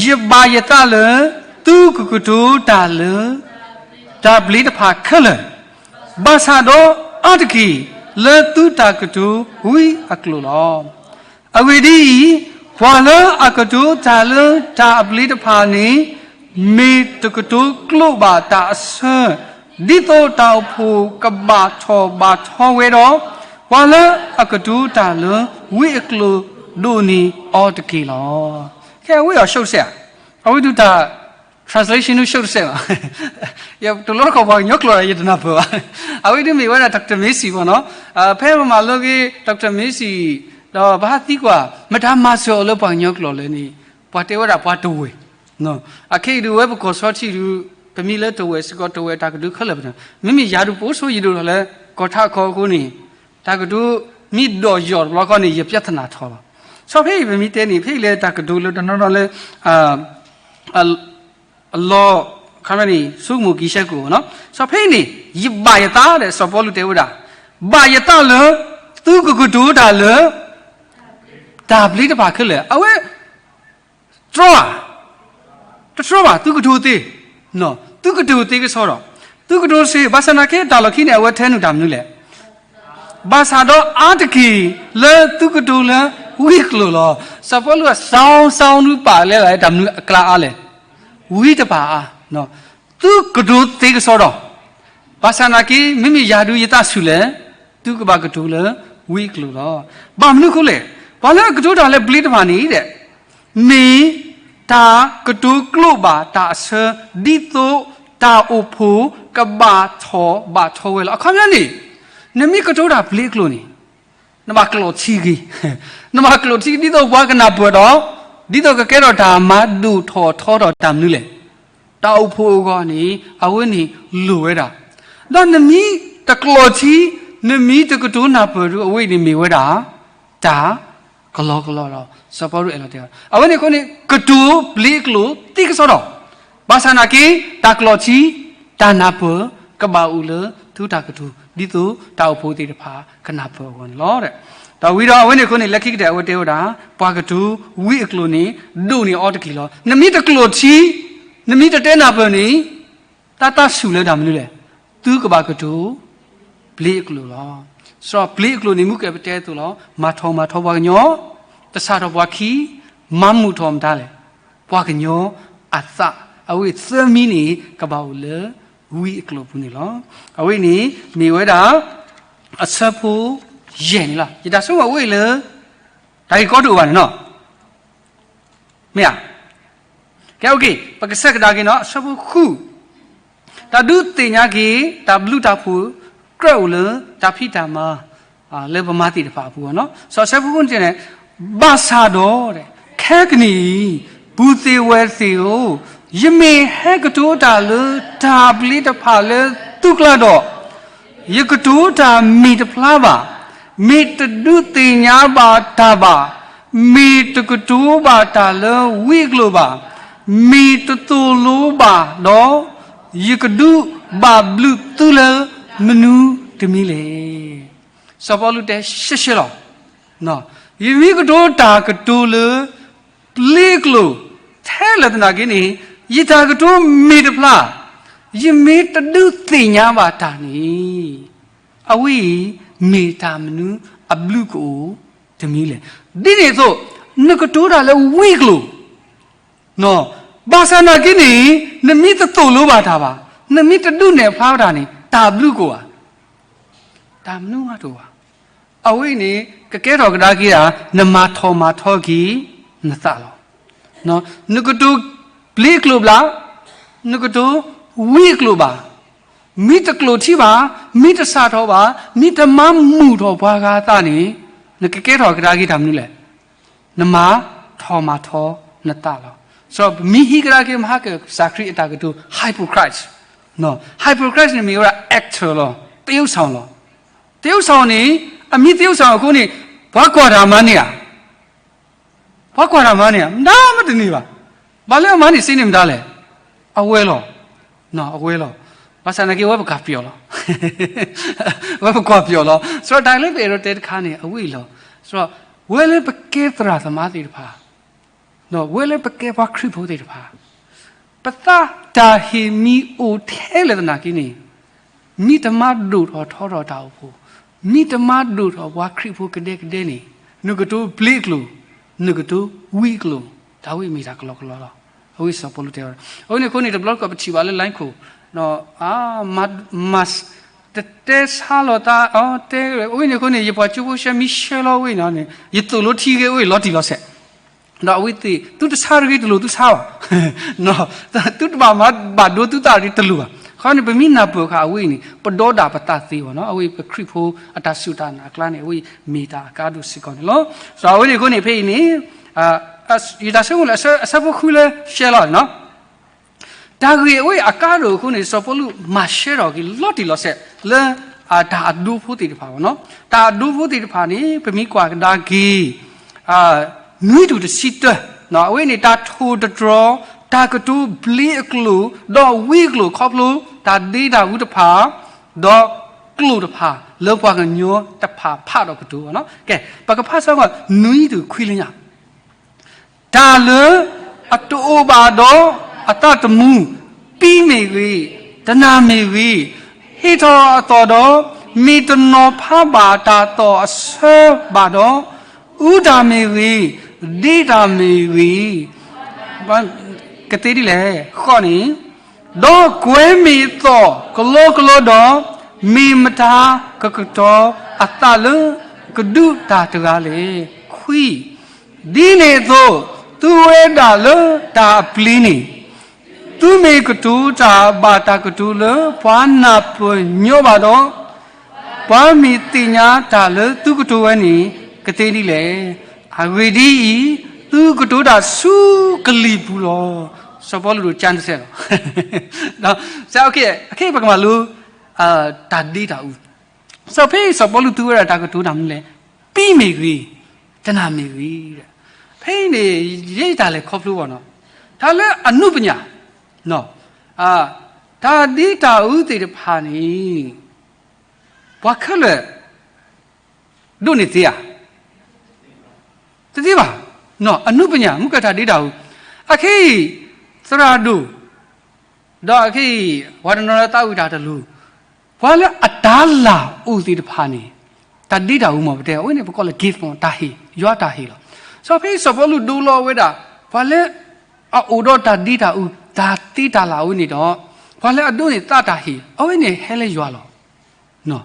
ယဘၣ်ယသးလၢ သုကကတိၤတၢ်လၢ တၢ်ပျ့ၤတဖၣ်ခဲလၢာ်, ဘၣ်ဆၣ်ဒီးအါတက့ၢ် လၢသုတၢ်ကတိၤဝံအကျိာ်လီၤ. အဂ့ၢ်ဒ်အံၤ, ပှၤလၢအကတိၤတၢ်လၢတၢ်အပျ့ၤတဖၣ်န့ၣ် မ့ၢ်တကတိၤကျိာ်ဘၣ်တၢ်အဆၢ, ဒ်သိးတၢ်အိၣ်ဖှိၣ်ကဘၣ်ထီၣ်ဘၣ်ထီဝဲဒီး, ပှၤလၢအကတိၤတၢ်လၢဝံအကျိာ်ဒိၣ်န့ၢ်အီၤတက့ၢ်လီၤ. ခဲအံၤအဝဲအီၤရှုပ်စဲးဧါ, အဝဲဒုးတၢ် translation န့ၣ် ရှုပ်စဲးဘၣ်. ယတလိၣ်တခီပှၤကညီကျိာ်ဒီး ယတနၢ်ပၢၢ်ဘၣ်. အဝဲဒုးမ့ၢ်ဝဲဒၣ် Doctor Macy ဘၣ်နီၤ. ဖဲပမၤလိက့ၤ Doctor Macy ဒီးပဟးသံကွၢ် မတၤမၤစၢၤအီၤလၢပှၤကညီကျိာ်လဲၣ်န့ၣ် ပှၤတဲဝဲဒၣ်ပှၤတဝဲၢ်. အခဲအံၤဒုးဝဲပကီၢ်ဆီထံးဒုး ပမ့ၢ်လၢတဝဲၢ်စ့ၢ်ကီး တဝဲၢ်တၢ်ကဒုးခဲလၢာ်ပတၢ်, မ့မ့ၢ်ယၤဒုးပအိၣ်ဆိးယံၤဒိၣ်ထီၣ်လၢ ကီၢ်ထးခီအဃိန့ၣ် တၢ်ကဒုးမ့ၢ်ဒီးယီၢ်တဘျီဃီန့ၣ် ယပြဿနာထီၣ်လီၤ. စီၤဖဲအံၤပမ့ၢ်တဲန့ၣ် ဖဲအံၤလၢတၢ်ကဒုးလၢတနီၤနီၤလၢ အလီၢ် ခါမ့ၢ်န့ၣ် ဆိကမိၣ်က့ၤဆၢကိၣ်နီၤ. စီၤဖဲအံၤန့ၣ် ယဘၣ်ယသးဒီး စီၤပီလူးတဲဝဲဒၣ် ဘၣ်ယသးလၢ သုကကတိၤတၢ်လၢ တၢ်ပျ့ၤတဖၣ်ခဲလၢာ်. အဝဲ တြီဧါ, တတြီဘၣ်, သုကတိၤသ့, သုကတိၤသ့ကစီဒီး, သုကတိၤသ့, ဘၣ်ဆၣ်နာ်က့ တၢ်လီၢ်ခံန့ၣ် အဝဲထဲနုာ်တၢ်မနုၤလဲၣ်. ဘၣ်ဆၣ်ဒီးအါတက့ၢ်လၢသုကတိၤလၢဝံအကျိာ်လီၤ. စီၤပီလူးအ sound sound ဒုးပာ်လဲလၢတၢ်မနုၤအကျါအါလဲၣ်. ဝံတဖၣ်အါ, သုကတိၤသ့ကစီဒီး, ဘၣ်ဆၣ်နာ်က့ မ့မ့ၢ်ယၤဒုးယသးဆူၣ်လဲၣ်, သုကဘၣ်ကတိၤလၢဝံအကျိာ်လီၤ. ဘၣ်မနုၤအဃိလဲၣ်, ပှၤလၢအကတိၤတၢ်လၢပျ့ၤတဖၣ်န့ၣ်ဒီး မ့ၢ်တၢ်ကတိၤကျိာ်ဘၣ်တၢ်အဆၢ, ဒ်သိးတၢ်အိၣ်ဖှိၣ်ကဘၣ်ထီၣ်ဘၣ်ထီဝဲလီၤ. အခီပညီန့ၣ်, နမ့ၢ်ကတိၤတၢ်ပျ့ၤအကျိာ်န့ၣ် နဘၣ်ကျိးထံက့ၤ, နဘၣ်ကျိးထံ ဒ်သိးပှၤကနၢ်ပၢၢ်ဒီး, ဒ်သိးကကဲထီၣ်တၢ်မၤဒိၣ်ထီၣ်ထီထီၣ်တၢ်မနုၤလဲၣ်, တၢ်အိၣ်ဖှိၣ်အဂီၢ်န့ၣ် အဝဲန့ၣ်လိၣ်ဝဲဒၣ်. ဒီးနမ့ၢ်တကျိးထံ, နမ့ၢ်တကတိၤနၢ်ပၢၢ်ဒီး အဝဲအံၤန့ၣ်မ့ၢ်ဝဲဒၣ် တၢ်ကလီကလီလီၤ. စီၤပီလူးအဲၣ်လီၤတဲ, အဝဲန့ၣ်အဃိန့ၣ် ကတိၤပျ့ၤအကျိာ်သ့ကစီဒီး, ဘၣ်ဆၣ်နာ်က့ တၢ်ကျိးထံ, တၢ်နၢ်ပၢၢ် ကဘၣ်အိၣ်လၢသုတၢ်ကတိၤ ဒ်သိးတၢ်အိၣ်ဖှိၣ်သ့ၣ်တဖၣ်ကနၢ်ပၢၢ်အဂီၢ်န့ၣ်လီၤ. ဒီးဝံၤဒီးအဝဲန့ၣ်အဃိန့ၣ် လၢခံကတၢၢ်အဝဲတဲဝဲဒၣ် ပှၤကတိၤဝံအကျိာ်န့ၣ် ဒိၣ်န့ၢ်အီၤတက့ၢ်လီၤ. နမ့ၢ်တကျိးထံ, နမ့ၢ်တတဲနၢ်ပၢၢ်န့ၣ် တၢ်သးဆူၣ်လၢတၢ်မနုၤလဲၣ်, သုကဘၣ်ကတိၤ ပျ့ၤအကျိာ်လီၤ. စီၤပျ့ၤအကျိာ်န့ၣ် မူကၢၢ်ပတဲအသိးလီၤ, မၤထီၣ်မၤထီပှၤကညီ, တဆၣ်ထီၣ်ပှၤခံ, မၤမုာ်ထီၣ်မတၤလဲၣ်, ပှၤကညီအသး, အဝဲသၢမံၤန့ၣ် ကဘၣ်အိၣ်လၢဝံအကျိာ်ပူၤန့ၣ်လီၤ. အဝဲန့ၣ် မ့ၢ်ဝဲဒၣ် အဆၢဖိယဲၢ်န့ၣ်လီၤ. ယတၢ်ဆိကမိၣ်အဝဲအံၤလၢ တၢ်ဂ့ၢ်ကီတအိၣ်ဘၣ်န့ၣ်နီၤ. မ့ၢ်ဧါ. ကဲ ပကဆၢကဒါက့ၤနီၤ အဆၢဖိဃု, တၢ်ဒုးသ့ၣ်ညါက့ၤ တၢ်ဘျုးတၢ်ဖှိၣ် ကြၢးအိၣ်လၢတၢ်ဖံးတၢ်မၤ လၢပမၤသ့ၣ်တဖၣ်အပူၤနီၤ. စီၤအဆၢဖိဃုန့ၣ် ဘၣ်ဆၣ်ဒီး ခဲကနံၣ်အံၤ ပုၢ်သ့ၣ်ဝဲၢ်သ့ၣ်ဧၢ, ယမ့ၢ်ဟဲကတိၤတၢ်လၢတၢ်ပျ့ၤတဖၣ်လၢသုကျါဒီး ယကတိၤတၢ်မ့ၢ်တဖျါဘၣ်, မ့ၢ်တဒုးသ့ၣ်ညါဘၣ်တၢ်ဘၣ်, မ့ၢ်တကတိၤဘၣ်တၢ်လၢဝံအကျိာ်ဘၣ်, မ့ၢ်တသိၣ်လိဘၣ်ဒီး ယကဒုးဘၣ်ဘျုးသုလၢမနုၤတမံၤလဲၣ်. စီၤပီလူးတဲရှဲရှဲလီၤ. ယမ့ၢ်ကတိၤတၢ်ကတိၤလၢ ပျ့ၤအကျိာ် ထဲလၢာ်သနာ်က့န့ၣ် ယတၢ်ကတိၤမ့ၢ်တဖျါ, ယမ့ၢ်တဒုးသ့ၣ်ညါဘၣ်တၢ်န့ၣ် အဝဲအံၤမ့ၢ်တၢ်မနုၤအဘျုးကအိၣ်တမံၤလဲၣ်. ဒ်န့ၣ်အသိး နကတိၤတၢ်လၢဝံအကျိာ် ဘၣ်ဆၣ်သနာ်က့န့ၣ် နမ့ၢ်တသိၣ်လိဘၣ်တၢ်ဘၣ်, နမ့ၢ်တဒုးနဲၣ်ဖျါဘၣ်တၢ်န့ၣ် တၢ်ဘျုးကအိၣ်ဧါ. တၢ်မနုၤမးတအိၣ်ဘၣ်. အဝဲအံၤန့ၣ် ကကဲထီၣ်ကဒါက့ၤဒၣ် နမၤထီၣ်မၤထီက့ၤနသးလီၤ. နကတိၤဘျ့အကျိၤဘျၣ်, နကတိၤဝံအကျိၤဘၣ်, မ့ၢ်တကျိာ်ထံဘၣ်, မ့ၢ်တစးထီၣ်ဘၣ်, မ့ၢ်တမၤမုာ်ထီၣ်ပှၤဂၤအသးန့ၣ်, နကကဲထီၣ်ကဒါက့ၤတၢ်မနုၤလဲၣ်. နမၤထီၣ်မၤထီနသးလီၤ. စီၤပမ့ၢ်ဟံးကဒါက့ၤမဟါကစၢ်ခရံာ်အတၢ်ကတိၤ hypocrite, hypocrite န့ၣ်မ့ၢ်ဝဲဒၣ် actor လီၤ, သရုပ်ဆောင်လီၤ. သရုပ်ဆောင်န့ၣ်, အမ့ၢ်သရုပ်ဆောင်အဃိန့ၣ်, ပှၤကွၢ်တၢ်မၤန့ၢ်ဧါ. ပှၤကွၢ်တၢ်မၤန့ၢ်ဧါ, မတၤမတန့ၢ်ဘၣ်. ဘၣ်လၢအမၤန့ၢ်စ့န့ၣ်မတၤလဲၣ်. အဝဲလီၤ. အဝဲလီၤ. ဘၣ်ဆၣ်နာ်က့ အဝဲပကွၢ်ပျီၣ်လီၤ. အဝဲပကွၢ်ပျီၣ်လီၤ. စီၤတၢ်လၢပအဲၣ်ဒိးတဲတခါန့ၣ် အဝဲအံၤလီၤ. စီၤ, ဝဲလၢပကဲသရၣ်သမါသ့ၣ်တဖၣ်, ဝဲလၢပကဲပှၤခရံာ်ဖိသ့ၣ်တဖၣ်, ပသးတၢ်ဟ့ၣ်မံၤအိၣ်ထဲလဲၣ်သနာ်က့န့ၣ်, မ့ၢ်တမၤဒိၣ်ထီၣ်ထီထီၣ်တၢ်အိၣ်ဖှိၣ်, မ့ၢ်တမၤဒိၣ်ထီၣ်ပှၤခရံာ်ဖိကဒဲကဒဲန့ၣ်, နကတိၤဘျ့အကျိၤ, နကတိၤဝံအကျိၤ, တၢ်ဝဲအံၤမ့ၢ်တၢ်ကလီကလီလီၤ. အဝဲစီၤပီလူးတဲဝဲဒၣ်. အဝဲန့ၣ်အဃိန့ၣ် တဘျီတခီၣ်ပထံၣ်ဘၣ်လၢ line ခိၣ်, မၤ, တတဲဆါလီၤသး, တဲ, အဝဲန့ၣ်အဃိန့ၣ် ယပှၤကၠိဖိဆှၢမ့ၢ်ဆှၢလီၤဝဲန့ၣ်, ယသိၣ်လိထံဂ့ၤဝဲလီၤတံၢ်လီၤဆဲး ဒီးအဝဲသ့ၣ် သုတဆါတဂ့ၤတလိၣ်သုဆါဘၣ်. သုတဘၣ်မၤဘၣ်ဒိသုသးတဂ့ၤတလိၣ်ဘၣ်. အဃိန့ၣ် ပမ့ၢ်နၢ်ပၢၢ်ဃာ်အဝဲအံၤန့ၣ် ပဒီဒၣ်ပသးသ့ဘၣ်နီၤ. အဝဲပခရံာ်ဖိအတၢ်စူၢ်တၢ်နာ်အကျါန့ၣ် အဝဲမ့ၢ်တၢ်အကါဒိၣ်စ့ၢ်ကီးန့ၣ်လီၤ. ဒီးအဝဲန့ၣ်အဃိန့ၣ် ဖဲအံၤန့ၣ် ယတၢ်ဆိကမိၣ်လၢ အဆၢဖိဃုလၢရှဲလီၤန့ၣ်နီၤ. တၢ်ဂ့ၢ်အဝဲအကါဒိၣ်အဃိန့ၣ် စီၤပီလူးမၤရှဲထီၣ်က့ၤလီၤတံၢ်လီၤဆဲးလၢ တၢ်အဒိဖိသ့ၣ်တဖၣ်ဘၣ်နီၤ. တၢ်အဒိဖိသ့ၣ်တဖၣ်န့ၣ် ပမ့ၢ်ကွၢ်ကဒါက့ၤ နွံတုၤတဆံတၢ, အဝဲန့ၣ် တၢ်ထိၣ်သတြီၤ, တၢ်ကတိၤဘျ့အကျိာ်, ဒီးဝံအကျိာ်ခီဖျိ တၢ်ဒ့တၢ်အူတဖၣ်, ဒီးကျိာ်တဖၣ်လၢပှၤကညီတဖၣ်ဖးဒီးကတိၤဘၣ်နီၤ. ကဲ, ပကဖးစ့ၢ်ကီး နွံတုၤခွံလၢညါ တၢ်လၢအတအိၣ်ဘၣ်ဒီးအသးသမူ, ပံမ့ၢ်ဂ့ၤ, တနၢ်မ့ၢ်ဂ့ၤ, ဟ့ၣ်ထီၣ်အသီၣ်ဒီး မ့ၢ်တနီၤဖးဘၣ်တၢ်သီၣ်အဆၢဘၣ်ဒီး, အူတၢ်မ့ၢ်ဂ့ၤ, ဒ့တၢ်မ့ၢ်ဂ့ၤ, ကသ့ဒ်လဲၣ်, ဃိးန့ၣ်, ဒီးကွဲမ့ၢ်အသီၣ်ကလီကလီဒီး, မ့ၢ်မတၤကကတီၤအသးလၢကဒုးတၢ်တဂၤလဲၣ်. ခွံ ဒ်န့ၣ်အသိး, သုဝဲဒၣ်လၢတၢ်အပျ့ၤန့ၣ်, သုမ့ၢ်ကတိၤတၢ်ဘၣ်တၢ်ကတိၤလၢပှၤနၢ်ပၢၢ်ညီဘၣ်ဒီး, ပှၤမ့ၢ်သ့ၣ်ညါတၢ်လၢသုကတိၤဝဲန့ၣ် ကသ့ဒ်လဲၣ်. အဂ့ၢ်ဒ်အံၤ, သုကတိၤတၢ်ဆူကလံၤပူၤလီၤ. စီၤပီလူးဒိးကၠါတစဲးလီၤ. အခဲအံၤပကမၤလိ တၢ်ဒ့တၢ်အူ. စီၤဖဲအံၤ စီၤပီလူးသူဝဲဒၣ်တၢ်ကတိၤတၢ်မနုၤလဲၣ်, ပံမ့ၢ်ဂ့ၤ, တနၢ်မ့ၢ်ဂ့ၤ. ဖဲအံၤန့ၣ် ယဲယတၢ်လဲၤခီဖျိဘၣ်နီၤ, တၢ်လၢအနုပညာ, တၢ်ဒ့တၢ်အူသ့ၣ်တဖၣ်န့ၣ် ပှၤခဲလၢာ် ဒိးန့ၢ်သ့ဧါ. တသ့ဘၣ်. အနုပညာ မုၢ်ကၢၢ်တၢ်ဒ့တၢ်အူ, အခဲအံၤ သရၣ်ဒိၣ်, ဒီးအခဲအံၤ ပှၤတနီၤလၢသးဝံၣ်တၢ်တလူၤ, ပှၤလၢအတၢ်လၢ်အိၣ်သ့ၣ်တဖၣ်န့ၣ် တၢ်ဒ့တၢ်အူမ့ၢ်ပတဲ အဝဲန့ၣ် ပကိးလၢ gift မ့ၢ်တၢ်ဟ့ၣ်, ယွၤတၢ်ဟ့ၣ်လီၤ. စီၤဖဲအံၤစီၤပီလူးဒိလီၤဝဲဒၣ် ပှၤလၢအအိၣ်ဒီးတၢ်ဒ့တၢ်အူ တၢ်သ့တၢ်လၢ်အဝဲန့ၣ်ဒီး ပှၤလၢအဒိးန့ၢ်သးတၢ်ဟ့ၣ် အဝဲန့ၣ်ဟဲလၢယွၤလီၤ.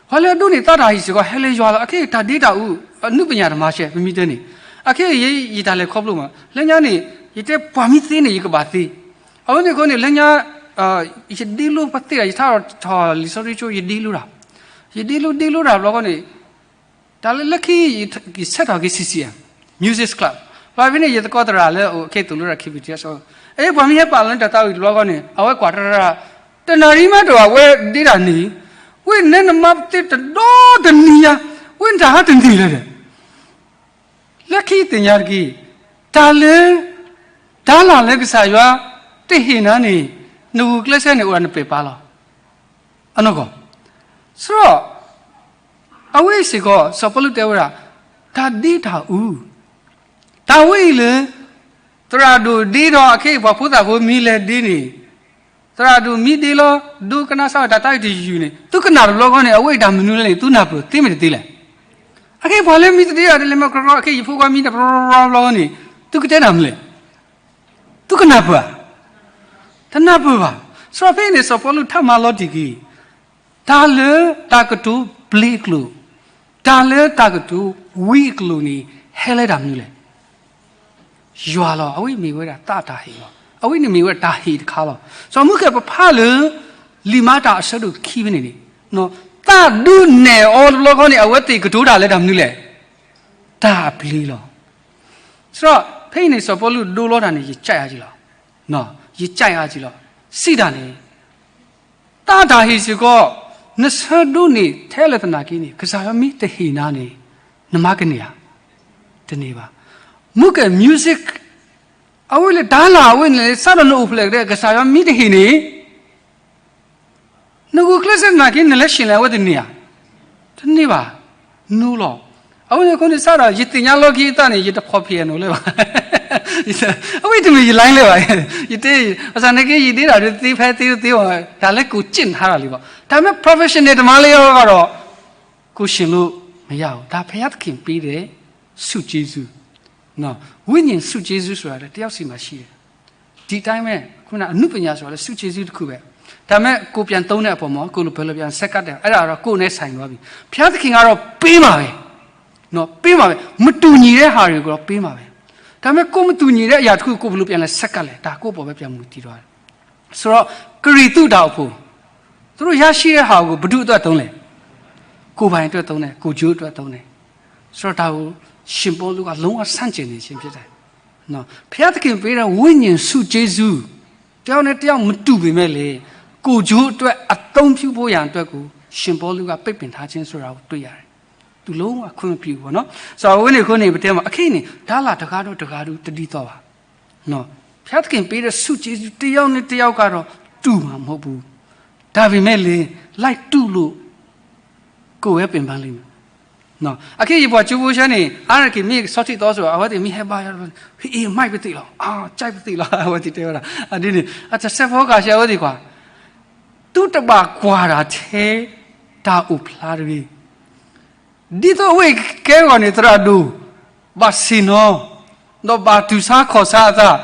ပှၤလၢအဒိးန့ၢ်သးတၢ်ဟ့ၣ်စ့ၢ်ကီး ဟဲလၢယွၤလီၤ. အခဲအံၤတၢ်ဒ့တၢ်အူ အနုပညာတမၤရှဲ ပမ့ၢ်တဲန့ၣ်, အခဲအံၤ ယတၢ်လဲၤခီဖျိမး လၢညါန့ၣ် ယတဲပှၤမ့ၢ်သ့န့ၣ် ယကဘၣ်သ့. အဝဲန့ၣ်အဃိန့ၣ် လၢညါ ယဒ့လိပသ့တၢ် ယထါထီၣ်လံာ်စီဆှံကၠိ ယဒ့လိတၢ်, ယဒ့လိဒ့လိတၢ်ဘျီဃီန့ၣ် တၢ်လၢလၢခံ ယဆဲးထီၣ်က့ၤ C C M Music Club ဘၣ်ဖဲန့ၣ် ယသကိးသရၣ်လၢအအိၣ်ခဲအံၤသိၣ်လိတၢ် K B T S အ ပှၤမ့ၢ်ဟဲပာ်လီၤန့ၣ် တၢ်သးဝံၣ်တဘျီဃီန့ၣ် အဝဲကွၢ်တရၢ တနၣ်ရံၣ်မးတဝဲဒ့တၢ်န့ၣ်, ဝဲနဲနမါသ့တဒီတနံၤညါ, ဝဲနတၢ်ဟးတန့ၢ်လၢၤဒီး လၢခံသ့ၣ်ညါတက့ၢ်, တၢ်လၢ တၢ်လၢ်လၢကစၢ်ယွၤတဟ့ၣ်နၤန့ၣ် နဂုာ်ကျဲးစၢးန့ၣ် အိၣ်ဒၣ်နပဲာ်ပာ်လီၤ. အနီၢ်ကီၢ် စရီ အဝဲစ့ၢ်ကီး စီၤပီလူးတဲဝဲဒၣ် တၢ်ဒ့တၢ်အူ, တၢ်ဝဲအံၤလၢ သရၣ်ဒိၣ်ဒ့ဒီး အခဲအံၤပှၤဖိသၣ်ဖိမ့ၢ်လဲၤဒ့န့ၣ်, သရၣ်ဒိၣ်မ့ၢ်ဒ့လီၤ ဒိကနၣ်စၢ်ဝဲတၢ်သးဝံၣ်တယုၢ်န့ၣ် သုကနၣ်တဘျီဃီန့ၣ် အဝဲအံၤတၢ်မနုၤလဲၣ်န့ၣ် သုနၢ်ပၢၢ်သ့မ့ၢ်တသ့လဲၣ်. အခဲအံၤပှၤလၢမ့ၢ်တဒ့တၢ်တလဲၤမၤကရီ အခဲအံၤယဖိခွါမ့ၢ်တပရီရီဘျီဃီန့ၣ် သုကတဲနၢ်မနုၤလဲၣ်. သုကနၢ်ပၢၢ်ဧါ. တနၢ်ပၢၢ်ဘၣ်. စရီဖဲအံၤန့ၣ် စီၤပီလူးထါမၤလီၤတံၢ်က့ၤ တၢ်လၢတၢ်ကတိၤဘျ့အကျိာ်, တၢ်လၢတၢ်ကတိၤဝံအကျိာ်န့ၣ် ဟဲလၢတၢ်မနုၤလဲၣ်. ယွၤလီၤ. အဝဲမ့ၢ်ဝဲဒၣ်သးအတၢ်ဟ့ၣ်လီၤ. အဝဲန့ၣ်မ့ၢ်ဝဲဒၣ်တၢ်ဟ့ၣ်တခါလီၤ. စီၤမုၢ်ကဲပဖးလၢ လံာ်မၤတၢ်အဆၢဒိၣ်ခံဖဲန့ၣ်န့ၣ်, သးဒုးနဲၣ်အီၤတဘျီဃီန့ၣ် အဝဲသ့ၣ်ကတိၤတၢ်လၢတၢ်မနုၤလဲၣ်, တၢ်အပျ့ၤလီၤ. ဆိုတော့ ဖဲအံၤန့ၣ် စီၤပီလူးဒိလီၤတၢ်န့ၣ် ယကြိုက်အါက့ၤလီၤ. ယကြိုက်အါက့ၤလီၤ. စံးတၢ်န့ၣ် သးတၢ်ဟ့ၣ်စ့ၢ်ကီး နဆၢဒိးန့ၢ်ထဲလဲၣ်သနာ်က့န့ၣ် ကစၢ်ယွၤမ့ၢ်တဟ့ၣ်နၤန့ၣ် နမၤကန့ၢ်ဧါ. တန့ၢ်ဘၣ်. မုၢ်ကဲ music အဝဲလၢတၢ်လၢ်အဝဲန့ၣ် စးထီၣ်နအိၣ်ဖျဲၣ်ကဒီး ကစၢ်ယွၤမ့ၢ်တဟ့ၣ်န့ၣ် နဂုာ်ကျဲးစၢးသနာ်က့ နလဲၤဆ့ၣ်လဲၤအဝဲတန့ၢ်ဧါ. တန့ၢ်ဘၣ်. နူလီၤ. အဝဲန့ၣ်အဃိန့ၣ် စးထီၣ် ယသ့ၣ်ညါလီၢ်ခံအသးန့ၣ် ယတဖီၣ်ဖံးအနီၣ်လၢၤဘၣ်. အဝဲတမ့ၢ်ယ line လၢၤဘၣ်. ယတဲ ဘၣ်ဆၣ်သနာ်က့ ယဒ့တၢ်ဒုးသ့ဖဲ သ့သ့အီၤ တၢ်လၢကိၣ်စ့ၣ်နဟါတၢ်လံဘၣ်. တၢ်မ့ၢ် professional တမၤလၢၤအီၤဒီး ကိၣ်ဆ့ၣ်လိမ့ၢ်ယၤဧိၤ တၢ်ဖဲယါသက့ၢ်ပ့ၤဒီး ဆုကျေးဇူး, ဝိညာဉ်ဆုကျေးဇူးဆိုတာလည်း တစ်ယောက်စီမှာရှိတယ်. ဒီတိုင်းပဲ ခုနအနုပညာဆိုတာလည်း ဆုကျေးဇူးတစ်ခုပဲ. ဒါပေမဲ့ ကိုယ်ပြန်သုံးတဲ့အပေါ်မှာ ကိုယ်လို ဘယ်လိုပြန်ဆက်ကပ်တယ် အဲ့ဒါတော့ ကိုယ့်နဲ့ဆိုင်သွားပြီ. ဘုရားသခင်ကတော့ပေးမှာပဲနော်, ပေးမှာပဲ. မတူညီတဲ့ဟာတွေကိုတော့ ပေးမှာပဲ. ဒါပေမဲ့ ကိုယ်မတူညီတဲ့အရာတစ်ခုကို ဘယ်လိုပြန်လဲဆက်ကပ်လဲ, ဒါကိုယ့်ပေါ်ပဲပြန်မူတည်သွားတယ်. ဆိုတော့ ကရံသူတၢ်အိၣ်ဖှိၣ် သူတို့ရရှိတဲ့ဟာကို ဘယ်သူအတွက်သုံးလဲ? ကိုယ်ပိုင်အတွက်သုံးတယ်, ကိုယ်ကျိုးအတွက်သုံးတယ်. ဆိုတော့ ဒါကို ရှင်ပေါလုက လုံးဝဆန့်ကျင်နေခြင်းဖြစ်တယ်. နော်, ဘုရားသခင်ပေးတဲ့ ဝိညာဉ်ဆုကျေးဇူး တစ်ယောက်နဲ့တစ်ယောက် မတူပေမဲ့လည်း ကိုယ်ကျိုးအတွက် အသုံးပြုဖို့ရန်အတွက်ကို ရှင်ပေါလုက ပိတ်ပင်ထားခြင်းဆိုတာကို တွေ့ရတယ်. သူလုံးဝခွင့်မပြုဘူးပေါ့နော်. ဆိုတော့ အဝဲန့ၣ်အဃိန့ၣ် ပတဲမှာ အခင်းန့ၣ် ဒါလာတဂၤတော့တဂၤဒုတဒ်သိးဘၣ်. နော်, ဘုရားသခင်ပေးတဲ့ဆုကျေးဇူး တစ်ယောက်နဲ့တစ်ယောက်ကတော့ တူမှာမဟုတ်ဘူး. ဒါပေမဲ့လည်း လိုက်တူလို့ ကိုယ်ပဲပင်ပန်းလိမ့်မယ်. နော်, အခင်း ယပှၤကၠိဖိဆၢန့ၣ် အါရက့ၤ မ့ၢ်ကဆီထံးသီဆိုတော့ အဝဲသ့ၣ်မ့ၢ်ဟဲဘါယွၤ ဟ့ၣ် မိုက်ပသ့ၣ်လီၤ, အာ, ကြိုက်ပသ့ၣ်လီၤ, အဝဲသ့ၣ်တဲဝဲဒၣ်. အဒ်န့ၣ် အတစဲးဖိကါရှဲ အဝဲသ့ၣ်ကွၢ် သုတဘၣ်ကွၢ်တၢ်ထဲတၢ်အိၣ်ဖျါတဂ့ၤ. ဒ်သိးအဝဲကဲဂီၤန့ၣ် သရၣ်ဒိၣ် ဘၣ်ဆ့ၣ်နီၤ ဒီးဘၣ်တူၢ်ဆါခီၣ်ဆါအသး,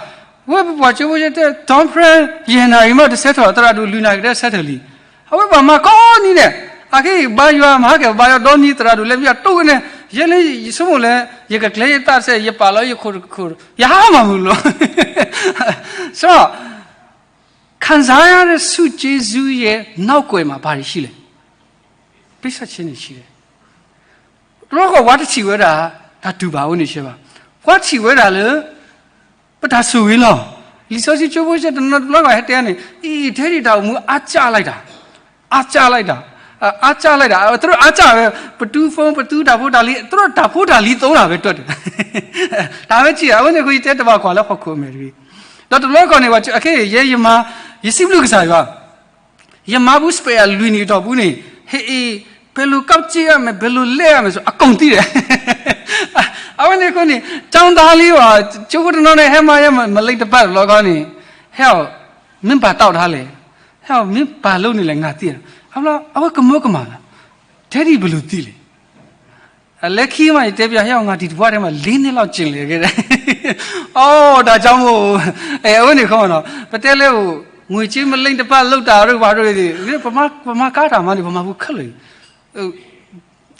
ဝဲပပှၤကၠိဖိဆၢတဲ conference ယဲၢ်နၣ်ရံၣ်မး တဆဲးထီၣ် သရၣ်ဒိၣ်လွံၢ်နၣ်ရံၣ်ကတၢၢ်ဆဲးထီၣ်လံ. အဝဲဘၣ်မၤကိးနံၤဒဲး, အခဲအံၤဘါယွၤ မဟါကဲဘါယွၤဒီနံၤ သရၣ်ဒိၣ်လဲၤဘံယွၤတိၢ်ဝဲန့ၣ် ယဲလၢယဆိကမိၣ်လၢ ယကကျဲယသးတစဲး ယပာ်လီၤယခိၣ်တခိၣ် ယဟါမၢ်မုာ်လီၤ. ဆိုတော့ ခံစားရတဲ့ဆုကျေးဇူးရဲ့နောက်ကွယ်မှာ ဘာတွေရှိလဲ? ပေးဆပ်ခြင်းတွေရှိတယ်. တဘျီဃီ ပှၤတထံၣ်ဝဲဒၣ် တၢ်တူၢ်ဘၣ်အိၣ်န့ၣ်ရှဲဘၣ်. ပှၤထံၣ်ဝဲဒၣ်လၢ ပတၢ်ဆိၣ်ဂ့ၤလီၤ. လံာ်စီဆှံကၠိဖိဆၢ တနီၤတဘျီဃီ ဟဲတဲန့ၣ် အံၤ ထဲဒၣ်တၢ်အိၣ်မူ အါကျလိုက်တာ, အါကျလိုက်တာ, အါကျလိုက်တာ, သူတို့အါကျဝဲ, ပသူ phone ပသူတၢ်ဖိတၢ်လံၤ, သူတို့တၢ်ဖိတၢ်လံၤသုံးတာပဲ တွက်တယ်. တၢ်ဝဲထံၣ် အဝဲန့ၣ်အဃိ ယတဲတဘၣ်ကွၢ်လၢဟီၣ်ခိၣ်အမဲာ်တဂ့ၤ. ဒီးတဘျီဃီန့ၣ် ပှၤ အခဲအံၤ ယဲယမါ ယစံးဘျုးကစၢ်ယွၤ ယမၤဘူး spare လွံၢ်နံၣ်အတီၢ်ပူၤန့ၣ် ဟဲအံၤ ဘယ်လိုကောက်ကြည့်ရမယ်, ဘယ်လိုလဲရမယ်ဆို အကုန်သိတယ်. အဝဲန့ၣ်အဃိန့ၣ် ကျောင်းသားလေးပါ, ကၠိဖိတနီၤန့ၣ် ဟဲမၤယဲမလိတ်တပတ်တဘျီဃီန့ၣ် ဟဲအီၤ မင်းဘာတောက်ထားလဲ, ဟဲအီၤ မင်းဘာလုပ်နေလဲ, ငါသိတယ်. အဘျီ အဝဲကမၢကမၣ်လီၤ, ထဲဒၣ်ဘယ်လိုသိလဲ. လၢခံမး ယတဲပျီ ဟဲအီၤ ငါဒီတဘွါထဲမှာ လေးနှစ်လောက်ကျင်လည်ခဲ့တယ်. အိၣ် ဒါကြောင့်မို့ အဲ အဝဲန့ၣ်ဃီမးနီၤ ပတဲလၢ ငွေကြေးမလိမ့်တဖၣ်လုပ်တာတို့ဘာတို့ ပမၤကါတၢ်မးန့ၣ် ပမၤပူၤခဲလၢာ်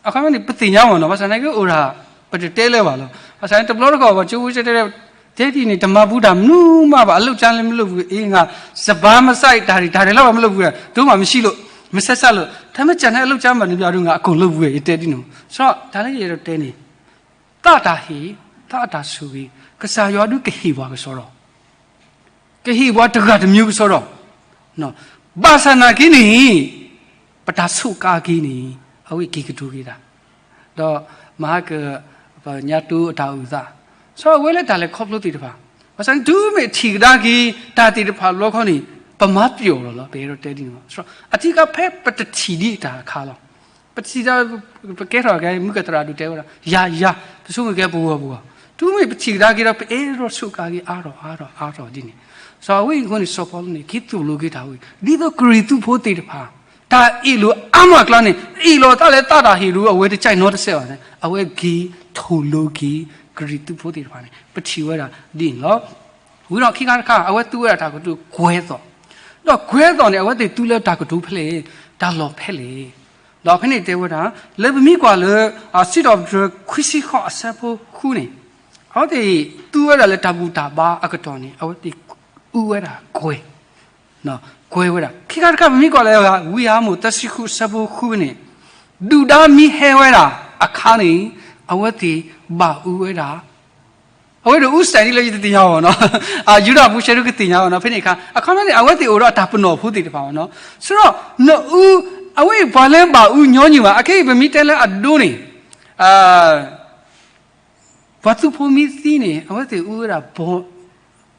အခီပညီန့ၣ် ပသ့ၣ်ညါမးနီၤ ဘၣ်ဆၣ်သနာ်က့အိၣ်ဒၣ် ပတတဲလၢၤဘၣ်လီၤ. ဘၣ်ဆၣ်န့ၣ် တဘျီတခီၣ် ပှၤကၠိဖိဆၢတဲ တဲဒ်န့ၣ် တမၤပူၤတၢ်မနုၤမးဘၣ် အလုပ်ကြမ်းလည်းမလုပ်ဘူး အေး ငါ စပါးမစိုက် တၢ်ရံၣ် တၢ်ရံၣ်လီၤဘၣ်မလုပ်ဘူး ဒိၣ်မးမရှိလို့ မဆက်စပ်လို့ ဒါပေမဲ့ကျန်တဲ့အလုပ်ကြမ်းဘၣ်န့ၣ် ပျၢ်ဒိုးငါအကုန်လုပ်ဘူး ယတဲဒ်န့ၣ် ဆိုတော့ တၢ်လၢယအဲၣ်ဒိးတဲန့ၣ် သးတၢ်ဟ့ၣ် သးအတၢ်ဆိၣ်ဂ့ၤ ကစၢ်ယွၤဒုးကဟ့ၣ်ပှၤကစီဒီ ကဟ့ၣ်ပှၤတဂၤတမျိုးကစီဒီ ဘၣ်ဆၣ်နာ်က့န့ၣ် ပတၢ်ဆိးကါက့ၤန့ၣ် အဝဲက့ၤကတိၤက့ၤတၢ် ဒီးမဟါက ပညါတိအတၢ်အိၣ်သး စီၤအဝဲလၢတၢ်လဲၤခီဖျိသ့ၣ်တဖၣ် ဘၣ်ဆၣ်န့ၣ် တုၤမ့ၢ်ထံၣ်ကဒါက့ၤ တၢ်သ့ၣ်တဖၣ်တဘျီခီန့ၣ် ပမၤပျီၢ်လီၤလီၤ ပအဲၣ်ဒိးတဲဒ်န့ၣ်လီၤ. အဓိကဖဲပတထံၣ်ဒံးတၢ်အခါလီၤ. ပထံၣ်တၢ် ပကဲထီၣ်ကဲ မုၢ်ကသရၣ်ဒိၣ်တဲဝဲဒၣ် ယၤ ယၤ ပဆိကမိၣ်ကဲပဂီၢ်ပဂီၢ် တုၤမ့ၢ်ပထံၣ်ကဒါက့ၤဒီး ပအဲၣ်ဒိးဆိးကါက့ၤအါထီၣ်အါထီၣ်အါထီၣ်ဒ်န့ၣ် စီၤအဝဲအံၤအဃိန့ၣ် စီၤပီလူးန့ၣ် က့ၤသိၣ်လိက့ၤတၢ်ဝဲ ဒ်သိးကရံၣ်သူးဖိသ့ၣ်တဖၣ် တၢ်အ့ၣ်လိာ်အါမးအကျါန့ၣ် အ့ၣ်လိာ်သးလၢသးတၢ်ဟ့ၣ်ဒိၣ် အဝဲတကဲနီတစဲးဘၣ်န့ၣ် အဝဲက့ၤသိၣ်လိက့ၤ ကရံၣ်သူးဖိသ့ၣ်တဖၣ်န့ၣ် ပထံၣ်ဝဲဒၣ်ဒ်န့ၣ်လီၤ. ဝံၤဒီးခံခါတခါ အဝဲသူဝဲဒၣ်တၢ်ကတိၤကွဲသိး ဒီးကွဲသိးန့ၣ် အဝဲသ့ၣ်သူလၢတၢ်ကတိၤဖဲလဲၣ် တၢ်လီၢ်ဖဲလဲၣ် ဒီးဖဲန့ၣ်တဲဝဲဒၣ် လၢပမ့ၢ်ကွၢ်လၢ စံးထီၣ်ပတြၢၤခွံဆံဃိးအဆၢဖိဃုန့ၣ် အဝဲသ့ၣ်သူဝဲဒၣ်လၢတၢ်ဘူၣ်တၢ်ဘါအကတီၢ်န့ၣ် အဝဲသ့ၣ်အူဝဲဒၣ်ကွဲၤ, ကွဲၤဝဲဒၣ်. ခံခါတခါ ပမ့ၢ်ကွၢ်လၢ ဝံဧၤဧမူး သၢဆံဃုအဆၢဖိဃုန့ၣ်, ဒုၣ်ဒါမ့ၢ်ဟဲဝဲဒၣ်အခါန့ၣ် အဝဲသ့ၣ်ဘၣ်အူဝဲဒၣ် အဝဲဒၣ်အူစဲးဒ်လဲၣ်ယတသ့ၣ်ညါဘၣ်နီၤ, ယူဒၤဖိဆဲးဒုကသ့ၣ်ညါဘၣ်နီၤ. ဖဲန့ၣ်အခါ အခီပညီန့ၣ် အဝဲသ့ၣ်အိၣ်ဒီးအတၢ်ပနီၣ်ဖိသ့ၣ်တဖၣ်ဘၣ်နီၤ. ဆိဒီး နအူ, အဝဲအံၤပှၤလၢဘၣ်အူညီနုၢ်ဘၣ်. အခဲအံၤပမ့ၢ်တဲလၢအဒိန့ၣ် ပှၤသုးဖိမ့ၢ်သံန့ၣ် အဝဲသ့ၣ်အူဝဲဒၣ်ဘီ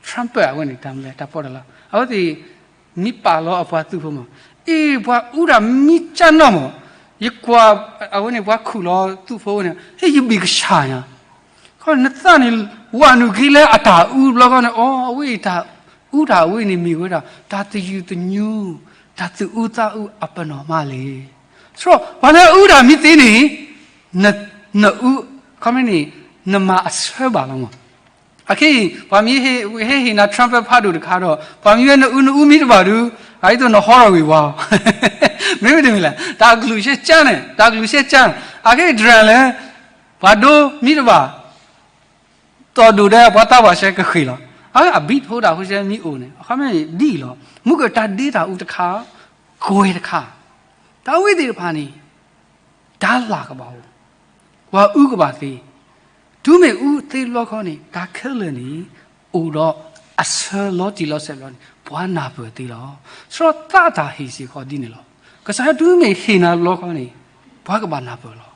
trumpet အဝဲန့ၣ် တၢ်မလဲၣ် တၢ်ပီးတၢ်လီ, အဝဲသ့ၣ်မ့ၢ်ပာ်လီၤအပှၤသုးဖိမး, အ့ၣ် ပှၤအူတၢ်မံကၢ်နီၢ်မး, ယကွၢ်အဝဲန့ၣ် ပှၤခူၣ်လီၤသုးဖိဝဲန့ၣ် ဟ့ၣ်ယဘံၣ်ကဆၣ်ညါ, ခီနသးန့ၣ် ဝၤနုာ်က့ၤလၢအတၢ်အူတဘျီဃီန့ၣ် အီ အဝဲအံၤတၢ်အူတၢ်အဝဲန့ၣ် မ့ၢ်ဝဲဒၣ် တၢ်သယုၢ်သညူ, တၢ်သူၣ်အူသးအူအပနီၣ်မးလဲၣ်. ဆိ ပှၤလၢအအူတၢ်မ့ၢ်သ့န့ၣ် နအူ, ခီမ့ၢ်န့ၣ် နမၤအဆၢဘၣ်လီၤမး. အခဲအံၤ ပှၤမ့ၢ်ဟဲဟ့ၣ်နၤ trumpet ဖးဒိၣ်တခါဒီး ပှၤမ့ၢ်ဝဲနအူနအူမံတဘၣ်ဒုး အအံၤသိးနဟီထီၣ်ဝံၤဝါ, မ့မ့ၢ်တမ့ၢ်လဲၣ် တၢ်ကလုၢ်ရှဲကၠါန့ၣ် တၢ်ကလုၢ်ရှဲကၠါ, အခဲအံၤ drum လၢ ပှၤဒိမံတဘၣ် သီၣ်ဒိၣ်ဒီးပှၤသးပှၢ်ဆှၢကဃ့ၢ်လီၤ. အဝဲအ beat ဖိတၢ်ဖိဆှၢမ့ၢ်အိၣ်န့ၣ် အခီပညီန့ၣ်ဒ်အံၤလီၤ. မုၢ်ကတၢၢ်တၢ်ဒ့တၢ်အူတခါ, ကွဲၤတခါ, တၢ်ဝဲသ့ၣ်တဖၣ်န့ၣ် တၢ်လၢ်ကဘၣ်အိၣ်, ပှၤအူကဘၣ်သ့, တုၤမ့ၢ်အူသ့တဘျီဃီန့ၣ် တၢ်ခဲလၢာ်န့ၣ် အိၣ်ဒီးအဆၢလီၤတံၢ်လီၤဆဲးဘျီန့ၣ် ပှၤနၢ်ပၢၢ်သ့လီၤ. ဆိသးတၢ်ဟ့ၣ်စ့ၢ်ကီးဒ်န့ၣ်လီၤ. ကစၢ်ယွၤတုၤမ့ၢ်ဟ့ၣ်နၤတဘျီဃီန့ၣ် ပှၤကဘၣ်နၢ်ပၢၢ်လီၤ.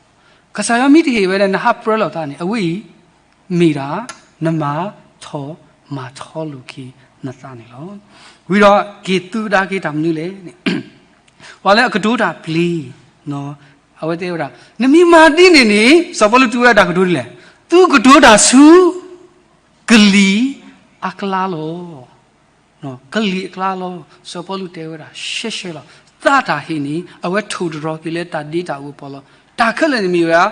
ကစၢ်ယွၤမ့ၢ်တဟ့ၣ်ဝဲဒၣ် နဟးပြၢလီၤသးန့ၣ် အဝဲအံၤ မ့ၢ်ဒၣ် နမၤထီၣ်မၤထီလိာ်က့ၤနသးန့ၣ်လီၤ. ဝံၤဒီးက့ၤသူကဒါက့ၤတၢ်မနုၤလဲၣ်န့ၣ် ပှၤလၢအကတိၤတၢ်ပျံၤ, အဝဲတဲဝဲဒၣ် နမ့ၢ်မၤဒ်န့ၣ်န့ၣ် စီၤပီလူးတူၢ်ဝဲဒၣ်တၢ်ကတိၤဒ်လဲၣ်, သုကတိၤတၢ်ဆူ ကလံၤအကျါလီၤ. ကလံၤအကျါလီၤ. စီၤပီလူးတဲဝဲဒၣ်ရှဲရှဲလီၤ. သးတၢ်ဟ့ၣ်န့ၣ် အဝဲထိၣ်တြီၤက့ၤလၢတၢ်ဒ့တၢ်အူအပီးလီၤ. တၢ်ခဲလၢာ်န့ၣ်မ့ၢ်ဝဲဒၣ်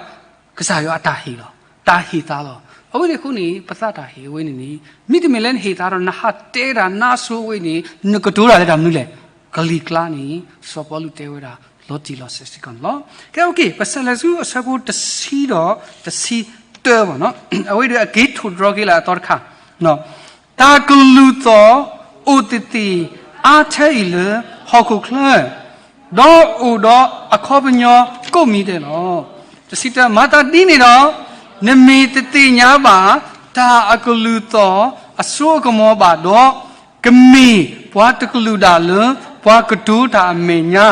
ကစၢ်ယွၤအတၢ်ဟ့ၣ်လီၤ. တၢ်ဟ့ၣ်သါလီၤ. အဝဲန့ၣ်အဃိန့ၣ် ပသးတၢ်ဟ့ၣ်အဝဲန့ၣ်န့ၣ် မ့တမ့ၢ်လၢနဟ့ၣ်သါဒီး နဟးတဲတၢ်နါစိၤအဝဲန့ၣ် နကတိၤတၢ်လၢတၢ်မနုၤလဲၣ်. ကလံၤကျါန့ၣ် စီၤပီလူးတဲဝဲဒၣ် လီၤတံၢ်လီၤဆဲးစ့ၢ်ကီးန့ၣ်လီၤ. ကဲ ပစံးလၢဆူအဆၢဖိတဆံဒီးတဆံတၢဘၣ်နီၤ. အဝဲဒီးအက့ၤထိၣ်တြီၤက့ၤလၢအသီတခါ တၢ်ကလုၢ်သီၣ်အိၣ်သ့ၣ်သ့ၣ်အါထဲအံၤလၢဟီၣ်ခိၣ်ချၢ, ဒီးအိၣ်ဒီးအခီပညီကိးမံၤဒဲးလီၤ. တဆံတၢ, မၤသးဒ်န့ၣ်ဒီး နမ့ၢ်တသ့ၣ်ညါဘၣ် တၢ်အကလုၢ်သီၣ်အစိအကမီၤဘၣ်ဒီး, ကမ့ၢ်ပှၤတကလုာ်ဒၣ်လၢပှၤကတိၤတၢ်အမဲာ်ညါ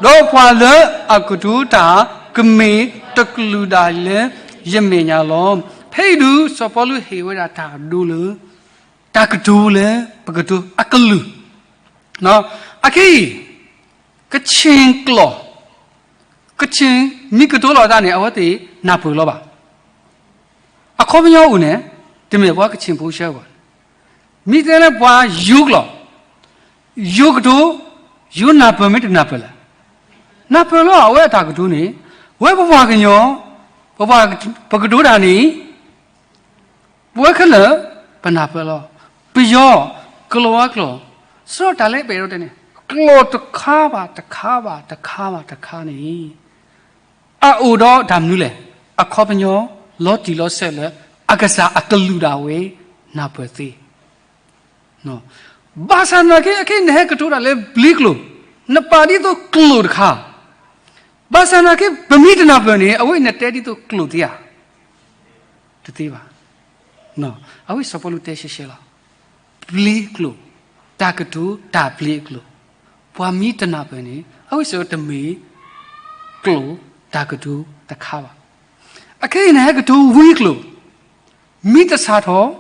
ဒီးပှၤလၢအကတိၤတၢ် ကမ့ၢ်တကလုာ်ဒၣ်လၢယမဲာ်ညါလီၤ. ဖဲအံၤဒုး စီၤပီလူးဟ့ၣ်ဝဲဒၣ်တၢ်အဒိလၢ တၢ်ကတိၤလၢပကတိၤအကလုၢ်, အခဲအံၤ ကခ့ၣ်ကျိာ်, ကခ့ၣ်မ့ၢ်ကတိၤလီၤတၢ်န့ၣ် အဝဲသ့ၣ်နၢ်ပၢၢ်လီၤဘၣ်. အခီပညီအိၣ်န့ၣ် တမ့ၢ်ပှၤကခ့ၣ်ဖိဆှၢအဂီၢ်, မ့ၢ်တဲလၢပှၤယိၤကျိာ်, ယိၤကတိၤ, ယိၤနၢ်ပၢၢ်မ့ၢ်တနၢ်ပၢၢ်လဲၣ်. နၢ်ပၢၢ်လီၤ အဝဲအတၢ်ကတိၤန့ၣ်, ဝဲပပှၤကညီ, ပပှၤ, ပကတိၤတၢ်န့ၣ် ပဝဲခဲလၢာ် ပနၢ်ပၢၢ်လီၤ. ပယီၤ, ကလီၤဝါကျိာ်, စရီတၢ်လၢပအဲၣ်ဒိးတဲန့ၣ် ကျိာ်တခါဘၣ်တခါဘၣ်တခါဘၣ်တခါန့ၣ် အအိၣ်ဒီးတၢ်မနုၤလဲၣ်, အခီပညီ လီၤတံၢ်လီၤဆဲးလၢ အကစၢ်အကလုၢ်ဒၣ်ဝဲ နၢ်ပၢၢ်သ့ ဘၣ်ဆၣ်နာ်က့ အခဲနဟဲကတိၤတၢ်လၢပျ့ၤကျိာ်, နပာ်ဒ်သိးကျိာ်တခါ, ဘၣ်ဆၣ်နာ်က့ ပမ့ၢ်တနၢ်ပၢၢ်န့ၣ် အဝဲနတဲဒ်သိးကျိာ်သ့ဧါ, တသ့ဘၣ်. အဝဲစီၤပီလူးတဲရှဲရှဲလီၤ, ပျ့ၤကျိာ်, တၢ်ကတိၤတၢ်ပျ့ၤအကျိာ်, ပှၤမ့ၢ်တနၢ်ပၢၢ်န့ၣ် အဝဲစ့ၢ်ကီးတမ့ၢ် ကျိာ်တၢ်ကတိၤတခါဘၣ်. အခဲအံၤနဟဲကတိၤဝံကျိာ်, မ့ၢ်တစးထီၣ်,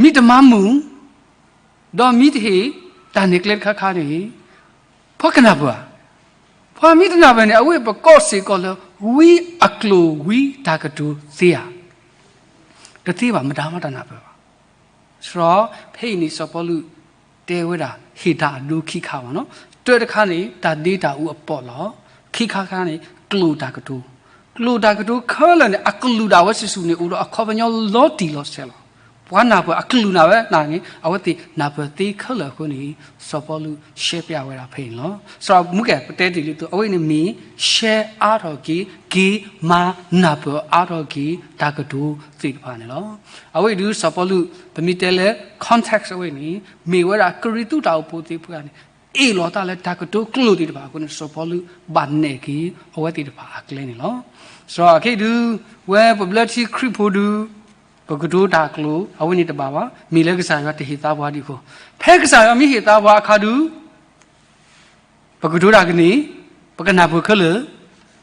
မ့ၢ်တမၤမုာ်, ဒီးမ့ၢ်တဟ့ၣ်တၢ်နဲၣ်ကျဲတခါခါန့ၣ် ပှၤကနၢ်ပၢၢ်ဧါ. ပှၤမ့ၢ်တနၢ်ပၢၢ်န့ၣ် အဝဲပကိးစ့ၢ်ကီးလၢ ဝံအကျိာ်ဝံတၢ်ကတိၤသ့ဧါ. တသ့ဘၣ်, မတၤမးတနၢ်ပၢၢ်ဘၣ်. စရီ ဖဲအံၤန့ၣ် စီၤပီလူးတဲဝဲဒၣ် ဟ့ၣ်တၢ်အဒိခံခါဘၣ်နီၤ. တၢတခါန့ၣ် တၢ်ဒ့တၢ်အူအပီးလီၤ. ခံခါခါန့ၣ် ကျိာ်တၢ်ကတိၤ, ကျိာ်တၢ်ကတိၤခဲလၢာ်န့ၣ် အကလုၢ်ဒၣ်ဝဲစုာ်စုာ်န့ၣ် အိၣ်ဒီးအခီပညီလီၤတံၢ်လီၤဆဲးလီၤ. ပှၤနၢ်ပၢၢ်အကလုာ်နၢ်ဝဲနၢ်န့ၣ် အဝဲသ့ၣ်နၢ်ပၢၢ်သ့ခဲလၢာ်အဃိန့ၣ် စီၤပီလူးရှဲပျးဝဲဒၣ်ဖဲအံၤန့ၣ်လီၤ. စီၤမူကဲ ပတဲတ့ၢ်လံသု အဝဲန့ၣ်မ့ၢ် ရှဲအါထီၣ်က့ၤ က့ၤမၤနၢ်ပၢၢ်အါထီၣ်က့ၤ တၢ်ကတိၤသ့ၣ်တဖၣ်န့ၣ်လီၤ. အဝဲအံၤဒုး စီၤပီလူး ပမ့ၢ်တဲလၢ context အဝဲန့ၣ် မ့ၢ်ဝဲဒၣ်ကရံၣ်သူးတၢ်အိၣ်ဖှိၣ်သ့ၣ်တဖၣ်န့ၣ် အ့ၣ်လိာ်သးလၢတၢ်ကတိၤကျိာ်သ့ၣ်တဖၣ်အဃိန့ၣ် စီၤပီလူးဘၣ်နဲၣ်က့ၤ အဝဲသ့ၣ်တဖၣ်အကျဲန့ၣ်လီၤ. စီၤအခဲအံၤဒုး ဝဲပဘျၢထံခရံာ်ဖိဒုး ပကတိၤတၢ်ကျိာ် အဝဲန့ၣ်တဘၣ်ဘၣ်. မ့ၢ်လၢကစၢ်ယွၤတဟ့ၣ်သါပှၤဒံးအဃိ, ဖဲကစၢ်ယွၤမ့ၢ်ဟ့ၣ်သါပှၤအခါဒုး ပကတိၤတၢ်ကန့ၢ်, ပကနၢ်ပၢၢ်ခဲလၢာ်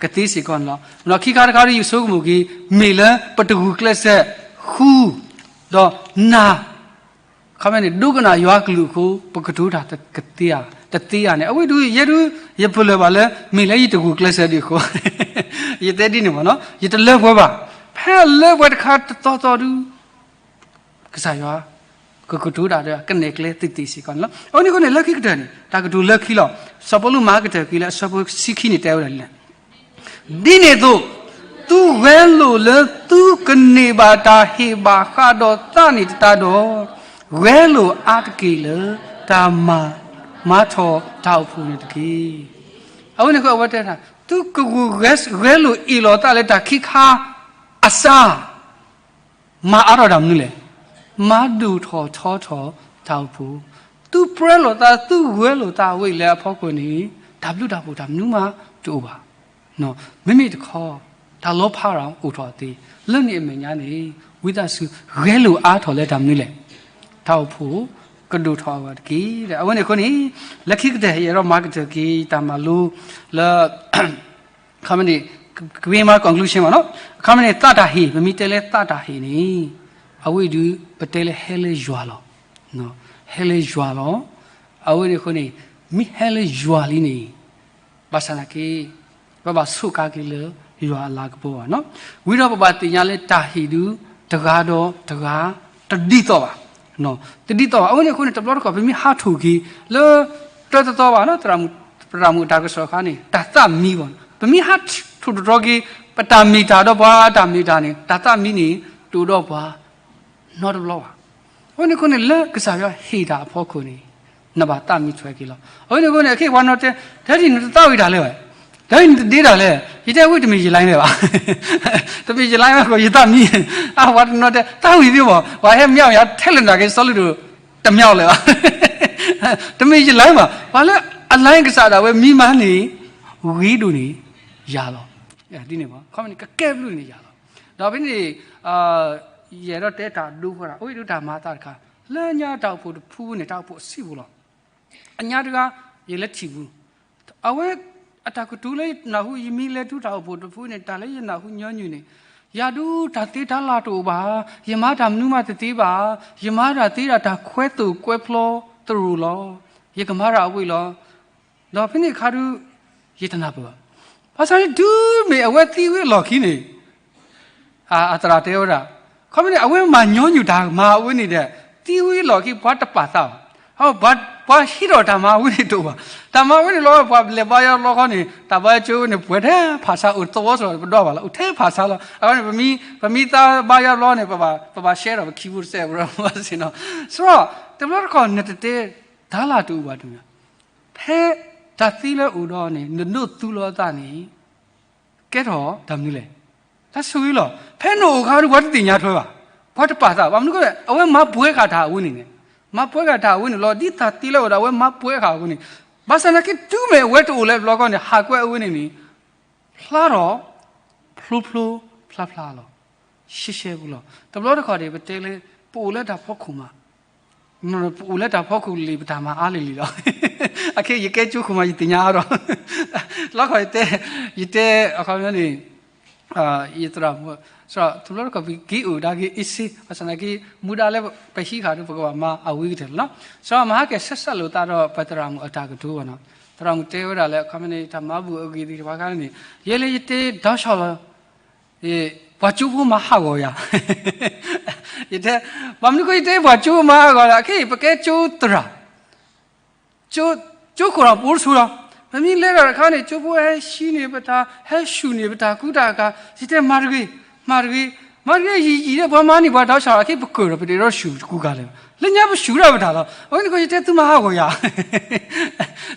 ကသ့စ့ၢ်ကီးန့ၣ်လီၤ. ဒီးခံခါတခါဒုး ယဆိကမိၣ်က့ၤ မ့ၢ်လၢပတဂုာ်ကျဲးစၢး ဃူ ဒီးနၢ် ခီမ့ၢ်န့ၣ် ဒိကနၣ်ယွၤကလုၢ်အဃိ ပကတိၤတၢ်တသ့ဧါ, တသ့ဧါန့ၣ် အဝဲဒုး ယဲဒုး ယပလၢၢ်ဘၣ်လၢ မ့ၢ်လၢယတဂုာ်ကျဲးစၢးဒံးအဃိ ယတဲဒ်န့ၣ်မ့ၢ်နီၤ, ယတလၢပှဲၤဘၣ်. ဖဲအလၢပှဲၤတခါတသီသီဒုး ကစၢ်ယွၤ ကကတိၤတၢ်ဒီး ကနဲၣ်ကျဲသ့သ့စ့ၢ်ကီးန့ၣ်လီၤ. အဝဲန့ၣ်အဃိန့ၣ် လၢခံကတၢၢ်န့ၣ် တၢ်ကတိၤလၢခံလီၤ. စီၤပီလူးမၤကတၢၢ်က့ၤလၢအဆၢဖိဆံခံန့ၣ် တဲဝဲဒၣ်လံ ဒ်န့ၣ်အသိး, သုဂဲၤလိာ်လၢသုကန့ၢ်ဘၣ်တၢ်ဟ့ၣ်ဘၣ်ဃးဒီးသးန့ၣ်တတၤဒီး, ဂဲၤလိာ်အါတက့ၢ်လၢ တၢ်မၤမၤထီၣ်တၢ်အိၣ်ဖှိၣ်န့ၣ်တက့ၢ်. အဝဲန့ၣ်အဃိ အဝဲတဲတၢ် သုကဂုာ်ဂဲၤလိာ်အ့ၣ်လိာ်သးလၢတၢ်ခံခါအစၢ် မၤအါထီၣ်တၢ်မနုၤလဲၣ်. မၤဒိၣ်ထီၣ်ထီထီၣ်တၢ်အိၣ်ဖှိၣ်, သုပြၢလိာ်သး သုဂဲၤလိာ်သးဝဲအံၤလၢအဖီခိၣ်န့ၣ် တၢ်ဘျုးတၢ်ဖှိၣ်တၢ်မနုၤမးတအိၣ်ဘၣ်. မ့မ့ၢ်တခီ တၢ်လီၤဖးတၢ်အိၣ်ထီၣ်သ့ လၢန့ၣ်အမဲာ်ညါန့ၣ် ဝံသးစူၤဂဲၤလိာ်အါထီၣ်လၢတၢ်မနုၤလဲၣ်. တၢ်အိၣ်ဖှိၣ်ကဒိၣ်ထီၣ်အဂီၢ်တက့ၢ်. အဝဲန့ၣ်အဃိန့ၣ် လၢခံကတၢၢ် ယအဲၣ်ဒိးမၤကတၢၢ်က့ၤတၢ်မၤလိလၢ အခါမ့ၢ်န့ၣ် ကမ့ၢ်မၤ conclusion မ့ၢ်နီၤ, အခါမ့ၢ်န့ၣ် သးတၢ်ဟ့ၣ် ပမ့ၢ်တဲလၢသးတၢ်ဟ့ၣ်န့ၣ် အဝဲအံၤဒုး ပတဲလၢဟဲလၢယွၤလီၤ. ဟဲလၢယွၤလီၤ. အဝဲန့ၣ်အဃိန့ၣ် မ့ၢ်ဟဲလၢယွၤလံန့ၣ် ဘၣ်ဆၣ်သနာ်က့ ပဘၣ်ဆိးကါက့ၤလၢယွၤအလၤကပီၤဘၣ်နီၤ. ဝံၤဒီးပဘၣ်သ့ၣ်ညါလၢတၢ်ဟ့ၣ်ဒုး တဂၤဒီးတဂၤ တဒ်သိးဘၣ်. တဒ်သိးဘၣ်. အဝဲန့ၣ်အဃိန့ၣ် တဘျီတခီၣ် ပမ့ၢ်ဟးထီၣ်က့ၤလၢ တၢတသီဘၣ်နီၤ သရၣ်မုၣ် သရၣ်မုၣ်အတၢ်ကစီၣ်အခါန့ၣ် တၢ်သးမံဘၣ်. ပမ့ၢ်ဟးထီၣ်တတြီက့ၤ ပတၢ်မ့ၢ်တၢ်ဒီးပှၤတၢ်မ့ၢ်တၢ်န့ၣ် တၢ်သးမံန့ၣ် တအိၣ်ဒီးပှၤ နီတဘျီဘၣ်. အဝဲန့ၣ်အဃိန့ၣ် လၢကစၢ်ယွၤဟ့ၣ်တၢ်အဖီခိၣ်န့ၣ် နဘၣ်သးမံထွဲက့ၤလီၤ. အဝဲန့ၣ်အဃိန့ၣ် အခ့ပှၤနီၤတဲ တၢ်ဒ်နတသးဝံၣ်တၢ်လဲၣ်ဝဲ, တၢ်ဒ်နတဒ့တၢ်လဲၣ်, ယတဲဝံၣ်တမ့ၢ် ယလိုင်း မ့ၢ်ဘၣ်. တမ့ၢ် ယလိုင်း မ့ၢ်ကီး ယသးမံ, အဝဲတနီၤတဲ သးဝံၣ်သ့ဘၣ်, ပှၤဟဲမံအီၣ်ယၤထဲလဲၣ်နၤက့ၤ စီၤလုၢ်ဒိၣ် တမံအီၣ်လဲၣ်ဘၣ်. တမ့ၢ် ယလိုင်း မ့ၢ်ဘၣ်, ပှၤလၢအလိုင်းကစၢ်ဒၣ်ဝဲမံမးန့ၣ် ဂ့ၤဒိၣ်န့ၢ်ယၤလီၤ. ဒ်န့ၣ်ဘၣ်, ခီမ့ၢ်န့ၣ် ကကဲဘျုးန့ၢ်ယၤလီၤ. ဒီးဖဲန့ၣ် ယအဲၣ်ဒိးတဲတၢ်ဒိဃီတၢ် အိၣ်ဒုးတၢ်မၤအသးတခါ, လၢညါတၢ်အိၣ်ဖှိၣ်တဖုန့ၣ် တၢ်အိၣ်ဖှိၣ်အဆံးပူၤလီၤ. အညါတဂၤ ယလဲၤထံၣ်ပူၤ, အဝဲအတၢ်ကတိၤလၢယနၢ်ဟူ ယမ့ၢ်လဲၤတုၤတၢ်အိၣ်ဖှိၣ်တဖုန့ၣ် တၢ်လၢယနၢ်ဟူညီနုၢ်န့ၣ်, ယၤဒုးတၢ်သ့တၢ်လၢ်တအိၣ်ဘၣ်, ယမၤတၢ်မနုၤမးတသ့ဘၣ်, ယမၤတၢ်သ့ဒၣ်တၢ်ခွဲသိၣ်ကွဲဖျီသရိာ်လီၤ. ယကမၤတၢ်အဝံၣ်လီၤ. ဒီးဖဲန့ၣ်အခါဒုး ယတနၢ်ပၢၢ်ဘၣ်. ဘၣ်ဆၣ်န့ၣ် တုၤမ့ၢ်အဝဲသံဝံၤအလီၢ်ခံန့ၣ် အသရၣ်တဲဝဲဒၣ်, ခီမ့ၢ်န့ၣ် အဝဲမၤညီနုၢ်တၢ်မၤအဝဲန့ၣ်ဒီး သံဝံၤအလီၢ်ခံ ပှၤတပာ်သးဘၣ်. ပှၤဟံးထီၣ်တၢ်မၤအဝဲန့ၣ်တအိၣ်ဘၣ်. တၢ်မၤအဝဲန့ၣ်လီၤ ပှၤလဲၤဘါယွၤလီခီန့ၣ် တၢ်ဘါယွၤကၠိဝဲန့ၣ် ပှဲၤထဲဖးဆါ အိၣ်သဝီစ့ၢ်ကီး ပဒီဘၣ်လီၤ အိၣ်ထဲဖးဆါလီၤ. အဝဲန့ၣ် ပမ့ၢ်သးဘါယွၤလီန့ၣ် ပဘၣ်ရှဲဒီးပခံဖိတစဲးဖိဒီးစ့ၢ်နီၤ. စရီ တဘျီတခီၣ်နတတဲ တၢ်လၢတအိၣ်ဘၣ်တမံၤ ဖဲတၢ်သံလၢအအိၣ်ဒီးန့ၣ် နဒိးသူလီၤအသးန့ၣ် ကဲထီၣ်တၢ်မနုၤလဲၣ်. တၢ်ဆိၣ်ဂ့ၤလီၤ. ဖဲနအိၣ်အခါဒုး ပှၤတသ့ၣ်ညါထွဲဘၣ်. ပှၤတပာ်သးဘၣ်. မနုၤလဲၣ် အဝဲမၤပှဲၤဃာ်တၢ်အဝဲန့ၣ်န့ၣ်, မၤပှဲၤဃာ်တၢ်အဝဲန့ၣ်လီၤ. ဒ်တၢ်သံလၢအအိၣ်ဒီး အဝဲမၤပှဲၤဃာ်အဝဲန့ၣ်, ဘၣ်ဆၣ်သနာ်က့ တုၤမ့ၢ်အဝဲတအိၣ်လၢၤဘျီခီန့ၣ် ဟးကွဲအဝဲန့ၣ်န့ၣ် ဖျါထီၣ် ဖျိဖျိဖျါဖျါလီၤ. ရှဲရှဲဖိလီၤ. တဘျီတခီၣ်န့ၣ် ပတဲလၢ ပအိၣ်လၢတၢ်ဖီခိၣ်မး, ပအိၣ်လၢတၢ်ဖီခိၣ်လံ ပတၢ်မၤအါလံလံလီၤ. အခဲ ယကဲကၠိခိၣ်မး ယသ့ၣ်ညါအါဒီး လီခီၣ်ယတဲ, ယတဲအခီပညီန့ၣ် ယသရၣ်မုၣ် စရီ တဘျီတခီၣ် ပက့ၤအိၣ်ဒါက့ၤအ့စ့ ဘၣ်ဆၣ်သနာ်က့ မူဒါလၢပဟံးဃာ်ဒီး ပကဘၣ်မၤအဝံၤကတၢၢ်လီၤ. စရီ မဟါကဲ ဆက်စပ်လိာ်သးဒီး ပသရၣ်မုၣ်အတၢ်ကတိၤဘၣ်နီၤ. သရၣ်မုၣ်တဲဝဲဒၣ်လၢ အခီပညီန့ၣ် တၢ်မၤဘူၣ်အဂ့ၢ်သ့ၣ်တဖၣ်ခါန့ၣ် ယဲလၢယတဲဒီးဆီလီၤ ပှၤကၠိဖိမၤဟးဂီၤယၤ. ယတဲ, ဘၣ်မနုၤဃိယတဲပှၤကၠိဖိမၤဟးဂီၤလဲၣ်, အခဲအံၤ ပကဲကၠိသရၣ်, ကၠိခိၣ်ဒီးပအိၣ်တဆူလီၤ. ပမ့ၢ်လဲၤတၢ်တခါန့ၣ် ကၠိဖိဟဲဟံးန့ၢ်ပတၢ်, ဟဲဆူၣ်န့ၢ်ပတၢ်ကူတၢ်ကၤ, ယတဲမၤတဂ့ၤ, မၤတဂ့ၤ မၤတက့ၢ်ယံာ်ယံာ်ဒီး ပှၤမၤန့ၢ်ပှၤတၢ်ဆၢကတီၢ် အခဲအံၤပကၢၢ်ဒီး ပတအဲၣ်ဒိးဆူၣ်တကူကၤလၢၤဘၣ်. လၢညါပဆူၣ်ဒၣ်ပတၢ်လီၤ. အဝဲန့ၣ်ကီး ယတဲသုမၤဟးဂီၤယၤ,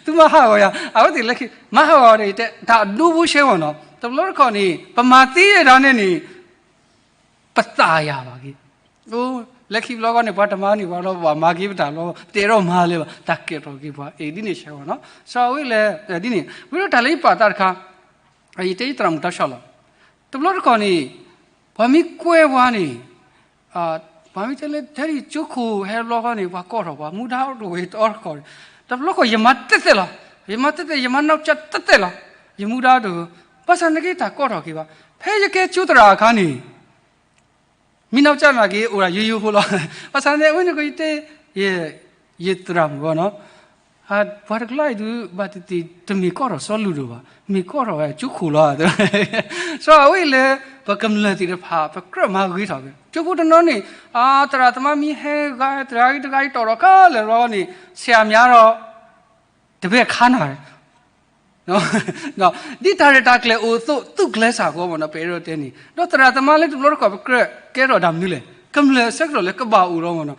သုမၤဟးဂီၤယၤ, အဝဲသ့ၣ်လၢခံ မၤဟးဂီၤဒီး ယတဲတၢ်အဒိဘိရှဲဂီၢ်နီၤ, တဘျီတခီၣ်န့ၣ် ပမၤသ့ဒၣ်န့ၣ်န့ၣ် ပသးယၤဘၣ်က့ၤ. လၢခံဘျီဂီၢ်န့ၣ် ပှၤတမၤန့ၢ်ပှၤလီၤ, ပှၤမၤက့ၤပတၢ်လီၤ, ပတအဲၣ်ဒိးမၤလၢၤဘၣ်, တၢ်ကဲထီၣ်က့ၤပှၤ အ့ၣ် ဒ်န့ၣ်ဆဲဂီၢ်နီၤ. စီၤအဝဲလဲၣ် ဒ်န့ၣ် ဝံၤဒီးတၢ်လၢယပာ်သးတခါ ယတဲယသရၣ်မုၣ်တၢ်ဆၢလီၤ. တဘျီတခီၣ်န့ၣ် ပှၤမ့ၢ်ကွဲပှၤန့ၣ် ပှၤမ့ၢ်တဲလၢ တဲဒ်ကၠိခိၣ်ဟဲတဘျီဃီန့ၣ် ပှၤကိးထီၣ်ပှၤ မူဒါတဝဲတအီတခီၣ်န့ၣ်, တဘျီဃီ ယမၤတဲာ်တဲာ်လီၤ, ယမၤတဲာ်တဲာ် ယမၤနီၢ်ကစၢ်တဲာ်တဲာ်လီၤ, ယမူဒါတဝဲ, ဘၣ်ဆၣ်န့ၣ်က့ၤတၢ်ကိးထီၣ်က့ၤဘၣ်, ဖဲယကဲကၠိသရၣ်အခါန့ၣ် မ့ၢ်နီၢ်ကစၢ်နာ်က့ၤ အိၣ်ဒၣ်ယိယိဖိလီၤ. ဘၣ်ဆၣ်န့ၣ် အဝဲန့ၣ်ကီး ယတဲ ယသရၣ်မုၣ်ဂီၢ်နီၤ, ပှၤတကလးအံၤဒုး ဘၣ်တသ့ၣ်တမ့ၢ်ကိးထီၣ်စီၤလုၢ်ဒိၣ်ဘၣ်, မ့ၢ်ကိးထီၣ်ဝဲကၠိခိၣ်လီၤ. စီၤအဝဲလဲၣ် ပကမျၢၢ်သ့ၣ်တဖၣ် ပကြၢးမၤဂ့ၤထီၣ်က့ၤ ကၠိဖိတနီၤန့ၣ် သရၣ်သမါမ့ၢ်ဟဲဂၤ တဂၤဂ့ၤတဂၤဂ့ၤတီၣ်ထီၣ်ခဲလၢာ်လီၤန့ၣ် ဆရာများဒီး တပ့ၢ်ခါနၤ ဒ်တၢ်ရဲၣ်တၢ်ကျဲၤအိၣ်အသိး သူၣ်ကျဲစၢ်ကီးမ့ၢ်နီၤ, ပအဲၣ်ဒိးတဲန့ၣ် ဒီးသရၣ်သမါလၢတဘျီတခီၣ် ပကြၢးကဲထီၣ်တၢ်မနုၤလဲၣ်, ကမျၢၢ်အဆၢကတီၢ်လၢကဘၣ်အိၣ်ဒီးမ့ၢ်နီၤ,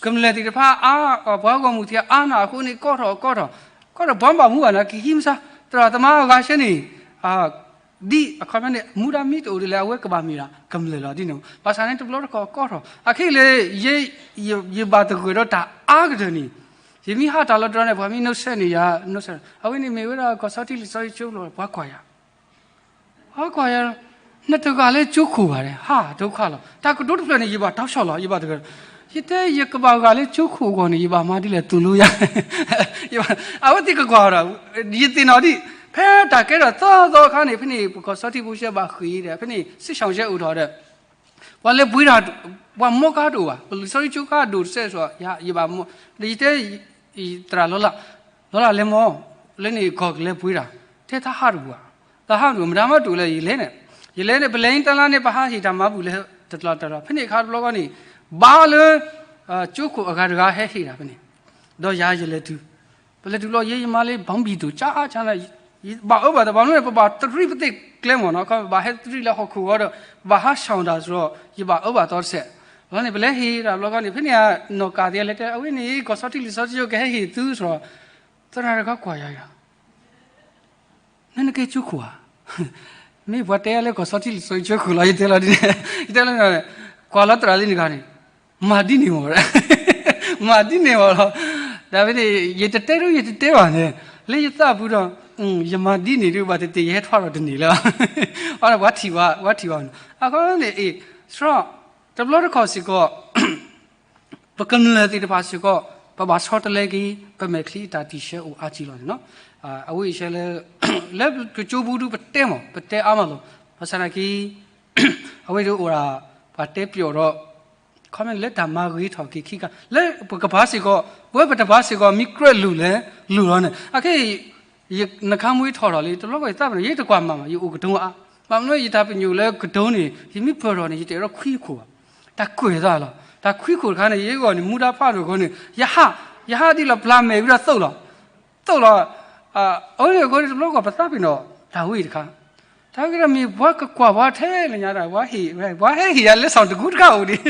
ကမျၢၢ်သ့ၣ်တဖၣ်အါ, ပှၤဂီၢ်မုၢ်သ့ၣ်အါနၤအဃိန့ၣ် ကိးထီၣ်ကိးထီၣ်, ကိးထီၣ်ပှၤဘၣ်မူဘၣ်နၤ ကဟံးမဆါ, သရၣ်သမါအဂၤဆဲန့ၣ် ဒ်အခီပညီန့ၣ် မူဒါမ့ၢ်တအိၣ်ဒ်လဲၣ် အဝဲကဘၣ်မ့ၢ်ဒၣ် ကမျၢၢ်လီၤဒ်န့ၣ်, ဘၣ်ဆၣ်န့ၣ်တဘျီတခီၣ်ကိးထီၣ် အခဲအံၤလၢ ယဘၣ်သဂၢၢ်ဒီးတၢ်အါကတၢၢ်န့ၣ်, ယမ့ၢ်ဟးတၢ်လီၤတတီၤန့ၣ် ပှၤမ့ၢ်နီၢ်ဆဲန့ၣ်ယၤ, နီၢ်ဆဲ, အဝဲန့ၣ်မ့ၢ်ဝဲဒၣ်ကီၢ်စီထံလံာ်စီဆှံကၠိလီၤ ပှၤကွၢ်ယၤ ပှၤကွၢ်ယၤ, နတဂၤလၢကၠိခိၣ်ဘၣ်န့ၣ် ဟးဒိခါလီၤ, တၢ်ကတိၤတဖျၢၣ်န့ၣ် ယဘၣ်တၢ်ဆၢလီၤ ယဘၣ်တဂၢၢ်, ယတဲ ယကဘၣ်ဂၤလၢကၠိခိၣ်အဂီၢ်န့ၣ် ယဘၣ်မၤဒ်လဲၣ် သိၣ်လိယၤ, အဝဲသ့ၣ်ကကွၢ်ဒီး ယသ့ၣ်နီၣ်ဒံး ဖဲတၢ်ကဲထီၣ်သီသီအခါန့ၣ် ဖဲန့ၣ် ပကီၢ်စီထံဖိဆဲဘၣ်ဃ့ၢ်ဒီး ဖဲန့ၣ် စံၣ်ဆၣ်ကဲအိၣ်ထီၣ်ဒီး ပှၤလဲၤပှ့ၤတၢ်, ပှၤမီကါတအိၣ်ဘၣ်, ပလံာ်စီဆှံကၠိခါဒိၣ်တစဲးစီၤ, ယဘၣ်မီ, ဒီးယတဲ သရၣ်လီၤလၢ်, လီၤလၢ်လဲၤမီ, လၢန့ၣ်ကီၢ်ကလဲၤပှ့ၤတၢ်, တဲတၢ်ဟးတအိၣ်ဘၣ်, တၢ်ဟးတအိၣ် မတၤမးတအိၣ်လၢယလဲၤန့ၣ်, ယလဲၤန့ၣ် ပလဲၤန့ၣ်တၢ်လါန့ၣ် ပဟးဟ့ၣ်တၢ်မၤဘူၣ်လၢတလီၤတလီၤ, ဖဲန့ၣ်အခါတဘျီဃီန့ၣ် ဘၣ်လၢ ကၠိခိၣ်အဂၤတဂၤဟဲဟ့ၣ်တၢ်ဖဲန့ၣ်, ဒီးယၤယလဲၤတုၤ ပလဲၤတုၤလီၤ ယဲယမါလၢ ဘီဘံၣ်ဒိၣ် ကၠါကၠါန့ၣ်, ယဘၣ်အၢဘၣ်သီ ဘၣ်မနုၤလဲၣ် ပဘၣ်တရံးပသ့ၣ်ကျဲမ့ၢ်နီၤ, ခီ ပဘၣ်ဟဲတရံးလၢဟီၣ်ခိၣ်ဂီၤဒီး ပဘၣ်ဟးဆှီၣ်တၢ်စ့ၢ်ကီး, ယဘၣ်အၢဘၣ်သီတစဲး, လီၤန့ၣ် ပလဲၤဟ့ၣ်တၢ်ဘျီဃီန့ၣ် ဖဲန့ၣ် နီၢ်ကၢ်သ့ၣ်လဲၤတဲ အဝဲန့ၣ် ကီၢ်စီထံလံာ်စီဆှံကဟဲဟ့ၣ်သုစ့ၢ်ကီး, သရၣ်တဂၤကွၢ်ယၤယၤ နနကဲကၠိခိၣ်ဧါ, မ့ၢ်ပှၤတဲယၤလၢကီၢ်စီထံလံာ်စီဆှံကၠိခိၣ်လီၤ ယတဲလီၤဒ်န့ၣ်, ယတဲလီၤန့ၣ်, ကွၢ်လီၤသရၣ်လၢန့ၣ်ဂၤန့ၣ်, မၤဒ်န့ၣ်မ့ၢ်, မၤဒ်န့ၣ်မ့ၢ်လီၤ, ဒီးဖဲန့ၣ် ယတတဲဒ် ယတတဲဘၣ်န့ၣ်, လၢယသးပူၤဒီး ယမၤဒ်န့ၣ်ဒ် ဘၣ်သ့ၣ်သ့ၣ် ယဟဲထီၣ်ဒီးတန့ၢ်လၢၤ, ပှၤထံၣ်ဘၣ် ပှၤထံၣ်ဘၣ်န့ၣ် အခီန့ၣ် အ့ၣ် စရီ တဘျီတခီၣ်စ့ၢ်ကီး ပကမျၢၢ်သ့ၣ်တဖၣ်စ့ၢ်ကီး ပဘၣ်ဆီတလဲက့ၤ ပမဲာ်ချံအတၢ်တံၢ်ဆှၢအိၣ်အါကံလီၤန့ၣ်နီၤ, အဝဲအံၤဆဲလၢ လၢကၠိပူၤဒုပတဲမး ပတဲအါမးလီၤ, ဘၣ်ဆၣ်သနာ်က့ အဝဲဒၣ်အိၣ်ဒၣ် ပှၤတဲပျီၣ်ဒီး ခီမ့ၢ်လၢတၢ်မၤဂ့ၤထီၣ်က့ၤခံခါ လၢပကပၤစ့ၢ်ကီး ပဝဲပတပၤစ့ၢ်ကီး မ့ၢ်ကြၢးလိၣ်လဲၣ် လိၣ်လီၤန့ၣ် အခဲအံၤ ယနခါမွ့ထီၣ်ထီၣ်လံ တဘျီဃီယသးပ့ၤနီၣ် ယတကွၢ်မၤမး ယအိၣ်ကတိၤအါ, ဘၣ်မနုၤယတၢ်ပညိၣ်လၢကတိၤန့ၣ် ယမ့ၢ်ပၢၢ်ထီၣ်န့ၣ် ယတအဲၣ်ဒိးခွံခိၣ်ဘၣ်, တၢ်ကွဲးသးလီၤ, တၢ်ခွံခိၣ်တခါန့ၣ် ယဂီၢ်န့ၣ် မူဒါဖးဒိၣ်အဃိန့ၣ် ယဟး, ယဟးဒ်လီၤပျၢ်မဲာ်ဝံၤဒီးသိၣ်လီၤ, သိၣ်လီၤ, အဝဲန့ၣ်အဃိန့ၣ် တဘျီဃီပသးပ့ၤနီၣ် တၢ်ဝဲအံၤတခါ တၢ်ဝဲကဒီးမ့ၢ်ပှၤကကွၢ်ပှၤထဲလဲၣ်ညါတၢ် ပှၤဟ့ၣ်, ပှၤဟဲဟ့ၣ်ယၤလၢစီၤတကူတခါအိၣ်ဒံး,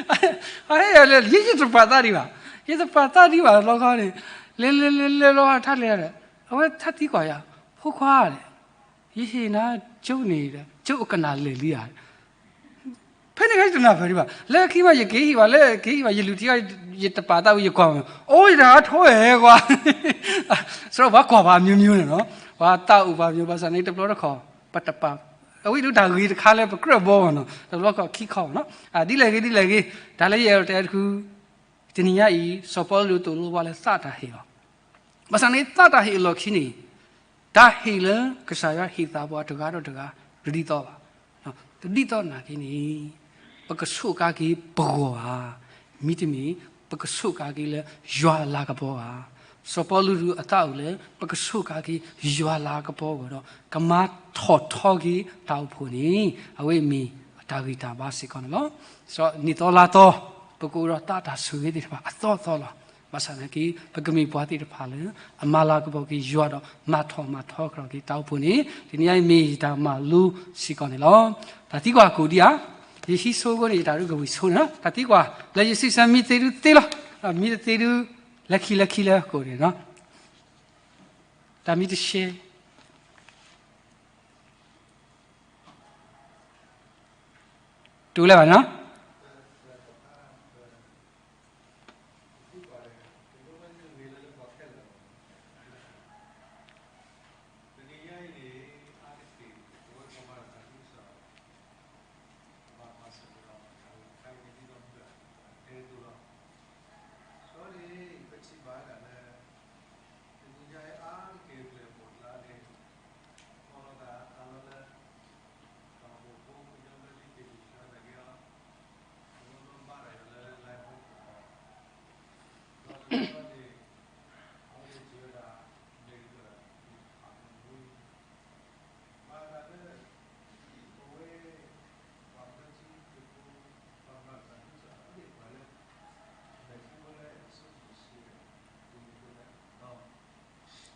ပှၤဟဲယၤလၢ ယဲယတပာ်သးဒံးဘၣ်, ယတပာ်သးဒံးဘၣ်လီၤခီန့ၣ်, လဲၤလဲၤလဲၤလဲၤလီၤထါလဲၤဒီး အဝဲထါသံကွၢ်ယၤ, ဖိခွါလဲၣ်, ယဟ့ၣ်နၤကၠိန့ၣ်ဒီး ကၠိအကနၣ်လၢာ်လံဧါ ဖဲန့ၣ်ခါယတနၢ်ပၢၢ်ဒံးဘၣ်, လၢခံမးယကဟ့ၣ်ဘၣ် လၢကဟ့ၣ်ဘၣ် ယလူၤထံ ယတပာ်သးဝံၤယကွၢ်မး, အိၣ်ယတဂၤထိဝဲကွၢ်, စရီပှၤကွၢ်ပှၤအမျိုးမျိုးန့ၣ်နီၤ, ပှၤသးအိၣ်ပှၤမျိုး ဘၣ်ဆၣ်န့ၣ်တဘျီတခီၣ် ပတပာ်, အဝဲဒၣ်တၢ်ဂ့ၤတခါလၢပကြၢးဘီမးနီၤ တဘျီခီၣ်ခံခီမးနီၤ, ဒ်လဲၣ်ဂ့ၤဒ်လဲၣ်ဂ့ၤ, တၢ်လၢယအဲၣ်ဒိးတဲတခါ တနံၤညါအံၤ စီၤပီလူးသိၣ်လိပှၤလၢသးတၢ်ဟ့ၣ်လီၤ ဘၣ်ဆၣ်န့ၣ်သးတၢ်ဟ့ၣ်အလီၢ်ခံန့ၣ် တၢ်ဟ့ၣ်လၢကစၢ်ယွၤဟ့ၣ်သးပှၤတဂၤဒီးတဂၤ တဒ်သိးဘၣ်, တဒ်သိးနာ်က့န့ၣ် ပကဆိးကါက့ၤပဂီၢ်ဧါ, မ့တမ့ၢ် ပကဆိးကါက့ၤလၢယွၤအလၤကပီၤဧါ, စီၤပီလူးအသးအိၣ်လၢ ပကဆိးကါက့ၤယွၤအလၤကပီၤအဂီၢ်ဒီး ကမၤထီၣ်ထီက့ၤတၢ်အိၣ်ဖှိၣ်န့ၣ် အဝဲအံၤမ့ၢ်အတၢ်ဂံၢ်တၢ်ဘါစ့ၢ်ကီးန့ၣ်လီၤ. နံၣ်သီလါသီ ပကအိၣ်ဒီးသးတၢ်ဆိၣ်ဂ့ၤသ့ၣ်တဖၣ်အသီသီလီၤ. ဘၣ်ဆၣ်သနာ်က့ ပကမ့ၢ်ပှၤသ့ၣ်တဖၣ်လၢ အမၤလၤကပီၤက့ၤယွၤဒီး မၤထီၣ်မၤထီကဒီးက့ၤတၢ်အိၣ်ဖှိၣ်န့ၣ် တနံၤညါအံၤမ့ၢ်ယတၢ်မၤလိစ့ၢ်ကီးန့ၣ်လီၤ. တၢ်သံကွၢ်ကိးဒံးဧါ ယဟံးဆိအဃိန့ၣ် ယတၢ်ဒုးကဝံၤဆိန့ၣ်လီၤ. တၢ်သံကွၢ် လၢယစံးဆၢမံသ့ဒုသ့လီၤ. မံတသ့ဒု လၢခံလၢခံလၢကိးန့ၣ်လီၤ. တၢ်မံတဆဲး တူၢ်လၢၤဘၣ်န့ၣ်လီၤ. တၢ်ဟ့ၣ်ကူၣ်ဒုတမ့ၢ်ဘၣ်န့ၣ်လီၤ. အတၢ်ဂ့ၢ်အဝဲအံၤလၢ ဘၣ်မနုၤအဃိလဲၣ်ခဲအံၤ ယမၤတၢ်အဝဲအံၤလၢ ယအိၣ်ဒီးတၢ်တိာ် ယပှၤကၠိဖိဆၢန့ၣ် တၢ်ဆၢန့ၢ်ယၤတၢ်ဝဲန့ၣ်ဆၢ ဆၢန့ၢ်ယၤတၢ်ဝဲအံၤဆၢဒီး ခီဖျိန့ၣ် ဝဲပဘျၢထံခရံာ်ဖိသ့ၣ်တ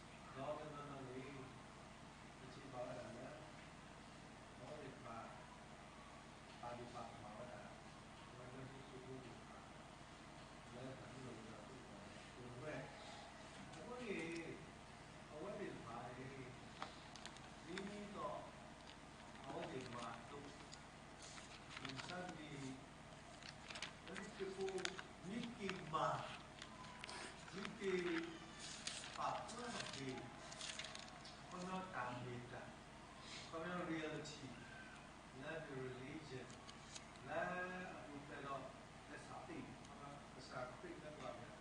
ဖၣ်န့ၣ် အခဲအံၤဘၣ်တၢ်ပာ်ဒ့ၣ်ပာ်ကမၣ်လၢ တၢ်ဂ့ၢ်အဝဲအံၤ မုၢ်ကသရၣ်တဲဝဲဒၣ်အသိးလီၤ. သ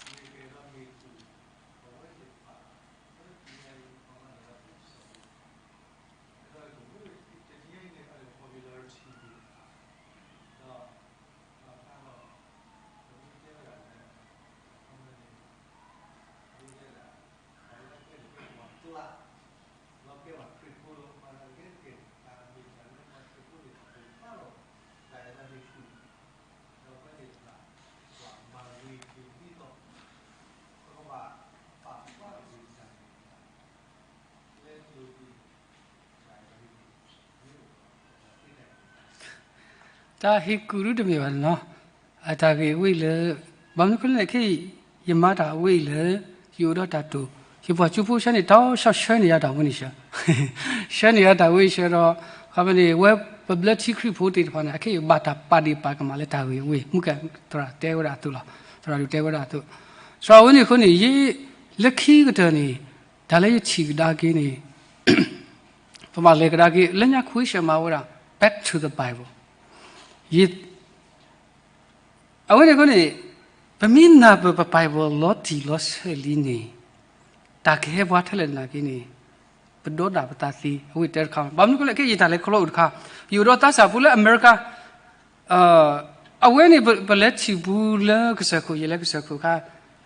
ရၣ်ဒိၣ်တဲဝဲဒၣ်အသိး စးအဝဲန့ၣ်အဃိန့ၣ် ယ လၢခံကတၢၢ်န့ၣ် တၢ်လၢယထံၣ်ကဒါက့ၤန့ၣ် ပဘၣ်လဲၤကဒါက့ၤ လၢညါ question မၤဝဲဒၣ် back to the Bible ယ အဝဲန့ၣ်အဃိန့ၣ် ပမ့ၢ်နၢ်ပၢၢ်ပ Bible လီၤတံၢ်လီၤဆဲးလံန့ၣ် တၢ်ကဟဲပှၤထဲလဲၣ်နာ်က့န့ၣ် ပဒီဒၣ်ပသးသ့ အဝဲတဲတခါ ဘၣ်မနုၤအဃိလဲၣ်ခဲအံၤ ယတၢ်လဲၤခီဖျိအိၣ်တခါ ယအိၣ်ဒီးသးစၢ်ဖိလၢအမဲရကၤ အဝဲန့ၣ် ပလဲၤထံၣ်ပူၤလၢကစၢၢ်ခိၣ် ယလဲၤကစၢၢ်ခိၣ်အခါ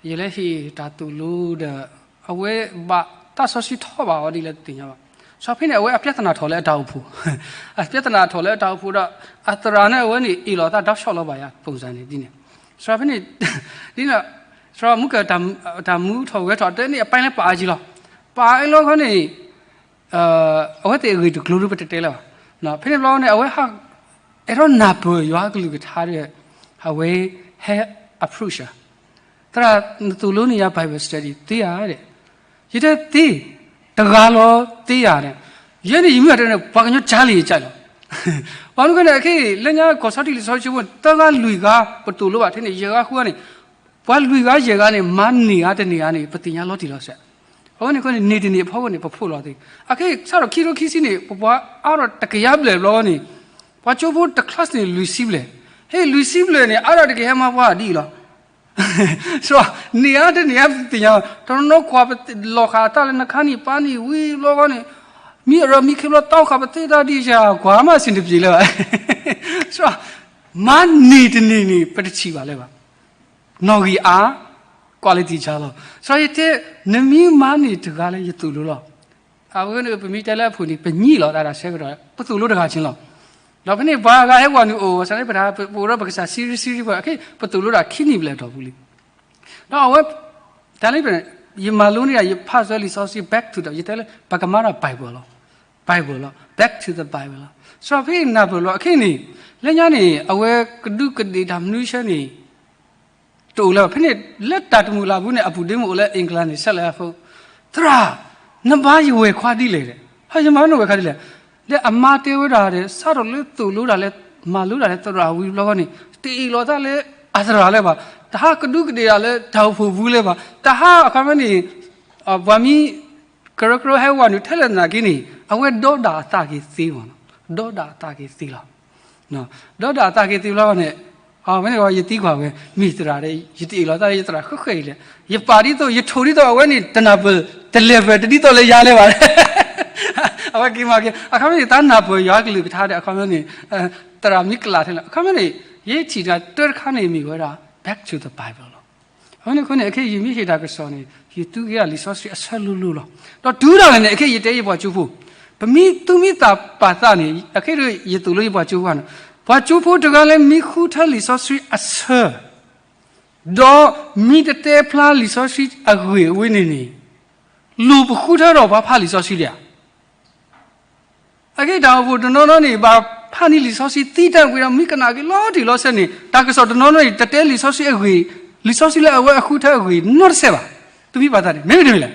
ယလဲၤဟ့ၣ်တၢ်သိၣ်လိဒီး အဝဲဘၣ်တၢ်စီဆှံထီၣ်ဘၣ်အီၤဒ်လဲၣ်တသ့ၣ်ညါဘၣ်. စီၤဖ့န့ၣ် အဝဲအပြဿနာထီၣ်လၢအတၢ်အိၣ်ဖှိၣ် အပြဿနာထီၣ်လၢအတၢ်အိၣ်ဖှိၣ်ဒီး အသရၣ်န့ၣ်အဝဲန့ၣ် အ့ၣ်လိာ်သးဒီးဆီၣ်လီၤဘၣ်ယၤ ပုံစံန့ၣ်ဒ်န့ၣ် စီၤဖ့န့ၣ် ဒ်န့ၣ် စီၤမုၢ်ကၢၢ် တၢ်မူထီၣ်ဝဲထီၣ် တဲန့ၣ်အပိုင်းလၢပာ်အါကံလီၤ. ပာ်အါလီၤခီန့ၣ် အဝဲသ့ၣ်အဂ့ၢ်တကျိၤဒ်ပတတဲလၢၤဘၣ်. ဖဲန့ၣ်ဘျီန့ၣ် အဝဲဟး အဲၣ်ဒိးနၢ်ပၢၢ်ယွၤကလုၢ်ကထါဒီး အဝဲဟဲ approach ယၤ သရၣ် နသိၣ်လိန့ၢ်ယၤ Bible study သ့ဧါဒီး ယတဲသ့ တဂၤလီၤသ့ဧါဒီး ယဲန့ၣ် ယမ့ၢ်တဲန့ၣ် ပှၤကညီကၢလံယကၢလီၤ. ပှၤမနုၤဃိန့ၣ် ခဲအံၤ လၢညါကီၢ်ဆီထံလံာ်စီဆှံဖိ သၢဂၤလွံၢ်ဂၤ ပသိၣ်လိဘၣ်ထဲန့ၣ် ယဲၢ်ဂၤဃုဂၤန့ၣ် ပှၤလွံၢ်ဂၤယဲၢ်ဂၤန့ၣ် မၤန့ၢ်ဂၤတန့ၢ်ဂၤန့ၣ် ပသ့ၣ်ညါလီၤတံၢ်လီၤဆဲး အဝဲန့ၣ်ဃိန့ၣ် န့ၢ်တန့ၢ်အဖီခိၣ်န့ၣ် ပဖှိၣ်လီၤသ့. အခဲအံၤ စးထီၣ်ခံကထိခံဆံန့ၣ် ပပှၤအါထီၣ်တကယၤဘျဲၣ်ဘျီန့ၣ် ပှၤကၠိဖိတ class န့ၣ် လွံၢ်ဆံဘျဲၣ်, ဟဲလွံၢ်ဆံဘျဲၣ်န့ၣ် အါထီၣ်တကယၤမၤပှၤဒ်အံၤလီၤ. န့ၢ်ဧါတန့ၢ်ဧါ ပသ့ၣ်ညါ, တနီၤနီၤကွၢ်လီၤဃာ်အသးလၢနခါနံၣ်ပၤနံၣ်ဝံၤဘျီဃီန့ၣ်, မံအရီမံခ့ဘျီတၢ်အိၣ်ဃာ်ပသ့တၢ်ဒ်ယၤ ကွၢ်မးစံးတပျ့ၤလၢၤဘၣ်. မၤန့ၢ်တန့ၢ်န့ၣ် ပတထံၣ်ဘၣ်လၢၤဘၣ်. နီၣ်ဂံၢ်အါ quality ကၢလီၤ. စီၤယတဲ နမ့ၢ်မၤန့ၢ်တဂၤလၢယသိၣ်လိလီၤ. အဝဲန့ၣ် ပမ့ၢ်တဲလၢအပူၤန့ၣ် ပညံးလီၤသးဒီးဆၢကတီၢ် ပသိၣ်လိတဂၤက့လီၤ. ဒီးဖဲန့ၣ်ပှၤဂၤဟဲဝဲနုာ်အိၣ် စးန့ၣ်ပတၢ် ပအိၣ်ဒီးပကစၢ် series series ပှၤ အခဲ ပသိၣ်လိတၢ်ခံနံၣ်ဘျဲၣ်အတီၢ်ပူၤလံ. ဒီးအဝဲ တၢ်လၢ ယမၤလိန့ၢ်ဒၣ် ယဖးစၢၤလံာ်စီဆှံ back to ဒီး ယတဲလၢ ပကမၤတၢ် Bible လီၤ. Bible လီၤ, back to the Bible လီၤ. စီၤဖဲအံၤနၢ်ပၢၢ်လီၤ အခဲအံၤန့ၣ် လၢညါန့ၣ် အဝဲကဒူးကဒ့ၣ်တၢ်မနုၤဆဲန့ၣ် တအိၣ်လၢၤဘၣ်. ဖဲန့ၣ် လၢတၢ်တမုာ်လၢ်အပူၤန့ၣ် အပူၤဒ့မုၣ်အိၣ်လၢ England န့ၣ် ဆဲးလဲၤအဃိ, သရၣ်, နဘါယဝဲၢ်ခွါဒ်လဲၣ်ဒီး, ဟဲယမၤနဝဲၢ်ခွါဒ်လဲၣ်. ဒီးအမါတဲဝဲဒၣ်ဒီး စးထီၣ်လၢသိၣ်လိတၢ်လၢ မၤလိတၢ်လၢသရၣ်ဝံၤတဘျီဃီန့ၣ် တအ့ၣ်လိာ်သးလၢအသရၣ်လၢၤဘၣ်, တဟးကဒူးကဒ့ၣ်တၢ်လၢတၢ်အိၣ်ဖှိၣ်ပူၤလၢၤဘၣ်, တဟးအခီပညီန့ၣ် ပှၤမံ ကရၢကရိဟဲဝဲနုာ်ထဲလဲၣ်သနာ်က့န့ၣ် အဝဲဒီဒၣ်အသးက့ၤသ့မး, ဒီဒၣ်အသးက့ၤသ့လီၤ. ဒီဒၣ်အသးက့ၤသ့ဘျီန့ၣ်, အဝဲန့ၣ် ယသံကွၢ်ဝဲ မ့ၢ်သရၣ်ဒီး ယတအ့ၣ်လိာ်သးလၢယသရၣ်ဃၣ်ဃၣ်အံၤလဲၣ်. ယပာ်ဒ်သိး ယထိၣ်ဒ်သိး အဝဲန့ၣ် တနၢ်ပၢၢ် တလဲၤပၢၢ် တဒ်သိးလၢယၤလၢၤဘၣ်. အဝဲက့ၤမၤက့ၤ အခီပညီန့ၣ် တၢ်နၢ်ပၢၢ်ယွၤကလုၢ်ကထါဒီး အခီပညီန့ၣ် သရၣ်မံကလးထဲလဲၣ်. အခီပညီန့ၣ် ယထံၣ်တၢ်တၢတခါန့ၣ်မ့ၢ်ဝဲဒၣ် back to the Bible လီၤ. အဝဲန့ၣ်အဃိန့ၣ် အခဲအံၤယမ့ၢ်ဟ့ၣ်တၢ်ကစီၣ်န့ၣ် ယသူက့ၤဒၣ်လံာ်စီဆှံအဆၢလိၤလိၤလီၤ. ဒီးတုၤဒၣ်လဲာ်န့ၣ် အခဲအံၤယတဲယပှၤကၠိဖိ, ပမ့ၢ်သူၣ်မံသးပာ်သးန့ၣ် အခဲအံၤယသိၣ်လိယပှၤကၠိဖိန့ၣ်, ပှၤကၠိဖိတဂၤလၢမ့ၢ်ဃုထၢလံာ်စီဆှံအဆၢ ဒီးမ့ၢ်တတဲဖျါလံာ်စီဆှံအဂ့ၢ်အဝဲန့ၣ်န့ၣ် လိၣ်ပဃုထၢဒီးပှၤဖးလံာ်စီဆှံဒံးဧါ. အဂ့ၢ်တၢ်အိၣ်ဖှိၣ်တနီၤနီၤန့ၣ် ဘၣ်ဖးန့ၢ်လံာ်စီဆှံသံတၢ်ကွံာ်ဒီး မ့ၢ်ကနၣ်က့ၤလီၤတံၢ်လီၤဆဲးန့ၣ် တၢ်ကစီၣ်တနီၤနီၤန့ၣ် တတဲလံာ်စီဆှံအဂ့ၢ်, လံာ်စီဆှံလၢအဝဲအဃုထၢအဂ့ၢ်နီတစဲးဘၣ်. သူၣ်မံသးပာ်သးန့ၣ် မ့ၢ်မ့ၢ်တမ့ၢ်လဲၣ်.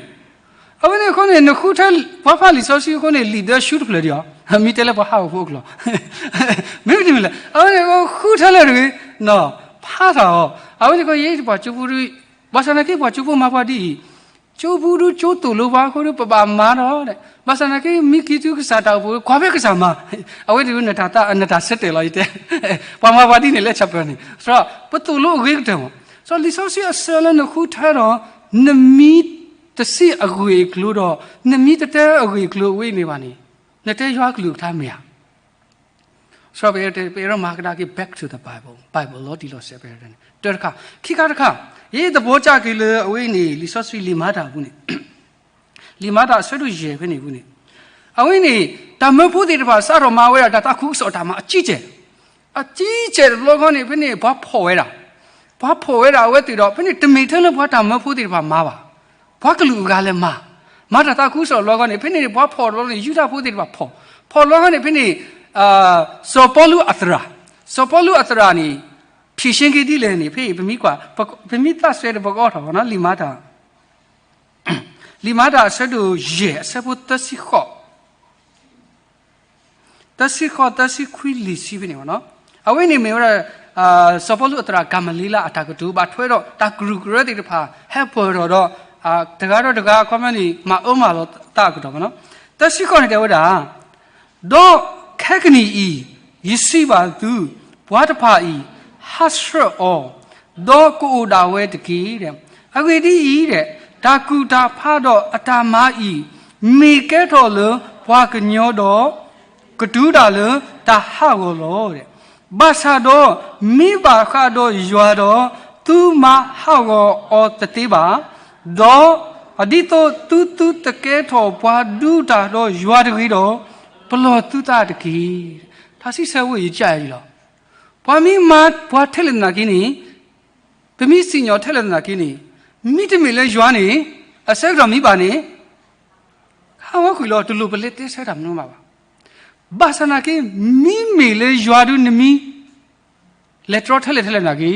အဝဲန့ၣ်အဃိန့ၣ် နဃုထၢ ပှၤဖးလံာ်စီဆှံအဃိန့ၣ် လံာ်ဒၢဆူတဖျၢၣ်ဒံးဧါ, မ့ၢ်တဲလၢပှၤဟးဂီၤဖိအကျိာ် မ့ၢ်မ့ၢ်တမ့ၢ်လဲၣ်. အဝဲန့ၣ်ဃုထၢလၢတဂ့ၤ ဖးထီၣ်အီၤ. အဝဲန့ၣ်ကီးယဲပှၤကၠိဖိ ဘၣ်ဆၣ်သနာ်က့ ပှၤကၠိဖိမၤပှၤဒ်အံၤ, ကၠိဖိဒုကၠိသိၣ်လိပှၤအဃိဒီး ပဘၣ်မၤဒီး, ဘၣ်ဆၣ်သနာ်က့ မ့ၢ်က့ၤတုၤကစၢ်တၢ်အိၣ်ဖှိၣ် ကွၢ်ဖဲကစၢ်မၤ, အဝဲဒၣ်နတၢ်သး နတၢ်ဆၢတဲာ်လီၤယတဲ, ပှၤမၤပှၤဒ်န့ၣ်လၢ chapel န့ၣ် ဒီးပသိၣ်လိအဂ့ၤကတၢၢ်မး, ဒီးလံာ်စီဆှံအဆၢလၢနဃုထၢဒီး နမ့ၢ်တစံးအဂ့ၢ်အကျိၤဒီး နမ့ၢ်တတဲအဂ့ၢ်အကျိၤအဝဲအံၤန့ၣ်ဘၣ်န့ၣ်, နတဲယွၤကလုၢ်ကထါမ့ၢ်ဧါ. စီၤပ ပအဲၣ်ဒိးမၤကဒါက့ၤ back to the Bible, Bible လီၤတံၢ်လီၤဆဲး ပအဲၣ်ဒိးန့ၣ် တၢတခါ, ခံခါတခါ, ယသဘိကၢ်က့ၤလၢအဝဲအံၤန့ၣ် လံာ်စီဆှံလံာ်မၤတၢ်အပူၤန့ၣ်, လံာ်မၤတၢ်အဆၢဒိၣ်ယဲၢ်ဖဲန့ၣ်အပူၤန့ၣ်, အဝဲန့ၣ် တၢ်မၢဖိသ့ၣ်တဖၣ်စးထီၣ်မၤဝဲဒၣ်တၢ်သးခုကစီၣ်တၢ်မၤအကံကဲၣ်, အကံကဲၣ်တဘျီဃီန့ၣ် ဖဲန့ၣ် ပှၤဖီၣ်ဝဲဒၣ်, ပှၤဖီၣ်ဝဲဒၣ်အဝဲသ့ၣ်ဒီး ဖဲန့ၣ်တမ့ၢ်ထဲလၢပှၤတၢ်မၢဖိသ့ၣ်တဖၣ်မၤဘၣ်, ပှၤကလုာ်အဂၤလဲၤမၤ, မၤတၢ်သးခုကစီၣ်တဘျီဃီန့ၣ် ဖဲန့ၣ်ပှၤဖီၣ်တဘျီန့ၣ် ယူဒၤဖိသ့ၣ်တဖၣ်ဖီၣ်, ဖီၣ်တဘျီဃီန့ၣ် ဖဲန့ၣ် စီၤပီလူးအသရၣ်, စီၤပီလူးအသရၣ်န့ၣ် ဖြေရှင်း က့ၤဒ်လဲၣ်န့ၣ် ဖဲအံၤပမ့ၢ်ကွၢ်, ပမ့ၢ်သးစဲဒီး ပကအီထီၣ် လံာ်မၤတၢ်, လံာ်မၤတၢ်အဆၢဒိၣ်ယဲၢ် အဆၢဖိသၢဆံဃိး, သၢဆံဃိး သၢဆံခွံ လံာ်ဆံဖဲန့ၣ်, အဝဲန့ၣ်မ့ၢ်ဝဲဒၣ် စီၤပီလူးအသရၣ် ကၤမလ့လးအတၢ်ကတိၤ ဘၣ်ထွဲဒီးတၢ်ကရူၢ်ကရၢသ့ၣ်တဖၣ် ဟဲပၢၢ်ထီၣ်ဒီး တဂၤဒီးတဂၤ အခီပညီန့ၣ် မၤအၢမၤလီၤသးအကတီၢ်, သၢဆံဃိးန့ၣ်တဲဝဲဒၣ် ဒီးခဲကနံၣ်အံၤ ယစံးဘၣ်သု, ပှၤတဖၣ်အံၤ ဟးဆှၢအီၤ, ဒီးကအိၣ်ဒၣ်ဝဲတက့ၢ်. အဂ့ၢ်ဒ်အံၤ, တၢ်ကူၣ်တၢ်ဖးဒီးအတၢ်မၤအံၤ မ့ၢ်ကဲထီၣ်လၢပှၤကညီဒီး ကတုၤဒၣ်လၢတၢ်ဟးဂီၤလီၤ. ဘၣ်ဆၣ်ဒီး မ့ၢ်ဘၣ်ဃးဒီးယွၤဒီး သုမၤဟးဂီၤအီၤတသ့ဘၣ်. ဒီး ဒ်သိးသုသုတကဲထီၣ်ပှၤဒူတၢ်ဒီးယွၤတဂ့ၤဒီး ပလီၢ်သုသးတက့ၢ်. တၢ်စံးဆၢဝဲယကၢ်အံၤလီၤ. ပှၤမ့ၢ်မၤပှၤထဲလဲၣ်သနာ်က့န့ၣ်, ပမ့ၢ်စံၣ်ညီၣ်ထဲလဲၣ်သနာ်က့န့ၣ်, မ့တမ့ၢ်လၢယွၤန့ၣ် အဆၢကတီၢ်မ့ၢ်ဘၣ်န့ၣ် ဟးဝဲကွံာ်လီၤ. တလိၣ်ပလဲၤတဲဆၢတၢ်မနုၤမးဘၣ်. ဘၣ်ဆၣ်သနာ်က့ မ့မ့ၢ်လၢယွၤဒုး နမ့ၢ်လဲၤတြီထဲလဲၣ်ထဲလဲၣ်သနာ်က့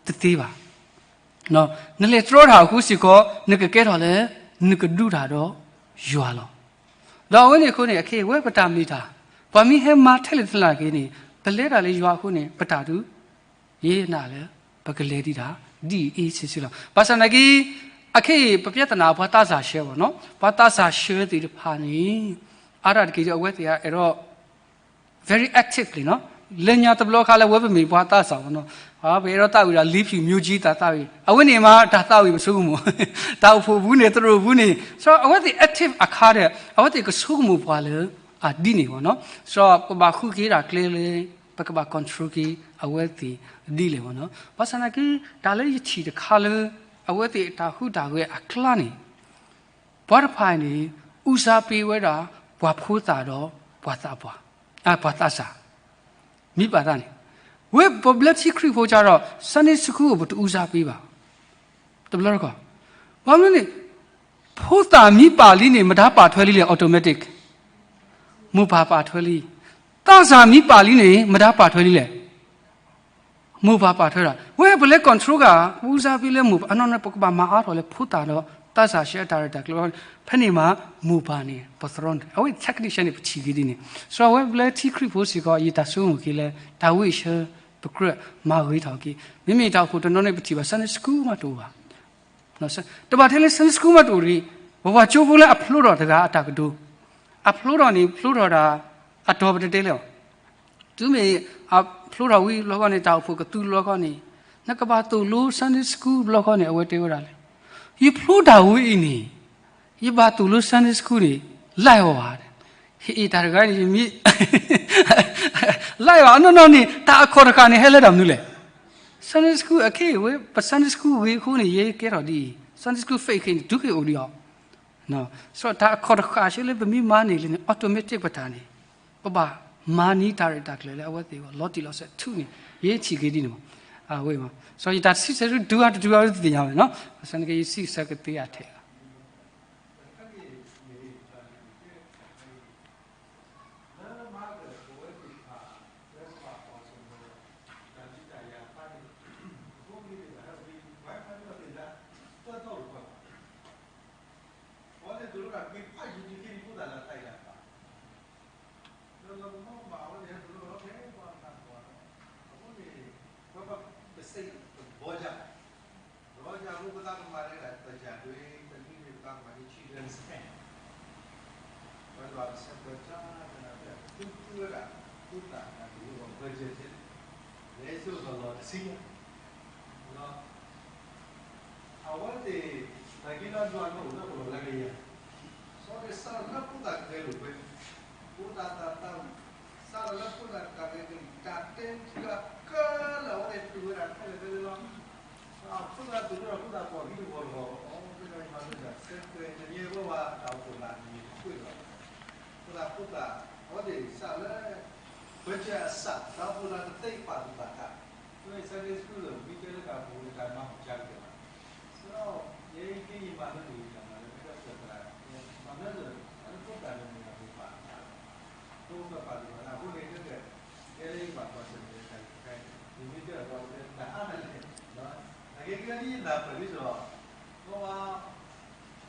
တသ့ဘၣ်. နလဲၤတြီတၢ်အဃိစ့ၢ်ကီး နကကဲထီၣ်လၢ နကဒူတၢ်ဒီးယွၤလီၤ. ဒီးအဝဲန့ၣ်အဃိန့ၣ် အခဲအံၤဝဲပတၢ်မ့ၢ်တၢ်, ပှၤမ့ၢ်ဟဲမၤထဲလဲၣ်ထဲလဲၣ်သနာ်က့န့ၣ် ပလဲၤတၢ်လၢယွၤအဃိန့ၣ် ပတၢ်ဒုး ယနာ်လၢ ပကလဲၤဒံးတၢ် ဒ်အံၤအ့ဆ့ဆ့လီၤ. ဘၣ်ဆၣ်သနာ်က့ အခဲအံၤ ပပြဿနာ ပှၤသးစၢ်ဆှၢဘၣ်နီၤ, ပှၤသးစၢ်ဆှၢသ့ၣ်တဖၣ်န့ၣ် အါတက့ၢ် အဝဲသ့ၣ်အဲၣ်ဒိး very actively နီၤ, လၢညါတဘျီခါလၢ ဝဲပမ့ၢ်ပှၤသးစၢ်ဘၣ်နီၤ, ပအဲၣ်ဒိးသးဝံၣ်ဒီး လ့ဖၠူၣ်မၠိကၠံ သးသးဝံၣ်, အဝဲန့ၣ်မး တၢ်သးဝံၣ်ပဆိကမိၣ်, တၢ်အိၣ်ဖှိၣ်ပူၤန့ၣ် သရိာ်ပူၤန့ၣ် so အဝဲသ့ၣ် active အခါဒီး အဝဲသ့ၣ်ကဆိကမိၣ်ပှၤလၢ အဒ်န့ၣ်ဘၣ်နီၤ, so ပဘၣ်ဃုက့ၤဒၣ်ကျဲလၢ ပကဘၣ် control က့ၤ အဝဲသ့ၣ်ဒ်လဲၣ်ဘၣ်နီၤ. ဘၣ်ဆၣ်သနာ်က့ တၢ်လၢယထံၣ်တခါလၢ အဝဲသ့ၣ်တၢ်ဟူးတၢ်ဂဲၤအကျါန့ၣ် ပှၤတဖၣ်န့ၣ် ဦးစားပေးဝဲဒၣ် ပှၤဖိသၣ်ဒီး ပှၤသးပှၢ်, ပှၤသးစၢ်, မ့ၢ်ပာ်သးန့ၣ်, ဝဲပဘျၢထံခရံာ်ဖိကဒီး Sunday school ပတဦးစားပေးဘၣ်, တဘျီတခီၣ်, ဘၣ်မနုၤန့ၣ် ဖိသၣ်မ့ၢ်ပာ်လံန့ၣ် မတၤပာ်ထွဲလံလဲၣ် automatic မိၢ်ပၢ်ပာ်ထွဲလံ, သးစၢ်မ့ၢ်ပာ်လံန့ၣ် မတၤပာ်ထွဲလံလဲၣ်. မိၢ်ပၢ်ပာ်ထွဲဒၣ်, ဝဲပလဲၤ control ဂၤ, ပဦးစားပေးလၢမိၢ်ပၢ်, အနီၢ်နီၢ် ပကဘၣ်မၤအါထီၣ်လၢဖိသၣ်ဒီး သးစၢ်ဆှၢအတၢ်ရဲၣ်တၢ်ကျဲၤ, ဖဲန့ၣ်မး မိၢ်ပၢ်န့ၣ် ပသရီန့ၣ်, အဝဲ technique န့ၣ် ပထံၣ်က့ၤဒ်န့ၣ်, စးဝဲပလဲၤထံခရံာ်ဖိစ့ၢ်ကီး ယတၢ်ဆိကမိၣ်က့ၤလၢ တၢ်ဝံၣ်ဆၢ ပကြၢးမၤဂ့ၤထီၣ်က့ၤ, မ့မ့ၢ်တၢ်အိၣ်ဖှိၣ်တနီၤန့ၣ် ပထံၣ်ဘၣ် Sunday school မးတအိၣ်ဘၣ် တဘၣ်ထဲလၢ Sunday school မးတအိၣ်တဂ့ၤ, ပပှၤကၠိဖိလၢအဖျိထီၣ်တဂၤအတၢ်ကတိၤ, အဖျိထီၣ်န့ၣ် ဖျိထီၣ်ဒၣ် အတီၤပတဲတဲလဲၣ်, တုၤမ့ၢ်အဖျိထီၣ်ဝံၤဘျီဃီန့ၣ် တၢ်အိၣ်ဖှိၣ်ကသူဘျီဃီန့ၣ်, နကဘၣ်သိၣ်လိ Sunday school ဘျီဃီန့ၣ် အဝဲတဲဝဲဒၣ်လဲၣ်, ယဖျိတၢ်ဝံၤအံၤန့ၣ် ယဘၣ်သိၣ်လိ Sunday school န့ၣ် လၢအီၤဧါ, ဟ့ၣ်အ့ၣ်တၢ်တဂၤန့ၣ် ယမ့ၢ် လၢအီၤ အနီၢ်နီၢ်န့ၣ် တၢ်အခီၣ်တဃာ်န့ၣ် ဟဲလၢတၢ်မနုၤလဲၣ်. Sunday school အခ့အဝဲ ပ Sunday school ဂ့ၤအဃိန့ၣ် ယကဲထီၣ်ဒ်အံၤ Sunday school faith အခ့န့ၣ် တုၤက့ၤအိၣ်ဒံးအီၤ, စးတၢ်အခီၣ်တဃာ်ဆၢလၢပမ့ၢ်မၤန့ၢ်လံန့ၣ် automatic ပတၢ်န့ၣ် ပဘၣ်မၤန့ၢ်တၢ်ရဲၣ်တၢ်ကျဲၤလၢအဝဲသ့ၣ်အဂီၢ် လီၤတံၢ်လီၤဆဲးထူန့ၣ် ယဲထံၣ်က့ၤဒ်န့ၣ်မး, အဝဲမး, စးယတၢ်စံးဆၢဒုးဂၤတဒုဂၤတသ့ၣ်ညါဝဲနီၤ, ဘၣ်ဆၣ်န့ၣ်က့ ယစံးဆၢကသ့အထဲလီၤ. လၢလီၤကမီၣ်မး အဝဲန့ၣ်ဟဲတလိၣ်လီၤ ဖဲပှၤမၤသကိးဒီး အဃိန့ၣ် ပှၤဘၣ်ပစံးတဘီယၤ, တဘီယၤအဃိ ပသးကမၤတၢ် ပယၤဒွဲ တနွံန့ၣ် ပသးကမၤန့ၢ် children's camp, ပှၤလၢဘၣ်ပဆၢပၢၤတၢ် ကနၣ်ဖဲ သူသူဝဲဒၣ် သူသးနာ်က့ၤလၢ budget လဲၤစိကလီၤတဆံယၤ ဒီး အဝဲသ့ၣ် နာ်က့ၤလၢယွၤန့ၣ်အိၣ်လၢပလီၢ်လၢကယၤ, စီၤဒ့စၢ်လၢဖိသၣ်ကရၢလိာ်ကွဲ, ဖိသၣ်သးသး, စးထီၣ်လၢဖိသၣ်တၢ်ကဲကလံၣ် တၢ်တဲထံအကလၢာ် အဝဲသ့ၣ်တူၢ်ဝဲဒၣ်ခဲလၢာ်ခဲဆ့လီၤ. ဖိသၣ်တူၢ်ဝဲဒၣ်ဖိသၣ်ပှၤဂံၢ်တဝီတဝီ အဝဲသ့ၣ်မၤလိတၢ်ဆၢကွဲး တနံၤအဝဲဝဲတၢ်အိၣ်ဖှိၣ်လၢ်န့ၣ် တကွ့ၢ်လီၤ. ဖိသၣ်ဖိသၣ် အဝဲသ့ၣ်စးလၢ ပၢဆှၢအစး တၢ်အိၣ်ဖှိၣ်လၢတသ့ပာ်သူၣ်ပာ်သး, မ့ၢ် Sunday School လၢ မ့ၢ်တဲလၢတၢ်အိၣ်ဖှိၣ်လၢတၢ်မၤမုၢ်ကါကတၢၢ်ဘၣ်. ဒီး ယဲအံၤက့ယမၤလၢန့ၣ် တၢ်မၤလၢမ့ၢ်တၢ်ပၢၢ်သရၣ် မၤလၢလၢ အလၢဖိသၣ်လၢမ့ၢ်တၢ်ပၢၢ်သရၣ် ဖိသၣ်ပာ်သူၣ်ပာ်သးအဃိန့ၣ် ကဲ ကဲလၢယဘၣ်ကွၢ်ဆၢၣ်မဲာ်တၢ်အံၤတခါအံၤ ယမ့ၢ်တဲအီၤဒီး တၢ်အါတၢ်လဲၣ် နာ်က့ကဲဒ်ယနၢ်ပၢၢ်ဒ်သိး မ့ၢ်ဝဲ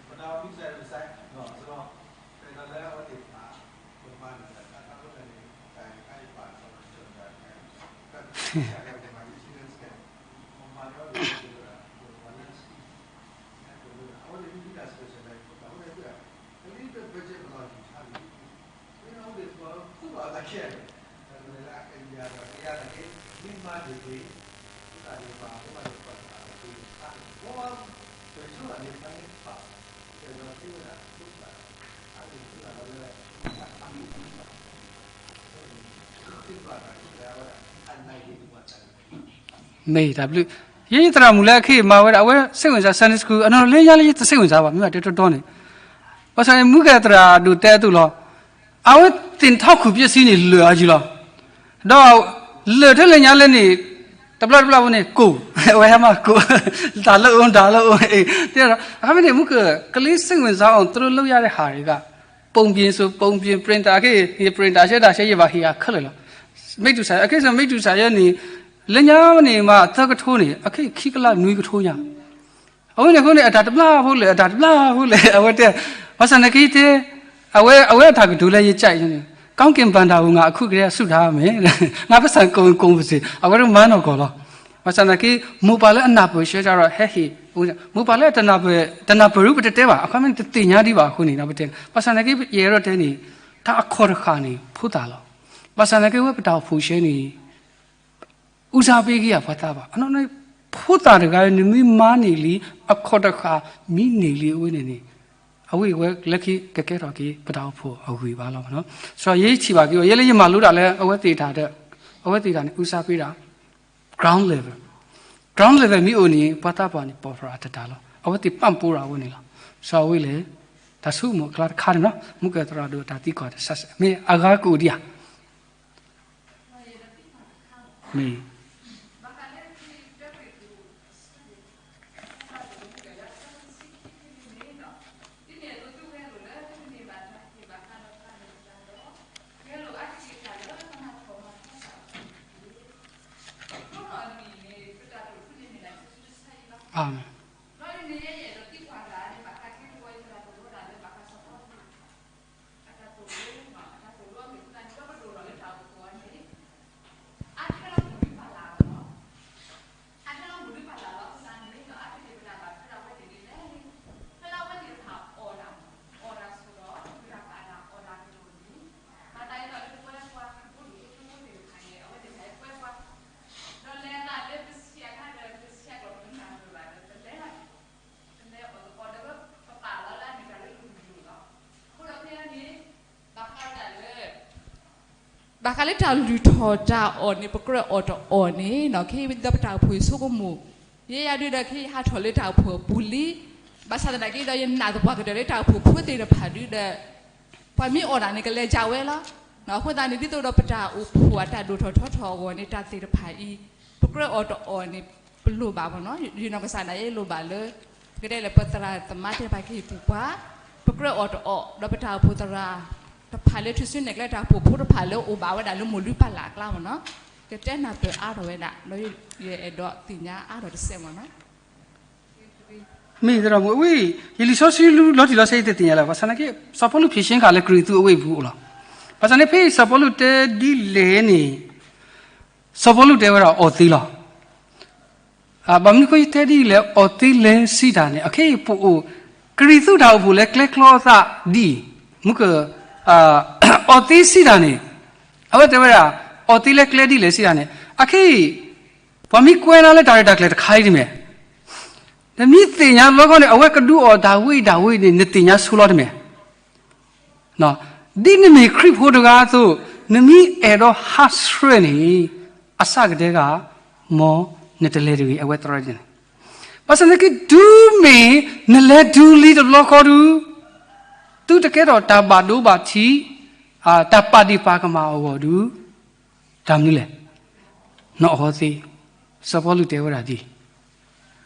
ပနၢ်အီၤမ့ၢ်စဲးမ့ၢ်စဲး ဒီး ပဒီးလၢအဝဲသ့ၣ်တဖၣ် ပမၤန့ၢ်တၢ်တၢ်တၢ်ဖိတၢ်န့ၣ် တၢ်အံၤတခါအံၤပာ်လီၤတၢ်တၢ်တခါအံၤ ပမၤန့ၢ်အီၤ ပမၤလၢ အဝဲသ့ၣ်မ့ၢ်ဝဲဒၣ် special လၢ အဝဲသ့ၣ်မ့ၢ်ဝဲဒၣ် ကလံၤတၢ် budget ပလီၢ်ယူၤဆါလံ မ့ၢ်တၢ်ဘျုး, ယဲယသရၣ်မုၣ်လၢအခ့အမၤဝဲဒၣ် အဝဲစိတ်ဝင်စား Sunday School အနီၢ်လၢညါလၢယတစိတ်ဝင်စားဘၣ် မ့ၢ်ဘၣ်တဲတီတီန့ၣ်, ဘၣ်ဆၣ်န့ၣ် မုၢ်ကဲသရၣ်ဒိၣ်တဲအသိးလီၤ. အဝဲသ့ၣ်ထီၣ်ခုၣ်ပျဲစံန့ၣ် လၢာ်အယံၤလီၤ. ဒီးလၢာ်ထဲလဲၣ်ညါလဲၣ်န့ၣ် တဘျီတဘျီဖိန့ၣ် ကိၢ်, အဝဲဟဲမၤကိၢ်, တၢ်လၢအိၣ် တၢ်လၢအိၣ်, တဲဒီး အခါဖဲန့ၣ် မုၢ်ကဲ ကလံၤစိတ်ဝင်စားအောင် သူတို့လုပ်ရတဲ့ဟာတွေက ပုံပြင်ဆိုပုံပြင် printer အခါ ယ printer ဆဲးတၢ်ဆဲး ယဘၣ်ဟ့ၣ်အခဲလၢာ်လီၤ. မ့ၢ်တူၢ်ဆါ အခါ မ့ၢ်တူၢ်ဆါယဲန့ၣ် လၢညါန့ၣ်မး သၢကထိန့ၣ် အခါ ခံကလးနွံကထိညါ အဝဲန့ၣ်အဃိန့ၣ် အတၢ်တဘျါဖိလဲၣ် အတၢ်တဘျါဖိလဲၣ် အဝဲတဲ, ဘၣ်ဆၣ်နာ်က့တဲ, အဝဲ အဝဲအတၢ်ကတိၤလၢယကၠဲး ကောင်းကင်ဘဏ္ဍာကို ငါအခုကတည်းက ဆုထားမယ်, ငါပိုက်ဆံကုန်ကုန်ပါစေ, အဝဲတမၤနီၢ်ကီၢ်လီၤ. ဘၣ်ဆၣ်နာ်က့ မိၢ်ပၢ်လၢအနၢ်ပၢၢ်ဆှၢတၢ်ဒီး ဟဲဟ့ၣ်, မိၢ်ပၢ်လၢအတနၢ်ပၢၢ်, တနၢ်ပၢၢ်ရူပတတဲဘၣ်, အခါမ့ၢ်တသ့ၣ်ညါဒံးဘၣ်အဃိန့ၣ် ပတဲ, ဘၣ်ဆၣ်နာ်က့ ယအဲၣ်ဒိးတဲန့ၣ်, တၢ်အခီၣ်တဃာ်န့ၣ် ဖိသၣ်လီၤ. ဘၣ်ဆၣ်နာ်က့ဝဲပတၢ်အိၣ်ဖှိၣ်ဆှၢန့ၣ် ဦးစားပေးက့ၤအပှၤသးပှၢ်, အနီၢ်နီၢ် ဖိသၣ်တဂၤ နမ့ၢ်မၤန့ၢ်လံ အခီၣ်တဃာ်မ့ၢ်န့ၢ်လံအဝဲန့ၣ်န့ၣ်, အဝဲအံၤဝဲလၢခံကကဲထီၣ်က့ၤ ပတၢ်အိၣ်ဖှိၣ်အဂံၢ်ဘါလီၤ. စီၤယဲထံၣ်ဘၣ်က့ၤအီၤ ယဲလၢယမၤလိတၢ်လၢအဝဲသ့ၣ်တၢ်ဒီး, အဝဲသ့ၣ်တၢ်န့ၣ် ဦးစားပေးတာ ground level, ground level မ့ၢ်အိၣ်န့ၣ် ပှၤသးပှၢ်န့ၣ် ပီၢ်ပြၢအတတၢ်လီၤ. အဝဲသ့ၣ်ပံ့ပိုး အဝဲန့ၣ်လီၤ. စီၤဝဲလဲၣ်, တၢ်ဆိကမိၣ်အကျါတခါန့ၣ်နီၤ, မုၢ်ကဲသရၣ်ဒိၣ်တၢ်သံကွၢ်တၢ်ဆၢ မ့ၢ်အဂၤကအိၣ်ဒံးဧါ မ့ၢ် အၤမ့ၣ်. ဘၣ်ဃးလၢတၢ်လုၢ်ထီၣ်တၢ်အီၣ်န့ၣ် ပကြၢးအီၣ်တအီၣ်န့ၣ်နီၤ ခဲအံၤဒီးပတၢ်အိၣ်ဖှိၣ်ဆိကမိၣ်, ယဲယၤဒုဒီး ခဲအံၤဟးထီၣ်လၢတၢ်အိၣ်ဖှိၣ်အပူၤလံ. ဘၣ်ဆၣ်သနာ်က့ဒီး ယနာ်သပှၢ်ကတၢၢ်လၢတၢ်အိၣ်ဖှိၣ်ဖိသ့ၣ်တဖၣ်ဒုဒီး ပှၤမ့ၢ်အီၣ်တၢ်န့ၣ် ကလဲၤကၢ်ဝဲလီၤ. အဃိသတးန့ၣ် ဒ်သိးဒီးပတၢ်အိၣ်ဖှိၣ်အတၢ်ဒိၣ်ထီၣ်ထီထီၣ်အဂီၢ်န့ၣ် တၢ်သ့ၣ်တဖၣ်အံၤ ပကြၢးအီၣ်တအီၣ်န့ၣ် ပလိၣ်ဘၣ်မ့ၢ်နီၤ. ယနီၢ်ကစၢ်ဒၣ်ယဲလိၣ်ဘၣ်လၢ ပကတဲလၢပသရၣ်သမါသ့ၣ်တဖၣ်ကဟ့ၣ်ပှၤ, ပကြၢးအီၣ်တအီၣ် ဒီးပတၢ်အိၣ်ဖှိၣ်သရၣ်တဖၣ်လၢထူၣ်စုနဲၣ်ကျဲတၢ်အိၣ်ဖှိၣ်ဖိတဖၣ်လၢ အိၣ်ဘၣ်ဝဲဒၣ်လၢမိၢ်လုၢ်ပၢ်လၢ်အကျါမ့ၢ်နီၤ, ကတဲနၢ်ပၢၢ်အါထီၣ်ဝဲဒၣ် ဒီးယအဲၣ်ဒိးသ့ၣ်ညါအါထီၣ်တစဲးမ့ၢ်နီၤ. မ့ၢ်သရၣ်မုၣ်ဝဲ, ယလံာ်စီဆှံလီၤတံၢ်လီၤဆဲးယတသ့ၣ်ညါလၢၤ ဘၣ်ဆၣ်သနာ်က့ စီၤပီလူးဖြေရှင်းဃာ်လၢကရံၣ်သူးအဝ့ၢ်အပူၤအိၣ်လီၤ. ဘၣ်ဆၣ်န့ၣ် ဖဲအံၤစီၤပီလူးတဲဒ်လဲၣ်န့ၣ် စီၤပီလူးတဲဝဲဒၣ်အီၣ်သ့လီၤ. ဘၣ်မနုၤဃိယတဲဒ်လဲၣ် အီၣ်သ့လဲစံးတၢ်န့ၣ် အခဲအံၤပအိၣ် ကရံၣ်သူးတၢ်အိၣ်ဖှိၣ်လၢကျဲချီအသးဒ်အံၤ, မုၢ်က အီၣ်သ့စံးတၢ်န့ၣ် အဝဲတဲဝဲဒၣ် အီၣ်သ့လၢကျဲဒ်လဲၣ်စံးတၢ်န့ၣ် အခဲအံၤ ပှၤမ့ၢ်ကွဲနၤလၢတၢ်ရဲၣ်တၢ်ကျဲၤတခါအံၤတမ့ၢ်, နမ့ၢ်သ့ၣ်ညါလီခီန့ၣ် အဝဲကဒုးအီၣ်တၢ်ဝဲအံၤတၢ်ဝဲအံၤန့ၣ် နသ့ၣ်ညါဆိလီၤတမ့ၢ်. ဒ်နမ့ၢ်ခရံာ်ဖိတဂၤအသိး နမ့ၢ်အဲၣ်ဒိးဟးဆှဲးန့ၣ် အစၢ်ကတဲဂၤ မ်နတလဲၤတဂ့ၤ အဝဲသရၣ်န့ၣ်, ဘၣ်ဆၣ်သနာ်က့ တုၤမ့ၢ်နလဲၤတုၤလံတဘျီဃီဒုး သုတကဲထီၣ်တၢ်ဘၣ်ဒိဘၣ်ထံး တၢ်ပာ်ဒ့ၣ်ပာ်ကမၣ်အဂီၢ်ဒုး တၢ်မနုၤလဲၣ်, နအီၣ်သ့, စီၤပီလူးတဲဝဲဒၣ်ဒ်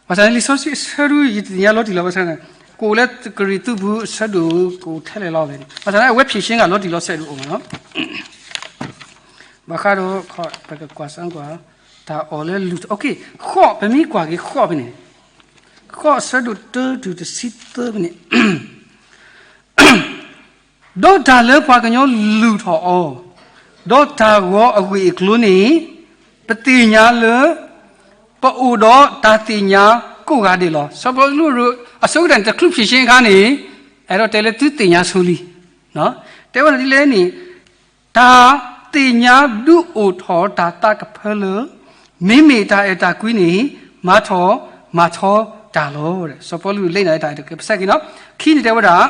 အံၤ, ဘၣ်ဆၣ်န့ၣ် လံာ်စီဆှံအဆၢဒု ယတသ့ၣ်ညါလီၤတံၢ်လီၤ ဘၣ်ဆၣ်န့ၣ် ကအိၣ်လၢကရံၣ်သူးပူၤအဆၢဒိၣ် ကအိၣ်ထဲလဲၣ်လီၤန့ၣ် ဘၣ်ဆၣ်န့ၣ် အဝဲဖြေရှင်းဃာ်လီၤတံၢ်လီၤဆဲးဒိၣ်အိၣ်မ့ၢ်နီၤ, ဘၣ်ဃးဒီး ပကကွၢ်စၢ်ကွၢ် တၢ်အီၣ်လၢလူၢ်ထီၣ် ဃိး ပမ့ၢ်ကွၢ်က့ၤဃိးဖဲန့ၣ်, ဃိးအဆၢဒိၣ်တၢတုၤတဆံသၢဖဲန့ၣ် ဒီးတၢ်လၢပှၤကညီလူၢ်ထီၣ်အီၤ, ဒီးတၢ်ဂီၤအဂ့ၢ်အကျိၤန့ၣ် ပသ့ၣ်ညါလၢ ပအိၣ်ဒီးတၢ်သ့ၣ်ညါကိးဂၤဒဲးလီၤ. စီၤပီလူးအဆိကတၢၢ်န့ၣ် တချုးဖြေရှင်းအခါန့ၣ် အဲၣ်ဒိးတဲလၢသုသ့ၣ်ညါဆိလံ, တဲဝဲဒၣ်ဒ်လဲၣ်န့ၣ် တၢ်သ့ၣ်ညါဒုးအိၣ်ထီၣ်တၢ်သးကဖၢလၢ မ့မ့ၢ်တၢ်အဲၣ်တၢ်ကွံန့ၣ် မၤထီၣ်မၤထီတၢ်လီၤ. စီၤပီလူးလဲၤနၤတၢ်အဲၣ်တၢ်ကွံ ပစဲက့ၤနီၤ ခံန့ၣ်တဲဝဲဒၣ်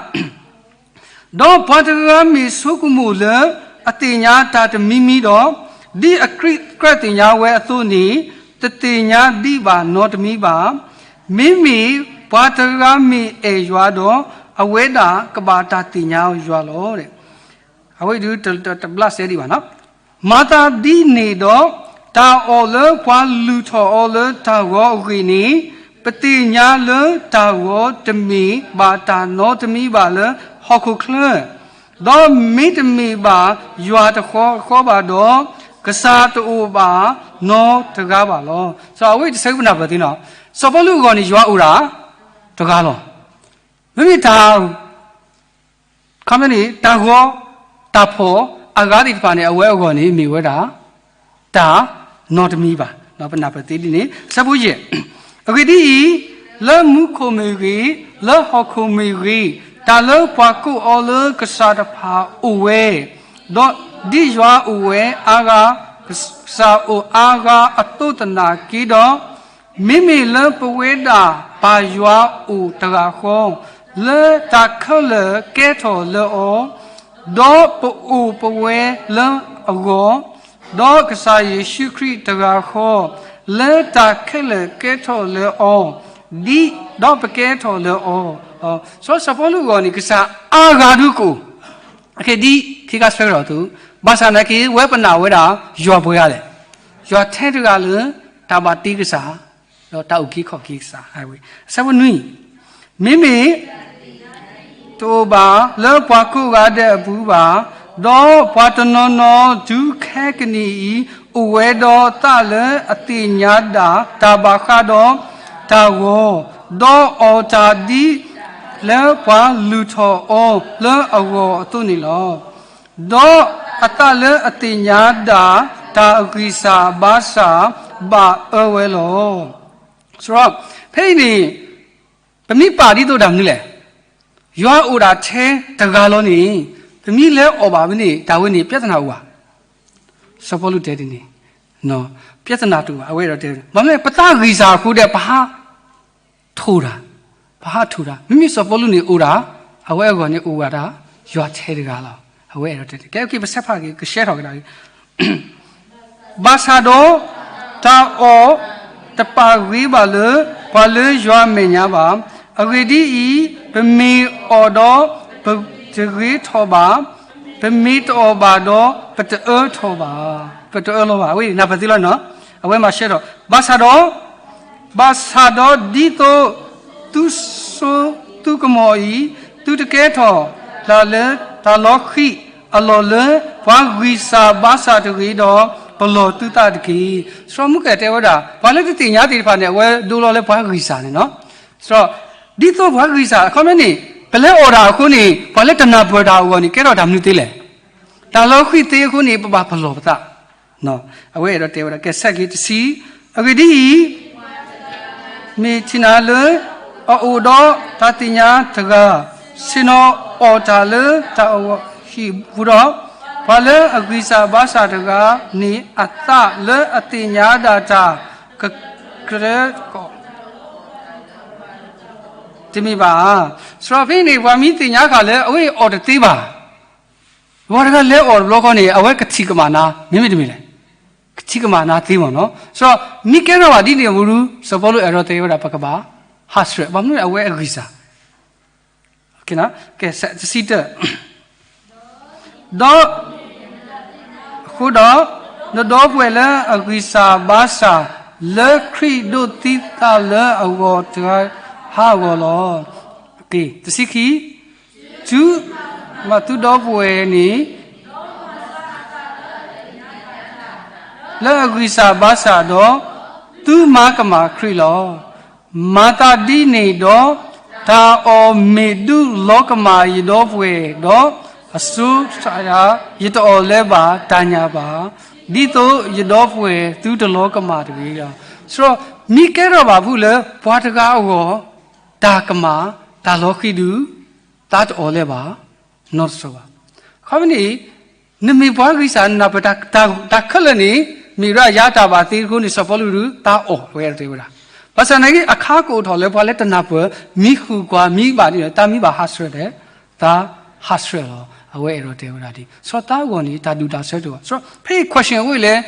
ဒီးပှၤတဂၤမ့ၢ်ဆိကမိၣ်လၢ အသ့ၣ်ညါတၢ်တမံၤမံၤဒီး ဒ်အကြၢးသ့ၣ်ညါဝဲအသိးန့ၣ် တသ့ၣ်ညါဒံးဘၣ်နီတမံၤဘၣ်. မ့မ့ၢ်ပှၤတဂၤမ့ၢ်အဲၣ်ယွၤဒီး အဝဲဒၣ်ကဘၣ်တၢ်သ့ၣ်ညါယွၤလီၤ. အဝဲဒုးတဘျးစဲဒံးဘၣ်နီၤ. မၤသးဒ်န့ၣ်ဒီး တၢ်အီၣ်လၢပှၤလုၢ်ထီၣ်အီၤလၢတၢ်ဂီၤအဂ့ၢ်န့ၣ် ပသ့ၣ်ညါလၢတၢ်ဂီၤတမ့ၢ်ဘၣ်တၢ်နီတမံၤဘၣ်လၢဟီၣ်ခိၣ်ချၢ, ဒီးမ့တမ့ၢ်ဘၣ်ယွၤတဃီဃီဘၣ်ဒီး ကစၢ်တအိၣ်ဘၣ်နီတဂၤဘၣ်လီၤ. စီၤအဝဲတဆၢကပနၢ်ပၢၢ်သ့နီၤ, စီၤပီလူးအဂီၢ်န့ၣ် ယွၤအိၣ်ဒၣ်တဂၤလီၤ. မ့မ့ၢ်တၢ် ခီမ့ၢ်န့ၣ် တၢ်ဂီၤ တၢ်ဖှီၣ်အဂၤသ့ၣ်တဖၣ်န့ၣ် အဝဲအဂီၢ်န့ၣ် မ့ၢ်ဝဲဒၣ် တၢ်နီတမံၤဘၣ်. ပနၢ်ပၢၢ်သ့ဒ်န့ၣ် ဆၢဖိယဲၢ်, အဂ့ၢ်ဒ်အံၤ, လၢမူခိၣ်မ့ၢ်ဂ့ၤ, လၢဟီၣ်ခိၣ်မ့ၢ်ဂ့ၤ, တၢ်လၢပှၤကိးအီၤလၢကစၢ်တဖၣ်အိၣ်ဝဲ, ဒီးဒ်ယွၤအိၣ်ဝဲအါဂၤ, ကစၢ်အိၣ်အါဂၤအသိးသနာ်က့ဒီး, မ့မ့ၢ်လၢပဝဲဒၣ်ပၢ်ယွၤအိၣ်တဂၤဃီ, လၢတၢ်ခဲလၢာ်ကဲထီၣ်လၢအီၤ, ဒီးပအိၣ်ပဝဲလၢအဂီၢ်, ဒီးကစၢ်ယ့ၣ်ၡူးခရံာ်တဂၤဃီ, လၢတၢ်ခဲလၢာ်ကဲထီၣ်လၢအီၤ, ဒ်ဒီးပကဲထီၣ်လၢအီၤ. စီၤစီၤပီလူးအဂီၢ်န့ၣ် ကစၢ်အါဂၤဒုကအိၣ်, အခဲဒ်ခံခါဆၢကတီၢ်အသိး, ဘၣ်ဆၣ်သနာ်က့ ဝဲပနာ်ဝဲဒၣ် ယွၤပှဲၤဂၤလဲၣ်, ယွၤထဲတဂၤလၢ တၢ်ဘၣ်တ့ကစၢ်, ဒီးတၢ်အုၣ်က့ၤခီၣ်က့ၤကစၢ်. အဆၢဖိနွံ, မ့မ့ၢ် တအိၣ်ဘၣ်လၢပှၤကိးဂၤဒဲးအပူၤဘၣ်, ဒီးပှၤတနီၤနီၤတုၤခဲကနံၣ်အံၤ အိၣ်ဝဲဒီးသးလၢအသ့ၣ်ညါဒၣ်တၢ်ဘၣ်ဃးဒီး တၢ်ဂီၤ, ဒီးအီၣ်တၢ်ဒ်လၢပှၤလုၢ်ထီၣ်အီၤလၢအဂီၢ်အသိးန့ၣ်လီၤ. ဒီးအသးလၢအသ့ၣ်ညါဒၣ်တၢ်အဂံၢ်စၢ်ဘါစၢ် ဘၣ်အၢဝဲလီၤ. ဆိုတော့, ဖဲအံၤန့ၣ်, ပမ့ၢ်ပာ်ဒ်သိးတၢ်မနုၤလဲၣ်. ယွၤအိၣ်ဒၣ်ထဲတဂၤလီၤန့ၣ်, ပမ့ၢ်လဲၤအီၣ်ဘၣ်ဝဲန့ၣ် တၢ်ဝဲန့ၣ် ပြဿနာအိၣ်ဧါ. စီၤပီလူးတဲဒ်န့ၣ်, ပြဿနာတအိၣ်ဘၣ်, အဝဲအဲၣ်ဒိးတဲ, မ့မ့ၢ်ပသးဂံၢ်စၢ်အဃိဒီး ပဟးထိၣ်တၢ်, ပဟးထိၣ်တၢ်, မ့မ့ၢ်စီၤပီလူးန့ၣ်အိၣ်ဒၣ်, အဝဲအဂီၢ်န့ၣ်အိၣ်ဝဲဒၣ်, ယွၤထဲတဂၤလီၤ, အဝဲအဲၣ်ဒိးတဲ, ကဲ ပဆဲးဖးက့ၤ ကရှဲထီၣ်ကဒါက့ၤ ဘၣ်ဆၣ်ဒီး, တၢ်အီၣ်တပာ်ဂ့ၤဘၣ်လၢ ပှၤလၢယွၤမဲာ်ညါဘၣ်. အဂ့ၢ်ဒ်အံၤ, ပမ့ၢ်အီၣ်ဒီး, ပတဂ့ၤထီၣ်ဘၣ်, ပမ့ၢ်တအီၣ်ဘၣ်ဒီး, ပတအၢထီၣ်ဘၣ်, ပတအၢလီၤဘၣ်. အဝဲနၢ်ပၢၢ်သ့လီၤနီၤ, အဝဲမၤရှဲထီၣ်, ဘၣ်ဆၣ်ဒီး ဘၣ်ဆၣ်ဒီးဒ်သိးသုစိသုကမီၤအံၤ, သုတကဲထီၣ်တၢ်လၢတၢ်လီၤဃံၤအလီၢ်လၢ ပှၤဂံၢ်စၢ်ဘါစၢ်တဂ့ၤဒီး ပလီၢ်သုသးတက့ၢ်. စီၤမူကဲတဲဝဲဒၣ် ပှၤလၢတသ့ၣ်ညါသ့ၣ်တဖၣ်န့ၣ် အဝဲဒိလီၤလၢပှၤဂံၢ်စၢ်န့ၣ်နီၤ. စီၤ, ဒ်သိးပှၤဂံၢ်စၢ် အခီပညီန့ၣ် ပလဲၤအီၣ်တၢ်အဃိန့ၣ် ပှၤလၢတနၢ်ပၢၢ်တၢ်အဂီၢ်န့ၣ် ကဲထီၣ်တၢ်မနုၤသ့လဲၣ်. တၢ်လီၤဃံၤသ့အဃိန့ၣ် ပဘၣ်ပလီၢ်ပသး အဝဲအဲၣ်ဒိးတဲဝဲဒၣ် ကဲ ဆဲးက့ၤတဆံ, အဂ့ၢ်ဒ်အံၤ, မ့ၢ်ထံၣ်နၤလၢအအိၣ်ဒီးတၢ်သ့ၣ်ညါတဂၤ, ဆ့ၣ်နီၤအီၣ်တၢ်လၢတၢ်အဂီၢ်ဟံၣ်ပူၤဒီး, ပှၤလၢအဂံၢ်စၢ်ဘါစၢ်တဂၤန့ၣ် အသးလၢအသ့ၣ်ညါဒၣ်တၢ်ကကြၢး တမ့ၢ်ဘၣ်ဧါ. စီၤပီလူးဖဲအံၤန့ၣ် ပှၤမ့ၢ်သ့ၣ်ညါဃာ်လၢအဝဲအီၣ်တသ့ဘၣ်, ပှၤတဂၤလဲၤအီၣ်တဘျီဃီန့ၣ် အဝဲကထံၣ်ကမၣ်နၤ မ့မ့ၢ်တမ့ၢ်လဲၣ်, ကထံၣ်ကမၣ်နၤသ့မ့ၢ်နီၤ. စီၤပီလူးမ့ၢ်ကဲထီၣ်ဘၣ်ဒ်န့ၣ်အပူၤဒီး စီၤပီလူးအဲၣ်ဒိးတဲဝဲဒၣ် ပကဘၣ်ဟးဆှဲး, ဘၣ်မနုၤအဝဲအဂံၢ်စၢ် ကဲ တဆံတၢ, ဒီး အဃိဒီး, နဒီပုၢ်ဝဲၢ်လၢအဂံၢ်စၢ်ဘါစၢ် လၢခရံာ်ဒိးသံသးလၢအဂီၢ်တဂၤဟးဂီၤလီၤ. တဆံခံ, တုၤမၤသုဒီပုၢ်ဝဲၢ်န့ၣ် လၢအဂံၢ်စၢ်ဘါစၢ်ဒီး, သုမၤကမၣ်ခရံာ်လီၤ. မၤသးဒ်န့ၣ်ဒီး, တၢ်အီၣ်မ့ၢ်ဒုးလီၤကမၣ်ယဒီပုၢ်ဝဲၢ်ဒီး, အစိၤစးယၤ ယတအီၣ်လၢၤဘၣ်တၢ်ညၣ်ဘၣ်, ဒ်သိးယဒီပုၢ်ဝဲၢ်သုတလီၤကမၣ်တဂ့ၤလီၤ. စီၤပီလူးမ့ၢ်ကဲထီၣ်ဘၣ်ဖုလၢပှၤတဂၤအဂီၢ်, တၢ်ကမၣ်, တၢ်လီၤဃံၤဒုး, သးတအီၣ်လၢၤဘၣ် နီတစီၤဘၣ်. အခီပညီန့ၣ်, နမ့ၢ်ပှၤဂံၢ်စၢ်နၢ်ပၢၢ်တၢ်ခဲလၢာ်န့ၣ်, မ့ၢ်ဒၣ်ယၤတၢ်ဘၣ်သ့အဃိန့ၣ် စီၤပီလူးဒုး သးအီၣ်ဝဲတဲဝဲဒၣ်. ဘၣ်ဆၣ်သနာ်က့ အခါကအိၣ်ထီၣ်လၢပှၤလၢတနၢ်ပၢၢ် မ့ၢ်ဃုာ်ကွၢ်မ့ၢ်ဘၣ်န့ၣ် တၢ်မ့ၢ်ဘၣ်ဟးဆှဲးဒီး သးဟးဆှဲးလီၤ. အဝဲအဲၣ်ဒိးတဲဝဲဒၣ်ဒ် စီၤပီလူးအဂီၢ်န့ၣ် တၢ်ဒူၣ်တၢ်ဆၢတအိၣ်ဘၣ်. စီၤပီလူးဖဲအံၤ question အဝဲလဲၣ်,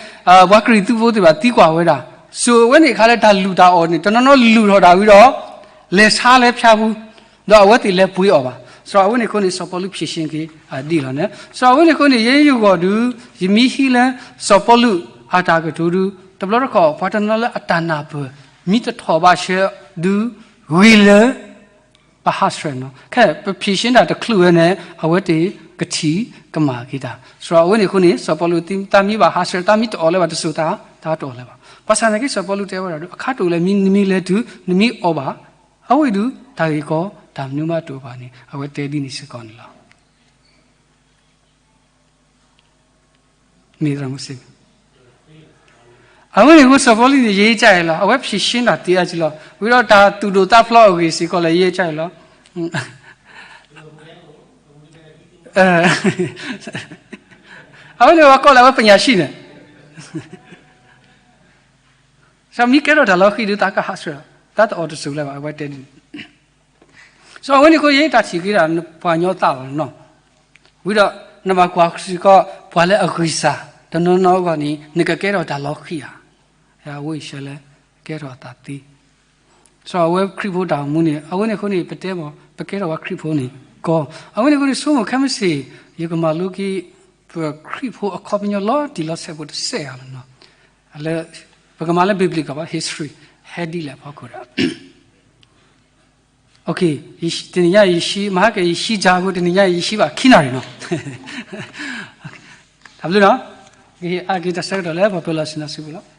ပှၤကရံၣ်သူးဖိသ့ၣ်တဖၣ်သံကွၢ်ဝဲဒၣ်, စိၤအဝဲန့ၣ်အခါလၢတၢ်လုၢ်တၢ်အီၣ်န့ၣ် တနီၤနီၤလုၢ်ထီၣ်ဒၣ်ဝံၤဒီး လဲၤဆါလၢဖၠါပူၤ, ဒီးအဝဲသ့ၣ်လဲၤပှ့ၤအီၣ်ဘၣ်. စီၤပီလူးအဝဲန့ၣ်အဃိန့ၣ် စီၤပီလူးဖြေရှင်းက့ၤဒ်လီၤန့ၣ်. စီၤပီလူးအဝဲန့ၣ်အဃိန့ၣ် ယဲယဂီၢ်ဒုး, ယမ့ၢ်ဟံးလၢ စီၤပီလူးအတၢ်ကတိၤဒုး, တဘျီတခီၣ် ပှၤတနီၤလၢအတၢ်နၢ်ပၢၢ် မ့ၢ်တထီၣ်ဘၣ်ဆၢဒုး, ဂ့ၤလၢ ပဟးဆှဲးနီၤ. ခဲ ပဖြေရှင်းတၢ်တချုးဝဲန့ၣ် အဝဲသ့ၣ်ကထံၣ်ကမၣ်က့ၤတၢ်. စီၤပီလူးအဝဲန့ၣ်အဃိန့ၣ် စီၤပီလူးသံ တၢ်မ့ၢ်ဘၣ်ဟးဆှဲး တၢ်မ့ၢ်တအီၣ်လၢၤဘၣ်တစိၤသး, တၢ်တအီၣ်လၢၤဘၣ်. ဘၣ်ဆၣ်သနာ်က့ စီၤပီလူးတဲဝဲဒၣ်ဒီး အခါတအိၣ်လၢ မ့ၢ်နမ့ၢ်လဲၤတုၤ နမ့ၢ်အီၣ်ဘၣ်, အဝဲအံၤဒုး တၢ်ဂ့ၢ်ကီ တၢ်မနုၤမးတအိၣ်ဘၣ်န့ၣ် အဝဲတဲဒ်န့ၣ်စ့ၢ်ကီးန့ၣ်လီၤ. မ့ၢ်သရၣ်မုၣ်စ့ၢ်ကီး အဝဲန့ၣ်အဃိ စီၤပီလူးန့ၣ် ယဲယကၢ်အံၤလီၤ. အဝဲဖြေရှင်းတၢ်သ့အါကံ လီၤ. ဝံၤဒီးတၢ်သူၣ်ဒိၣ်သးဖျိးအဂ့ၢ်စ့ၢ်ကီးလၢယဲယကၢ်အံၤလီၤ. အဝဲန့ၣ်ပှၤကိးလၢအဝဲ ပညာရှိ န့ၣ် စီၤမံကဲထီၣ်တၢ်လီၤဃံၤဒုး သးကဟးဆှဲး, သးတအီၣ်တစိၤလၢၤဘၣ် အဝဲတဲဒ်န့ၣ်. စီၤအဝဲန့ၣ်အဃိ ယဲတၢ်ထံၣ်က့ၤဒၣ် ပှၤကညီသးလီၤနီၤ. ဝံၤဒီး နဘၣ်ကွၢ်စ့ၢ်ကီး ပှၤလၢအဂံၢ်စၢ် တနီၤနီၤအဂီၢ်န့ၣ် နကကဲထီၣ်တၢ်လီၤဃံၤဧါ. အဝဲအံၤရှဲလဲၣ် ကဲထီၣ်အသးသ့. စီၤအဝဲခရံာ်ဖိတၢ်အိၣ်မူန့ၣ် အဝဲန့ၣ်အဃိန့ၣ် ပတဲမ့ၢ် ပကဲထီၣ်ပှၤခရံာ်ဖိန့ၣ် ကီ အဝဲန့ၣ်အဃိန့ၣ် ဆိကမိၣ်ခဲမုၢ်ဆ့ၣ် ယကမၤလိက့ၤ ပခရံာ်ဖိအခီပညီလီၤတံၢ်လီၤဆဲးဖိတစဲးဧါနီၤ. လၢ ပကမၤလၢ biblical ဘၣ် history ဟဲဒ်လဲၣ်အဖီခိၣ်ဒီး တနံၤညါယံာ်ဆံ မဟါကဲယံာ်ဆံ ကၢ်ဖိ တနံၤညါယံာ်ဆံဘၣ်ခံနၣ်ရံၣ်နီၤ. တၢ်ဘျုးနီၤ. ကဟ့ၣ်အါက့ၤတၢ်ဆၢကတီၢ်လၢပှၤပၢၤလီၢ်ဆ့ၣ်နီၤစုပူၤလီၤ.